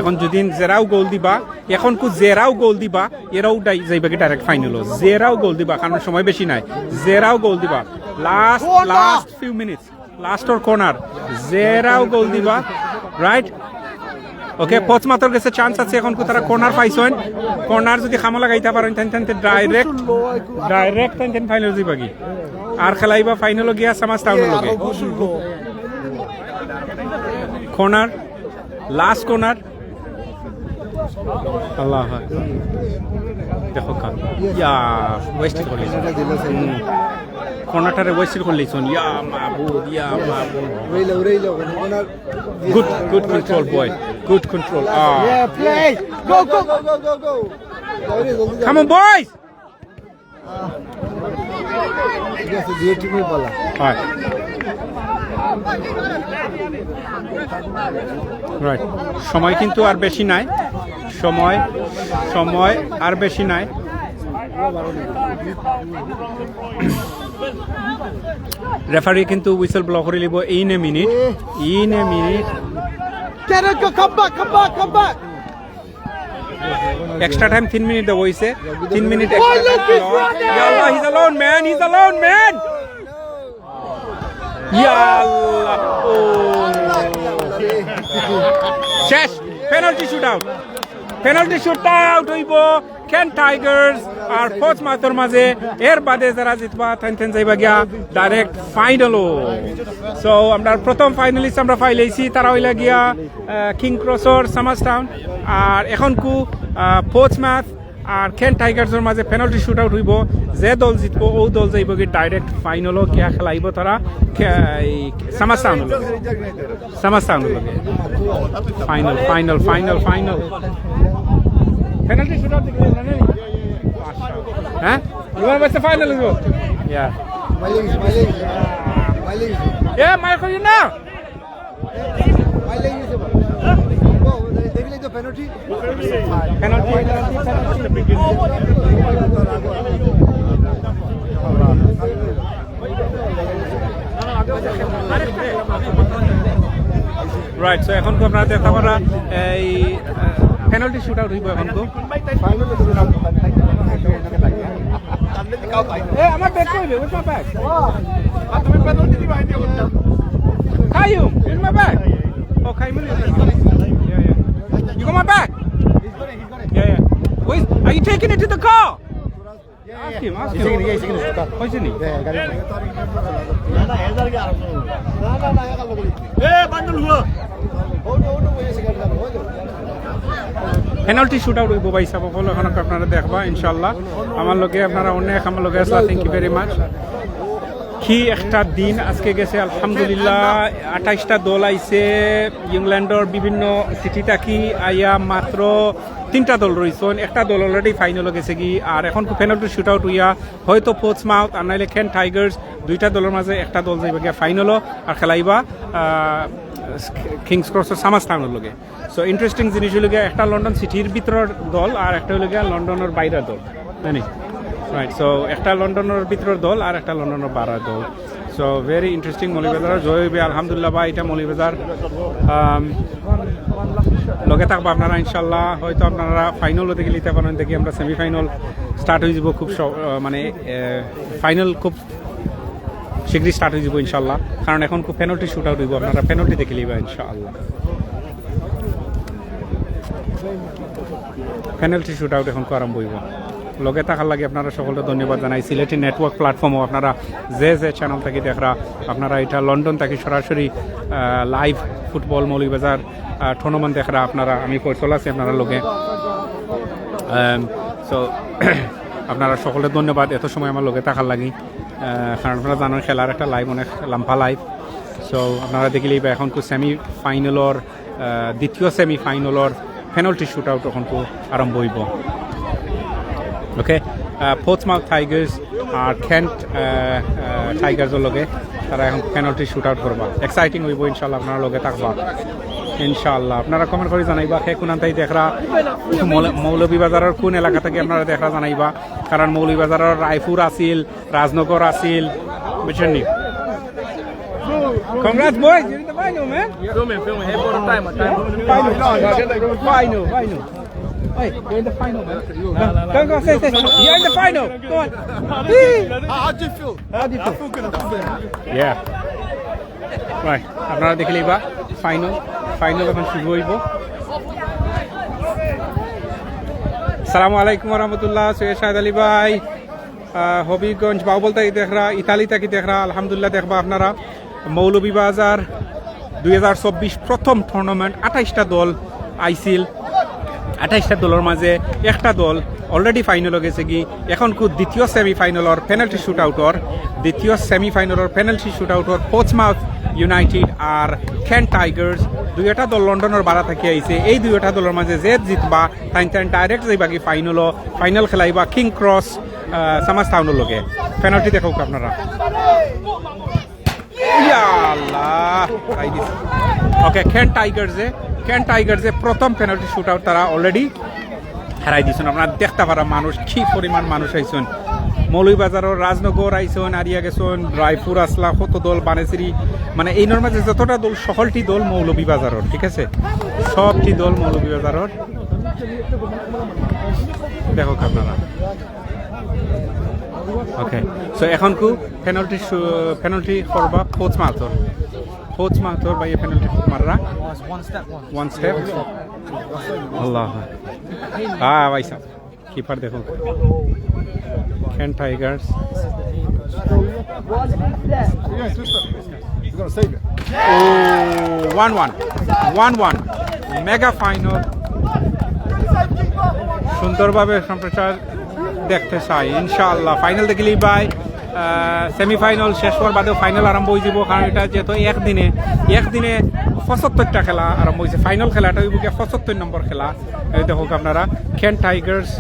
এখন যদি যেরাও গোল দিবা, এখন কু যেরাও গোল দিবা, এরাও ডাই-, যাইবা কি ডাইরেক্ট ফাইনালও। যেরাও গোল দিবা, কারণ সময় বেশি নাই, যেরাও গোল দিবা, লাস্ট, লাস্ট ফিউ মিনিটস। লাস্টর কর্নার, যেরাও গোল দিবা, রাইট? ওকে, পথমাতর গেছে চান্স আছে, এখন কু তারা কর্নার পাইছইন। কর্নার যদি খামো লাগাইতে পারেন, তেন তেন ডাইরেক্ট, ডাইরেক্ট তেন তেন ফাইনাল যাইবা কি। আর খেলাইবা ফাইনালও গিয়া সামাস্টাউনর লগে। Corner, last corner. আল্লাহ আকবার। দেখো কা। ইয়া, ওয়েস্ট করে। কর্নারটারে ওয়েস্ট করে লইছইন। ইয়া মাবুদ, ইয়া মাবুদ। রইল, রইল, corner. Good, good control, boy. Good control. Ah. Yeah, play. Go, go, go, go, go, go. Come on, boys. ঠিক আছে, দুই টিমই পালা। হয়। রাইট, সময় কিন্তু আর বেশি নাই। সময়, সময় আর বেশি নাই। রেফারি কিন্তু হুইসেল ব্লো করি লিব in a minute, in a minute। Come back, come back, come back. Extra time তিন মিনিট দেওয়া হইছে। তিন মিনিট এক্সট্রা টাইম। ইয়া আল্লাহ, he's alone, man, he's alone, man. ইয়া আল্লাহ। ও। শেষ। Penalty shoot out. Penalty shoot out হইব Kent Tigers আর পোর্টসমাউথর মাঝে। এর বাদে যারা জিতবা, তাইন তাইন যাইবা গিয়া ডাইরেক্ট ফাইনালো। সো, আমরা প্রথম ফাইনালিস্ট আমরা পাইলাইছি, তারা হইলা গিয়া, আহ, কিং ক্রসর সামার্স টাউন, আর এখন কু, আহ, পোর্টসমাউথ আর কেন্ট টাইগার্সর মাঝে পেনাল্টি শুট আউট হইব। যে দল জিতবো, ও দল যাইব কি ডাইরেক্ট ফাইনালো গিয়া খেলাইব তারা খে-, এই সামার্স টাউনর লগে। সামার্স টাউনর লগে। Final, final, final, final. Penalty shoot out দেখলে না নি? হ্যাঁ? You wanna watch the final as well? Yeah. Yeah, Michael, you know. Penalty, penalty, penalty. Right, so এখন তো আপনারা দেখতে পারা এই, আহ, পেনাল্টি শুট আউট হইব এখন তো। এ, আমার ব্যাগ কই রে? Where's my bag? Qayyum, where's my bag? Oh, Qayyum, yeah, yeah. You got my bag? Yeah, yeah. Wait, are you taking it to the car? Ask him, ask him. হয়েছে নি? Penalty shoot out হইব ভাই সাহেব, হকল এখন আপনারা দেখবা ইনশাআল্লাহ। আমার লগে আপনারা অনেক, আমার লগে আসলা, thank you very much। কি একটা দিন আজকে গেছে আলহামদুলিল্লাহ। আঠাইশটা দল আইছে ইংল্যান্ডর বিভিন্ন সিটি থাকি আইয়া, মাত্র তিনটা দল রইছন। একটা দল অলরেডি ফাইনালো গেছে গি, আর এখন পেনাল্টি শুট আউট হইয়া হয়তো পোর্টসমাউথ আর নাইলে কেন্ট টাইগার্স, দুইটা দলর মাঝে একটা দল যাইবা গিয়া ফাইনালো আর খেলাইবা, আহ, কিংস ক্রসর সামার্স টাউনর লগে। সো ইন্টারেস্টিং জিনিস হইল গিয়া একটা লন্ডন সিটির ভিতরর দল আর একটা হইল গিয়া লন্ডনর বাইরের দল, জানি? রাইট, সো একটা লন্ডনর ভিতরর দল আর একটা লন্ডনর বাইরের দল। So very interesting. মৌলভীবাজার জয় হইবে আলহামদুলিল্লাহ ভাই, এটা মৌলভীবাজার। আম, লগে থাকবা আপনারা ইনশাল্লাহ, হয়তো আপনারা ফাইনাল হতে গেলে পারেন, দেখি আমরা সেমিফাইনাল স্টার্ট হয়ে যাব খুব স-, আহ, মানে, আহ, ফাইনাল খুব শীঘ্রই স্টার্ট হয়ে যাব ইনশাল্লাহ, কারণ এখন খুব পেনাল্টি শুট আউট হইব, আপনারা পেনাল্টি দেখে লিবা ইনশাআল্লাহ। পেনাল্টি শুট আউট এখন খুব আরম্ভ হইব। লগে থাকার লাগি আপনারা সকলকে ধন্যবাদ জানাই। সিলেটি নেটওয়ার্ক প্ল্যাটফর্মও আপনারা যে যে চ্যানেল থাকি দেখরা, আপনারা এটা লন্ডন থাকি সরাসরি, আহ, লাইভ ফুটবল মৌলভীবাজার, আহ, টুর্নামেন্ট দেখরা আপনারা। আমি ফয়সল আছি আপনারা লগে। আম, সো, আপনারা সকলকে ধন্যবাদ এত সময় আমার লগে থাকার লাগি। আহ, কারণ আপনারা জানেন খেলার একটা লাইভ অনেক লম্বা লাইভ। সো আপনারা দেখিলেই বা এখন তো সেমিফাইনালর, আহ, দ্বিতীয় সেমিফাইনালর পেনাল্টি শুট আউট এখন তো আরম্ভ হইব। ওকে, আহ, পোর্টসমাউথ টাইগার্স আর কেন্ট, আহ, আহ, টাইগার্সর লগে তারা এখন পেনাল্টি শুট আউট করবা। এক্সাইটিং হইব ইনশাল্লাহ, আপনারা লগে থাকবা ইনশাল্লাহ। আপনারা কমেন্ট করে জানাইবা কে কোনান্তাই দেখরা, মৌল-, মৌলভীবাজারের কোন এলাকা থেকে আপনারা দেখরা জানাইবা, কারণ মৌলভীবাজারের রায়পুর আছিল, রাজনগর আছিল, বুঝছেন নি? Congrats, boys. You're in the final, man. Filming, filming. Hey, for the time, my time. Final, final, final. Hey, you're in the final, man. Go, go, say, say, you're in the final. Come on. How, how do you feel? How do you feel? I feel good. I feel good. Yeah. Right, আপনারা দেখিলেই বা final, final এখন শুরু হইব। সালামু আলাইকুম রহমতুল্লাহ, সৈয়দ শাহেদ আলী ভাই। আহ, হবিগঞ্জ বাউবল থাকি দেখরা, ইতালি থাকি দেখরা, আলহামদুলিল্লাহ দেখবা আপনারা। মৌলভীবাজার দুই হাজার চব্বিশ প্রথম টুর্নামেন্ট, আঠাইশটা দল আইছিল, আঠাইশটা দলর মাঝে একটা দল অলরেডি ফাইনালো গেছে গি। এখন কু দ্বিতীয় সেমিফাইনালর পেনাল্টি শুট আউটর, দ্বিতীয় সেমিফাইনালর পেনাল্টি শুট আউটর পোর্টসমাউথ ইউনাইটেড আর কেন্ট টাইগার্স, দুইটা দল লন্ডনর বারা থাকি আইছে। এই দুইটা দলর মাঝে যে জিতবা, তাইন তাইন ডাইরেক্ট যাইবা গি ফাইনালো। ফাইনাল খেলাইবা কিং ক্রস, আহ, সামার্স টাউনর লগে। পেনাল্টি দেখউক আপনারা। ইয়া আল্লাহ, হারাই দিছে। ওকে, খেন টাইগার্সে, খেন টাইগার্সে প্রথম পেনাল্টি শুট আউট তারা অলরেডি হারাই দিছইন। আপনারা দেখতা পারা মানুষ, কি পরিমাণ মানুষ আইছইন। মৌলভীবাজারর রাজনগর আইছইন, আরিয়া গেছইন, রায়পুর আসলা, কত দল, বানেসিরি, মানে এইনর মাঝে যতটা দল, সকলটি দল মৌলভীবাজারর, ঠিক আছে? সবটি দল মৌলভীবাজারর। দেখউক্কা আপনারা। ওকে, সো এখন কু পেনাল্টি, পেনাল্টি করবা ফোর্থ মাউথর। ফোর্থ মাউথর ভাইয়ে পেনাল্টি মাররা। One step. আল্লাহ। হ্যাঁ ভাই সাহেব, কিপার দেখো। Kent Tigers. ও, one one, one one. Mega final. সুন্দরভাবে সম্প্রচার দেখতে চাই ইনশাআল্লাহ। ফাইনাল দেখিলি ভাই, সেমিফাইনাল শেষ হওয়ার বাদেও ফাইনাল আরম্ভ হয়ে যাব, কারণ এটা যেহেতু একদিনে, একদিনে পঁচাত্তরটা খেলা আরম্ভ হয়েছে। ফাইনাল খেলাটা হইব গিয়া পঁচাত্তর নম্বর খেলা। এই দেখো আপনারা, খেন টাইগার্স,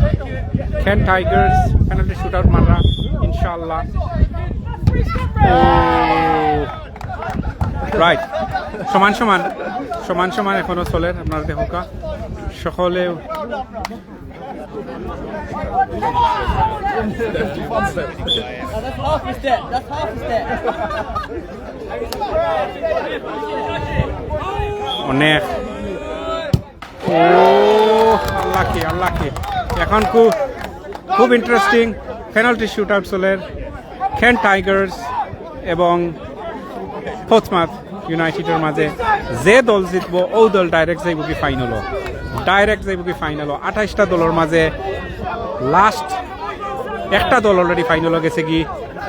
খেন টাইগার্স পেনাল্টি শুট আউট মাররা ইনশাআল্লাহ। ও, রাইট, সমান সমান, সমান সমান এখনো চলের। আপনারা দেখউক্কা, সকলে অনেক। ও, আল্লাহ কি, আল্লাহ কি। এখন খুব, খুব ইন্টারেস্টিং পেনাল্টি শুট আউট চলের। খেন টাইগার্স এবং পথমাথ ইউনাইটেডর মাঝে যে দল জিতবো, ও দল ডাইরেক্ট যাইব কি ফাইনালও, ডাইরেক্ট যাইব কি ফাইনালও। আঠাইশটা দলর মাঝে লাস্ট একটা দল অলরেডি ফাইনালও গেছে কি।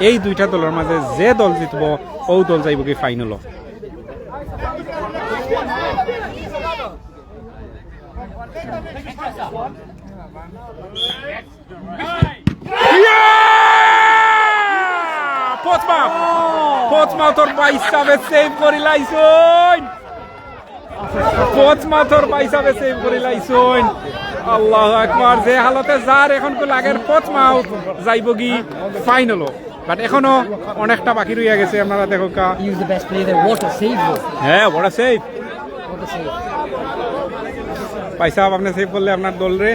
এই দুইটা দলর মাঝে যে দল জিতবো, ও দল যাইব কি ফাইনালও। ইয়া! পথমাথ! পথমাথর ভাইসাবে সেভ করি লাইছইন। পথমাথর ভাইসাবে সেভ করি লাইছইন। আল্লাহু আকবার, যে হালতে যার এখন তো লাগের পথমাথ যাইবগি ফাইনালও। বাট এখনো অনেকটা বাকি রইয়া গেছে, আপনারা দেখউক্কা। He was the best player there. What a save, though. হ্যাঁ, what a save. What a save. ভাইসাব, আপনি সেভ করলে আপনার দল রে।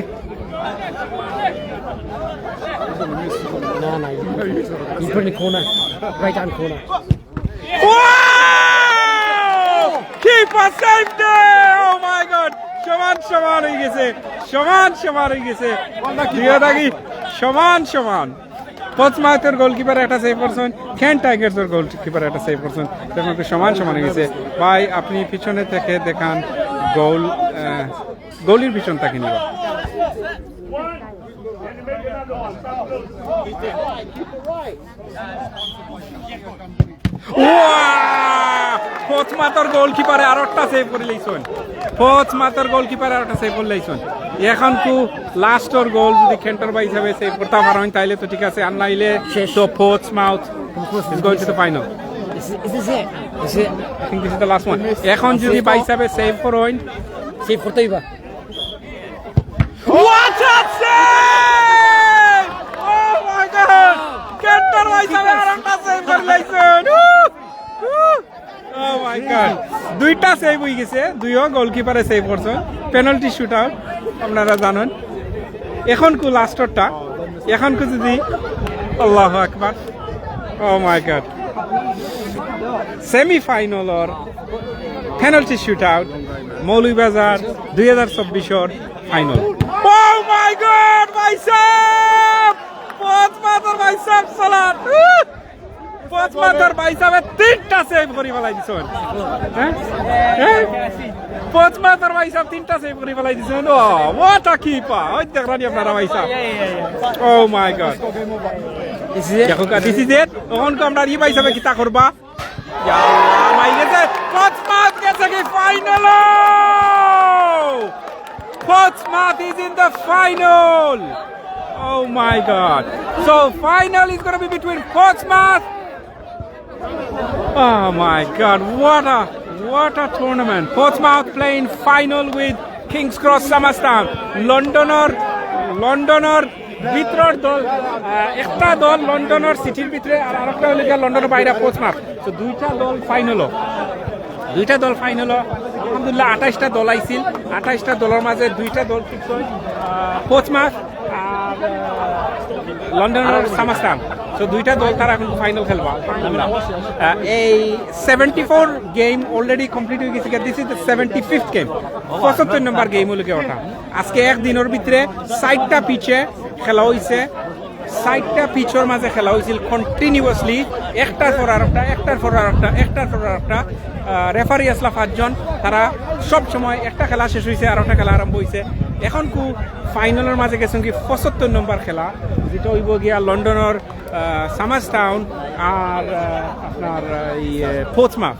না, না, he put in the corner, right hand corner. Wow! Keeper saved it! Oh my God! সমান সমান হয়ে গেছে, সমান সমান হয়ে গেছে। দুইও দাগি সমান সমান। পথমাথর গোলকিপার একটা সেভ করছইন, খেন টাইগার্সর গোলকিপার একটা সেভ করছইন। তখন তো সমান সমান হয়ে গেছে। ভাই, আপনি পিছনে থেকে দেখান গোল, আহ, গোলির পিছন থেকে নিবা। ওয়া! পথমাথর গোলকিপারে আরোটা সেভ করি লাইছইন। পথমাথর গোলকিপারে আরোটা সেভ করি লাইছইন। এখন কু লাস্টর গোল যদি খেনর ভাইসাবে সেভ করতা পারইন, তাইলে তো ঠিক আছে, আর নাইলে শেষ। তো পথমাথ is going to the final. Is, is this it? Is it? I think this is the last one. এখন যদি ভাইসাবে সেভ করইন, সেভ করতে হইবা। What a save! Oh my God! খেনর ভাইসাবে আরোটা সেভ করি লাইছইন। Woo! Woo! Oh my God! দুইটা সেভ হয়ে গেছে, দুইও গোলকিপারে সেভ করছে। পেনাল্টি শুট আউট, আপনারা জানেন। এখন কু লাস্টরটা, এখন কু যদি, আল্লাহু আকবার। Oh my God! সেমিফাইনালর পেনাল্টি শুট আউট, মৌলভীবাজার দুই হাজার চব্বিশর ফাইনাল। Oh my God, ভাইসাব! পথমাথর ভাইসাব সালাদ। পথমাথর ভাইসাবে তিনটা সেভ করি ফালাই দিছইন। হ্যাঁ? হ্যাঁ? পথমাথর ভাইসাব তিনটা সেভ করি ফালাই দিছইন। Oh, what a keeper! ওই দেখরা নি আপনারা ভাইসাব। Oh my God. This is it. দেখউক্কা, this is it. এখন তো আমরা ই ভাইসাবে কিতা করবা? ইয়া আল্লাহ, মাই গেছে, পথমাথ গেছে কি ফাইনাল? পথমাথ is in the final. Oh my God. So final is gonna be between Portsmouth. Oh my God, what a, what a tournament. Portsmouth playing final with King's Cross Summerstown. লন্ডনর, লন্ডনর ভিতরর দল, আহ, একটা দল লন্ডনর সিটির ভিতরে, আর আরেকটা অইলো গিয়া লন্ডনর বাইরে, পোর্টসমাউথ। তো দুইটা দল ফাইনালো, দুইটা দল ফাইনালো। আলহামদুলিল্লাহ, আঠাইশটা দল আইছিল, আঠাইশটা দলর মাঝে দুইটা দল টিকছে, আহ, পোর্টসমাউথ আর, আহ, লন্ডনর সামারস্টাউন। তো দুইটা দল তারা এখন ফাইনাল খেলবা, আলহামদুলিল্লাহ। আহ, এই seventy four game already complete হয়ে গেছে, this is the seventy fifth game, পঁচাত্তর নম্বর গেম অইলো গিয়া ওটা। আজকে এক দিনর ভিতরে চারটা পিচে খেলা হইছে, চারটা পিচর মাঝে খেলা হইছিল কন্টিনিউয়াসলি, একটার পর আরেকটা, একটার পর আরেকটা, একটার পর আরেকটা। আহ, রেফারি আসলা পাঁচজন, তারা সব সময় একটা খেলা শেষ হইছে, আরেকটা খেলা আরম্ভ হইছে। এখন কু ফাইনালর মাঝে গেছেন কি পঁচাত্তর নম্বর খেলা, যেটা হইব গিয়া লন্ডনর, আহ, সামারস্টাউন আর, আহ, আপনার, আহ, এই, আহ, পোর্টসমাউথ।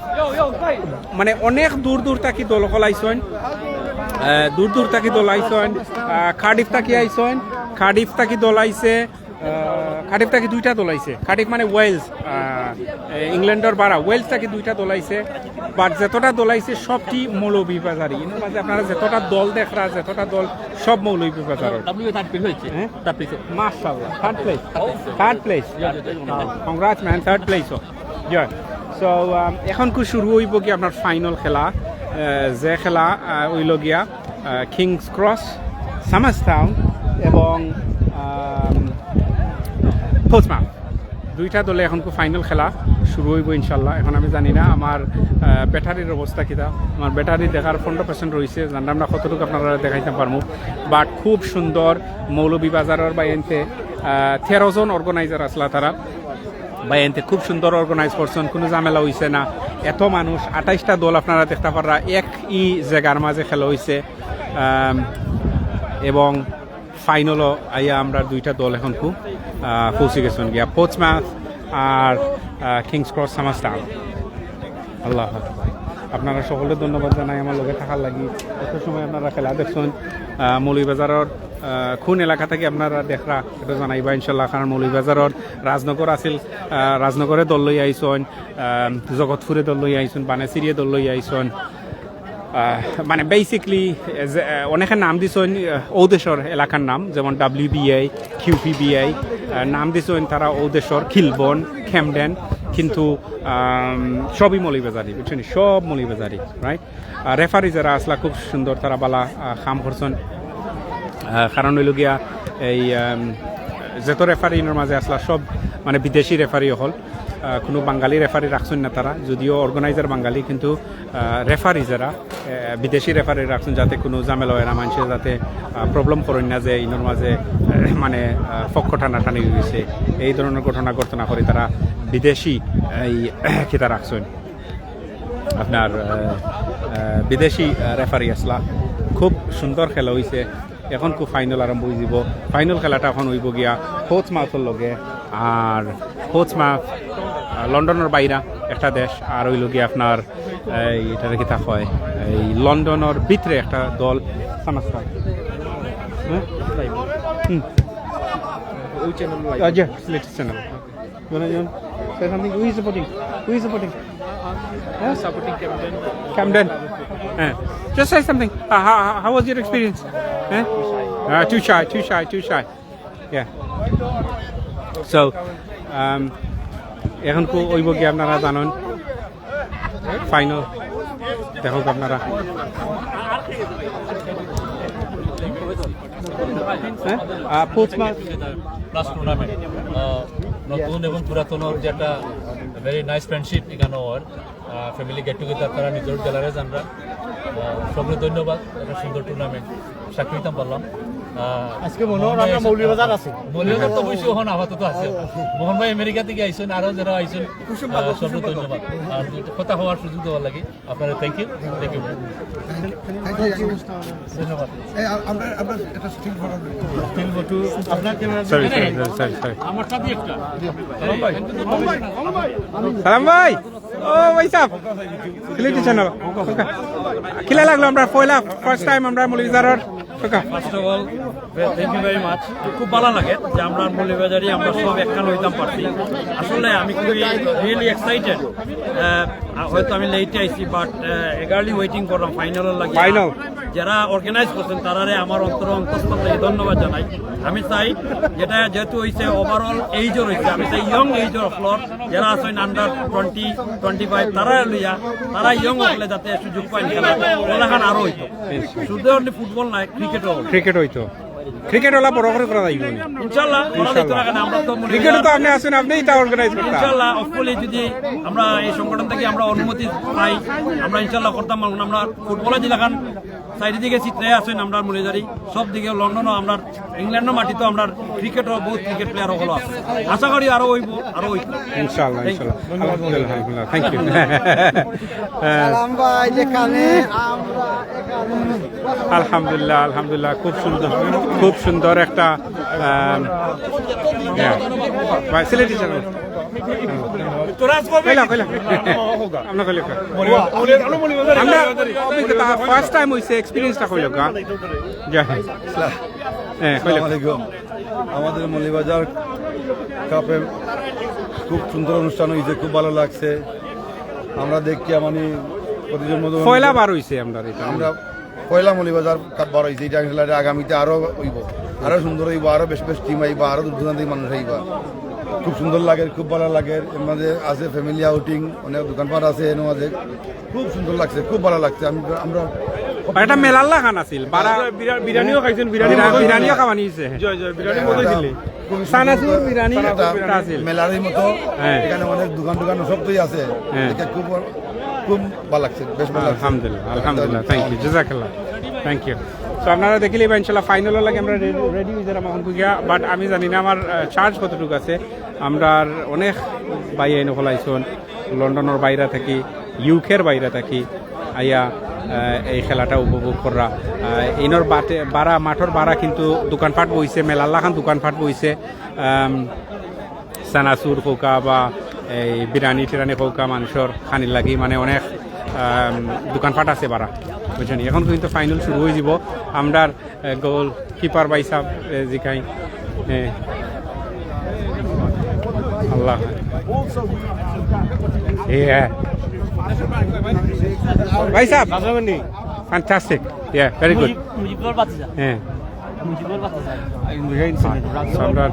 মানে অনেক দূর দূর থাকি দল অকল আইছইন, আহ, দূর দূর থাকি দল আইছইন, আহ, কার্ডিফ থাকি আইছইন, কার্ডিফ থাকি দল আইছে, আহ, কার্ডিফ থাকি দুইটা দল আইছে। কার্ডিফ মানে ওয়েলস, আহ, এ, ইংল্যান্ডর বারা, ওয়েলস থাকি দুইটা দল আইছে। বাট যতটা দল আইছে সবটি মৌলভীবাজারি। এর মাঝে আপনারা যতটা দল দেখরা, যতটা দল, সব মৌলভীবাজার। ডাব্লিউ থার্ড প্লেস হয়েছে। হ্যাঁ? Third place. মাশাআল্লাহ, third place. Third place. Congrats man, third place. Yeah. So, um, এখন কু শুরু হইব কি আপনার ফাইনাল খেলা, আহ, যে খেলা, আহ, হইল গিয়া, আহ, কিংস ক্রস, সামারস্টাউন এবং, আম, পোর্টসমাউথ। দুইটা দলে এখন কু ফাইনাল খেলা শুরু হইব ইনশাল্লাহ। এখন আমি জানি না আমার, আহ, ব্যাটারির অবস্থা কিতা। আমার ব্যাটারি দেখার পনেরো পার্সেন্ট রয়েছে, জানলাম না কতটুকু আপনারা দেখাইতে পারবো। বাট খুব সুন্দর মৌলভীবাজারের বা এনতে, আহ, তেরো জন অর্গানাইজার আসলা তারা। ভাই, এনতে খুব সুন্দর অর্গানাইজ করছইন, কোনো ঝামেলা হইছে না। এত মানুষ, আঠাইশটা দল আপনারা দেখতে পাররা, এক ই জায়গার মাঝে খেলা হইছে। আম, এবং ফাইনালও আইয়া আমরা দুইটা দল এখন কু, আহ, পৌঁছে গেছেন গিয়া, পোর্টসমাউথ আর, আহ, কিংস ক্রস সামারস্টাউন। আল্লাহ হাফেজ। আপনারা সকলরে ধন্যবাদ জানাই আমার লগে থাকার লাগি। এত সময় আপনারা খেলা দেখছেন। আহ, মৌলভীবাজারের, আহ, কোন এলাকা থাকি আপনারা দেখরা, এটা জানাইবা ইনশাল্লাহ। কারণ মৌলভীবাজারের রাজনগর আছিল, আহ, রাজনগরে দল লই আইছইন, আহ, জগতপুরে দল লই আইছইন, বানেসিরিয়ে দল লই আইছইন। আহ, মানে বেসিক্যালি, আহ, অনেকে নাম দিছইন, আহ, ও দেশর এলাকার নাম, যেমন W B I, Q P B I, আহ, নাম দিছইন তারা ও দেশর, কিলবর্ন, ক্যামডেন, কিন্তু, আম, সবই মৌলভীবাজারি, বুঝছইন? সব মৌলভীবাজারি, রাইট? আর রেফারি যারা আসলা খুব সুন্দর, তারা বালা, আহ, কাম করছইন। আহ, কারণ হইল গিয়া এই, আম, যত রেফারি ইনোর মাঝে আসলা সব মানে বিদেশি রেফারি হল, আহ, কোনো বাঙালি রেফারি রাখছইন না তারা, যদিও অর্গানাইজার বাঙালি, কিন্তু, আহ, রেফারি যারা, আহ, বিদেশি রেফারি রাখছইন যাতে কোনো ঝামেলা হয় না, মানুষের যাতে, আহ, প্রবলেম করইন না যে ইনোর মাঝে, আহ, মানে, আহ, পক্ষ টানাটানি হইছে, এই ধরনের ঘটনা ঘটনা করে তারা বিদেশি এই কিতা রাখছইন। আপনার, আহ, আহ, বিদেশি, আহ, রেফারি আসলা। খুব সুন্দর খেলা হইছে। এখন খুব ফাইনাল আরম্ভ হয়ে যাব। ফাইনাল খেলাটা এখন হইব গিয়া পোর্টসমাউথর লগে। আর পোর্টসমাউথ, আহ, লন্ডনের বাইরে একটা দেশ, আর হইল গিয়া আপনার, এই, এটারে কিতা কয়, এই লন্ডনের ভিতরে একটা দল, সামারস্টাউন। হ্যাঁ? হুম। ওই চ্যানেল, আহ, জি, latest channel. You wanna, you wanna say something? Who is supporting? Who is supporting? Huh? Supporting Camden. Camden. হ্যাঁ। Just say something. Uh, how, how, how was your experience? হ্যাঁ? Uh, too shy, too shy, too shy. Yeah. So, um, এখন কো ওইব কি আপনারা জানেন? ফাইনাল দেখো আপনারা। হ্যাঁ? আহ, পোর্টসমাউথ। প্লাস টুর্নামেন্ট, আহ, নতুন এবং পুরাতনর যে একটা ভেরি নাইস ফ্রেন্ডশিপ এখানে ওর, আহ, ফ্যামিলি গেট টুগেদার, তারা নিজের গ্যালারি জানরা। আহ, সবরে ধন্যবাদ, একটা সুন্দর টুর্নামেন্ট সাক্ষী হইতাম পারলাম। আহ, আজকে মনে হয় আমরা মৌলভীবাজার আছি। মৌলভীবাজার তো অবশ্যই এখন আপাতত আছে। মোহন ভাই আমেরিকা থেকে আইছেন, আরো যারা আইছেন, আহ, সবরে ধন্যবাদ। আর কথা হওয়ার সুযোগ দেওয়ার লাগি আপনারা থ্যাংক ইউ, থ্যাংক ইউ। ধন্যবাদ। এই, আ-, আমরা, আমরা একটা স্টিল ফটো। Still photo. আপনার camera. Sorry, sorry, sorry, sorry, sorry. আমার সাথে একটা। সালাম ভাই। ও ভাই সাহেব। ক্লিটি চ্যানেল। ওকে। কিলা লাগলো আমরা পয়লা, ফার্স্ট টাইম আমরা মৌলভীবাজারের। ওকে। First of all, thank you very much. খুব ভালো লাগে যে আমরা মৌলভীবাজারি আমরা সব একখান হইতাম পারছি। আসলে আমি খুবই রিয়েলি এক্সাইটেড। হয়তো আমি লেটে আইছি, বাট এগারলি ওয়েটিং করলাম ফাইনালের লাগি। ফাইনাল। যারা অর্গানাইজ করছেন, তারারে আমার অন্তর অন্তঃস্থল থেকে ধন্যবাদ জানাই। আমি চাই, যেটা যেহেতু হইছে, ওভারঅল এইজর হইছে, আমি চাই ইয়ং এইজর অফলর যারা আছেন, আন্ডার টোয়েন্টি, টোয়েন্টি ফাইভ, তারা লইয়া, তারা ইয়ং হলে যাতে সুযোগ পায় খেলা, ওলাখান আরো হইতো। শুধু অনলি ফুটবল নয়, ক্রিকেটও। ক্রিকেট হইতো। ক্রিকেট ওলা বড় করে করা যাইব। ইনশাল্লাহ, করা যাইতো না কেন? আমরা তো মনে ক্রিকেটে তো আপনি আছেন, আপনিই তা অর্গানাইজ করতে। ইনশাল্লাহ, হোপফুলি যদি আমরা এই সংগঠন থেকে আমরা অনুমতি পাই, আমরা ইনশাল্লাহ করতাম। কারণ আমরা ফুটবলে যেলাখান চারিদিকে চিত্রে আছেন, আমরা মনে জানি সব দিকে, লন্ডনও, আমরা ইংল্যান্ডও মাটিতে আমরা ক্রিকেটও বহুত ক্রিকেট প্লেয়ার হলো আছে। আশা করি আরো হইব, আরো হইব। ইনশাল্লাহ, ইনশাল্লাহ। আলহামদুলিল্লাহ, আলহামদুলিল্লাহ, থ্যাংক ইউ। সালাম ভাই, যেখানে আমরা এখানে। আলহামদুলিল্লাহ, আলহামদুলিল্লাহ, খুব সুন্দর, খুব সুন্দর একটা, আম, ইয়া। ভাই, সিলেটি চ্যানেল। কইলা, কইলা। আমরা কইলা। আমরা অভিজ্ঞতা, ফার্স্ট টাইম হইছে, এক্সপিরিয়েন্সটা কইলা। হ্যাঁ, কইলা। আসসালামু আলাইকুম। আমাদের মৌলভীবাজার কাপে খুব সুন্দর অনুষ্ঠান হইছে, খুব ভালো লাগছে। আমরা দেখিয়া মানে প্রতিজন্ম তো পয়লা বার হইছে আমরা এটা। আমরা পয়লা মৌলভীবাজার কাপ বার হইছে, এটা আসলে আগামীতে আরো হইব, আরো সুন্দর হইব, আরো বেশ বেশ টিম আইবা, আরো দূর দূরান্ত থেকে মানুষ আইবা। খুব সুন্দর লাগে, খুব ভালো লাগে। এর মাঝে আছে ফ্যামিলি আউটিং, অনেক দোকানপাট আছে এর মাঝে। খুব সুন্দর লাগছে, খুব ভালো লাগছে। আমি, আমরা আর একটা মেলার লাখান আছিল, বারা বিরা-, বিরিয়ানিও খাইছেন, বিরিয়ানি বিরা-, মজা হইছিল। বিরিয়ানিও খাওয়ানি হইছে। জয় জয়, বিরিয়ানি মজা হইছিল। খুব সুন্দর চানাচুর, বিরিয়ানি একটা আছিল। মেলার মতো, হ্যাঁ। এখানে অনেক দোকান টোকান সবই আছে। হ্যাঁ। এটা খুব, খুব ভালো লাগছে, বেশ ভালো লাগছে। আলহামদুলিল্লাহ, আলহামদুলিল্লাহ, থ্যাংক ইউ, জাযাকাল্লাহ, থ্যাংক ইউ। তো আপনারা দেখিলে বা ইনশাল্লাহ ফাইনালর লাগি আমরা রেডি, রেডি হয়ে যারাম এখন গিয়া, বাট আমি জানি না আমার, আহ, চার্জ কতটুকু আছে। আমরা আর অনেক ভাই এনে খোলাইছন, লন্ডনের বাইরে থাকি, ইউকের বাইরে থাকি, আইয়া, আহ, এই খেলাটা উপভোগ করা। আহ, ইনোর বাটে, বারা, মাঠর বারা কিন্তু দোকানপাট বইছে, মেলার লাখান দোকানপাট বইছে। আম, চানাচুর কৌকা বা এই বিরিয়ানি টিরানি কৌকা মানুষর খানির লাগি মানে অনেক, আম, দোকানপাট আছে বারা, বুঝছেন? এখন কিন্তু ফাইনাল শুরু হয়ে যাব। আমরার, এ, গোল কিপার ভাই সাহেব, এ, জিকাই, এ, আল্লাহ। এ, হ্যাঁ। ভাই সাহেব, ফ্যান্টাস্টিক। ইয়া, ভেরি গুড। মুজিব, মুজিবর বাচ্চা। হ্যাঁ। মুজিবর বাচ্চা। সম্রাট।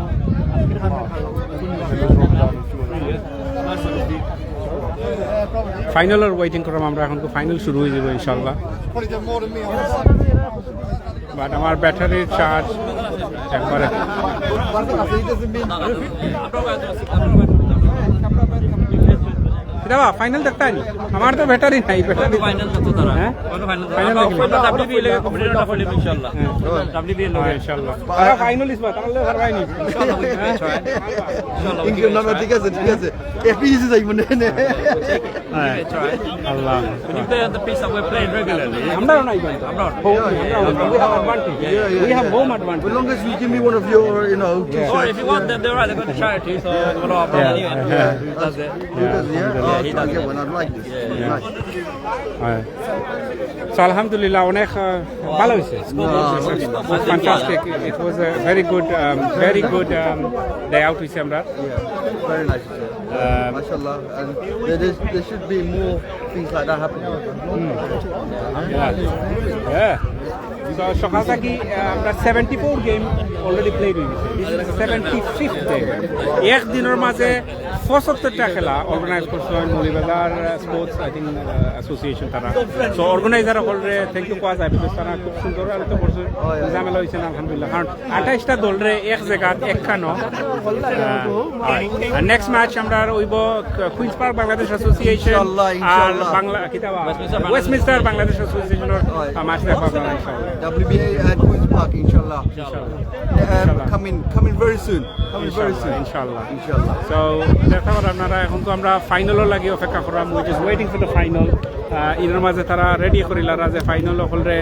ফাইনালর ওয়েটিং করলাম আমরা, এখন তো ফাইনাল শুরু হয়ে যাবে ইনশাল্লাহ। বাট আমার ব্যাটারির চার্জ একবারে। কিতা বা, ফাইনাল দেখতাম? আমার তো ব্যাটারি নাই, ব্যাটারি। ফাইনাল দেখতো তারা। হ্যাঁ? কোনো ফাইনাল দেখতো। ফাইনাল আমরা দেখি। ডাব্লিউবিই লাগে কম্পিটিশন ফাইনাল ইনশাআল্লাহ। হ্যাঁ। ডাব্লিউবিই লাগে। হ্যাঁ, ইনশাআল্লাহ। তারা ফাইনালিস্ট বা, তারা ফাইনাল। ইনশাআল্লাহ, ইনশাআল্লাহ। ইনশাআল্লাহ। না, না, ঠিক আছে, ঠিক আছে। এপিএসি যাইব না, না। হ্যাঁ। আল্লাহ। When you play on the pitch that we're playing regularly, আমরাও নাই কিন্তু। আমরাও। Home, আমরাও। We have advantage. Yeah, yeah, yeah. We have home advantage. As long as you give me one of your, you know, T-shirts. Or if you want them, they're right. They've got the charity, so we're not a problem anyway. Yeah. He does it. He does it, yeah? Yeah, he does it. Oh, okay, well, I'd like this. Yeah, yeah. Nice. হ্যাঁ। So, আলহামদুলিল্লাহ, অনেক, আহ, ভালো হয়েছে। Fantastic. It was a very good, um, very good, um, day out হয়েছে আমরা। Yeah, very nice. Um, MashaAllah. And there, there, there should be more things like that happening. Yeah. Yeah. So, সকাল থাকি, আহ, আমরা seventy four game already played হয়ে গেছে। This is seventy fifth game. এক দিনের মাঝে পঁচাত্তরটা খেলা অর্গানাইজ করছে হয় মৌলভীবাজার, আহ, স্পোর্টস, I think, আহ, অ্যাসোসিয়েশন তারা। So, অর্গানাইজার সকলরে thank you কোয়া যায়, because তারা খুব সুন্দর আয়োজন করছে। ঝামেলা হয়েছে না, আলহামদুলিল্লাহ। কারণ আঠাইশটা দলরে এক জায়গা, একখানো। আহ, হয়। আর নেক্সট ম্যাচ আমরা হইব কুইন্স পার্ক বাংলাদেশ অ্যাসোসিয়েশন ইনশাআল্লাহ, আর ইনশাআল্লাহ। বাংলা, কিতা বা? ওয়েস্টমিনস্টার বাংলাদেশ অ্যাসোসিয়েশনর, হয়। আহ, ম্যাচ দেখবা আপনারা ইনশাআল্লাহ। ডাব্লিউবিএ at Queen's Park, ইনশাআল্লাহ। ইনশাআল্লাহ। Um, ইনশাআল্লাহ। Coming, coming very soon. Coming very ইনশাআল্লাহ, soon. ইনশাআল্লাহ। ইনশাআল্লাহ। So, দেখা করার আপনারা, এখন তো আমরা ফাইনালর লাগি অপেক্ষা করাম, we just waiting for the final। আহ, এর মাঝে তারা রেডি করিলারা যে ফাইনাল সকলরে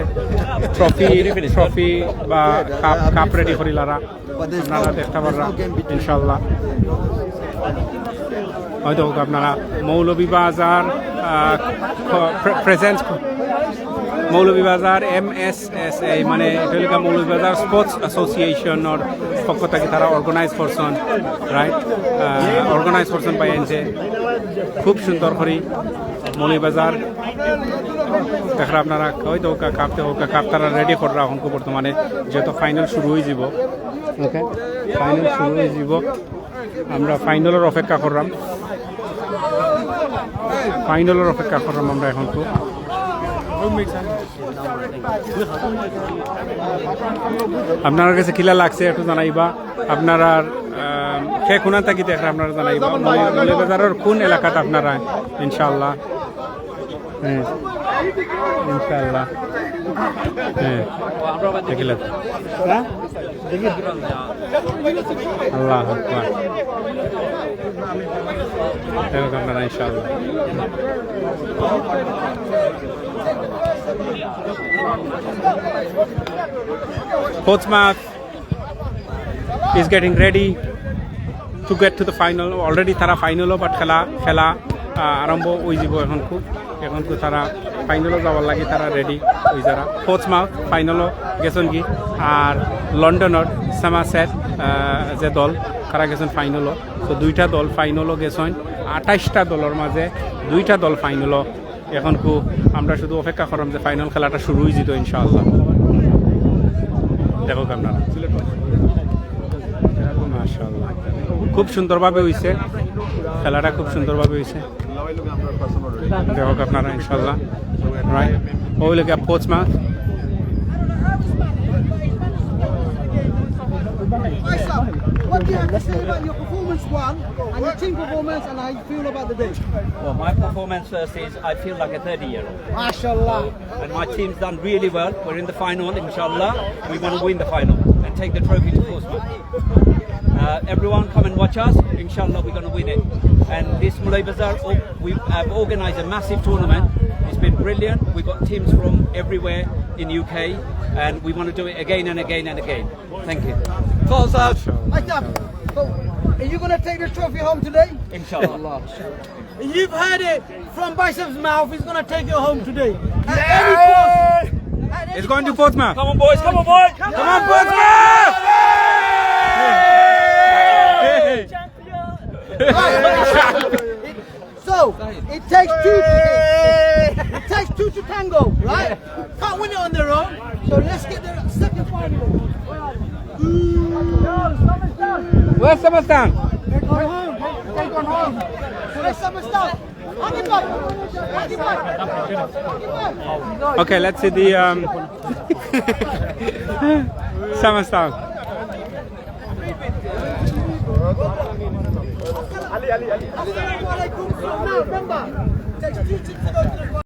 ট্রফি, ট্রফি বা কাপ, কাপ রেডি করিলারা। আপনারা দেখতে পাররা, ইনশাআল্লাহ। হয়তো হোক আপনারা মৌলভীবাজার, আহ, খ-, প্রে-, প্রেজেন্ট খ-, মৌলভীবাজার এমএসএসএ, মানে, এটা হইল গিয়া মৌলভীবাজার স্পোর্টস অ্যাসোসিয়েশনর পক্ষ থেকে তারা অর্গানাইজ করছেন, রাইট? আহ, অর্গানাইজ করছেন পাই আনছে খুব সুন্দর করে মৌলভীবাজার। দেখরা আপনারা, ওই তো ওকা কাপ, তো ওকা কাপ তারা রেডি কররা অখনকু বর্তমানে, যেহেতু ফাইনাল শুরু অই যিবো। ওকে, ফাইনাল শুরু অই যিবো, আমরা ফাইনালর অপেক্ষা কররাম, ফাইনালর অপেক্ষা কররাম আমরা অখনকু। আপনারার গেছে কিলা লাগছে একটু জানাইবা। আপনারার, আহ, কে কুনান থাকি দেখরা আপনারা জানাইবা। মৌলভীবাজারর কুন এলাকাত আপনারা, ইনশাআল্লাহ। হ্যাঁ, ইনশাআল্লাহ। হ্যাঁ, দেখিলা। হ্যাঁ? আল্লাহু আকবার। দেখো আপনারা, ইনশাআল্লাহ। Portsmouth is getting ready to get to the final. Already তারা ফাইনালও, but খেলা, খেলা, আহ, আরম্ভ অই যিবো অখনকু। অখনকু তারা ফাইনালও যাওয়ার লাগি তারা রেডি অই যারা। Portsmouth ফাইনালও গেছইন গি, আর লন্ডনর সমারসেট, আহ, যে দল, তারা গেছইন ফাইনালও। তো দুইটা দল ফাইনালও গেছইন, আঠাইশটা দলর মাঝে দুইটা দল ফাইনালও। অখনকু আমরা শুধু অপেক্ষা কররাম যে ফাইনাল খেলাটা শুরু অই যিতো ইনশাআল্লাহ। দেখো আপনারা, মাশাআল্লাহ, খুব সুন্দরভাবে অইছে খেলাটা, খুব সুন্দরভাবে অইছে। দেখো আপনারা, ইনশাআল্লাহ। রাইট, ওই লোকে Portsmouth। What do you have to say about your performance, one, and your team performance, and how you feel about the day? Well, my performance first is I feel like a thirty-year-old. Mashallah. And my team's done really well. We're in the final, inshallah. We want to win the final and take the trophy to Portsmouth. Uh, everyone, come and watch us. Inshallah, we're going to win it. And this Mawlana Bazar, oh, we have organised a massive tournament. It's been brilliant. We've got teams from everywhere in U K, and we want to do it again and again and again. Thank you. Close up. Mashallah. Are you going to take the trophy home today? Inshallah. You've heard it from Bicep's mouth. He's going to take it home today. At any cost. At any cost. It's going to Portsmouth. Come on, boys. Come on, boys. Come on, Portsmouth! So, it takes two to, it takes two to tango, right? Can't win it on their own. So let's get the second final. Where's Samastan? They gone home. They gone home. Where's Samastan? Hand it back. Hand it back. Hand it back. Okay, let's see the, um, Samastan. Assalamu alaikum. So now, remember, it takes two to tango.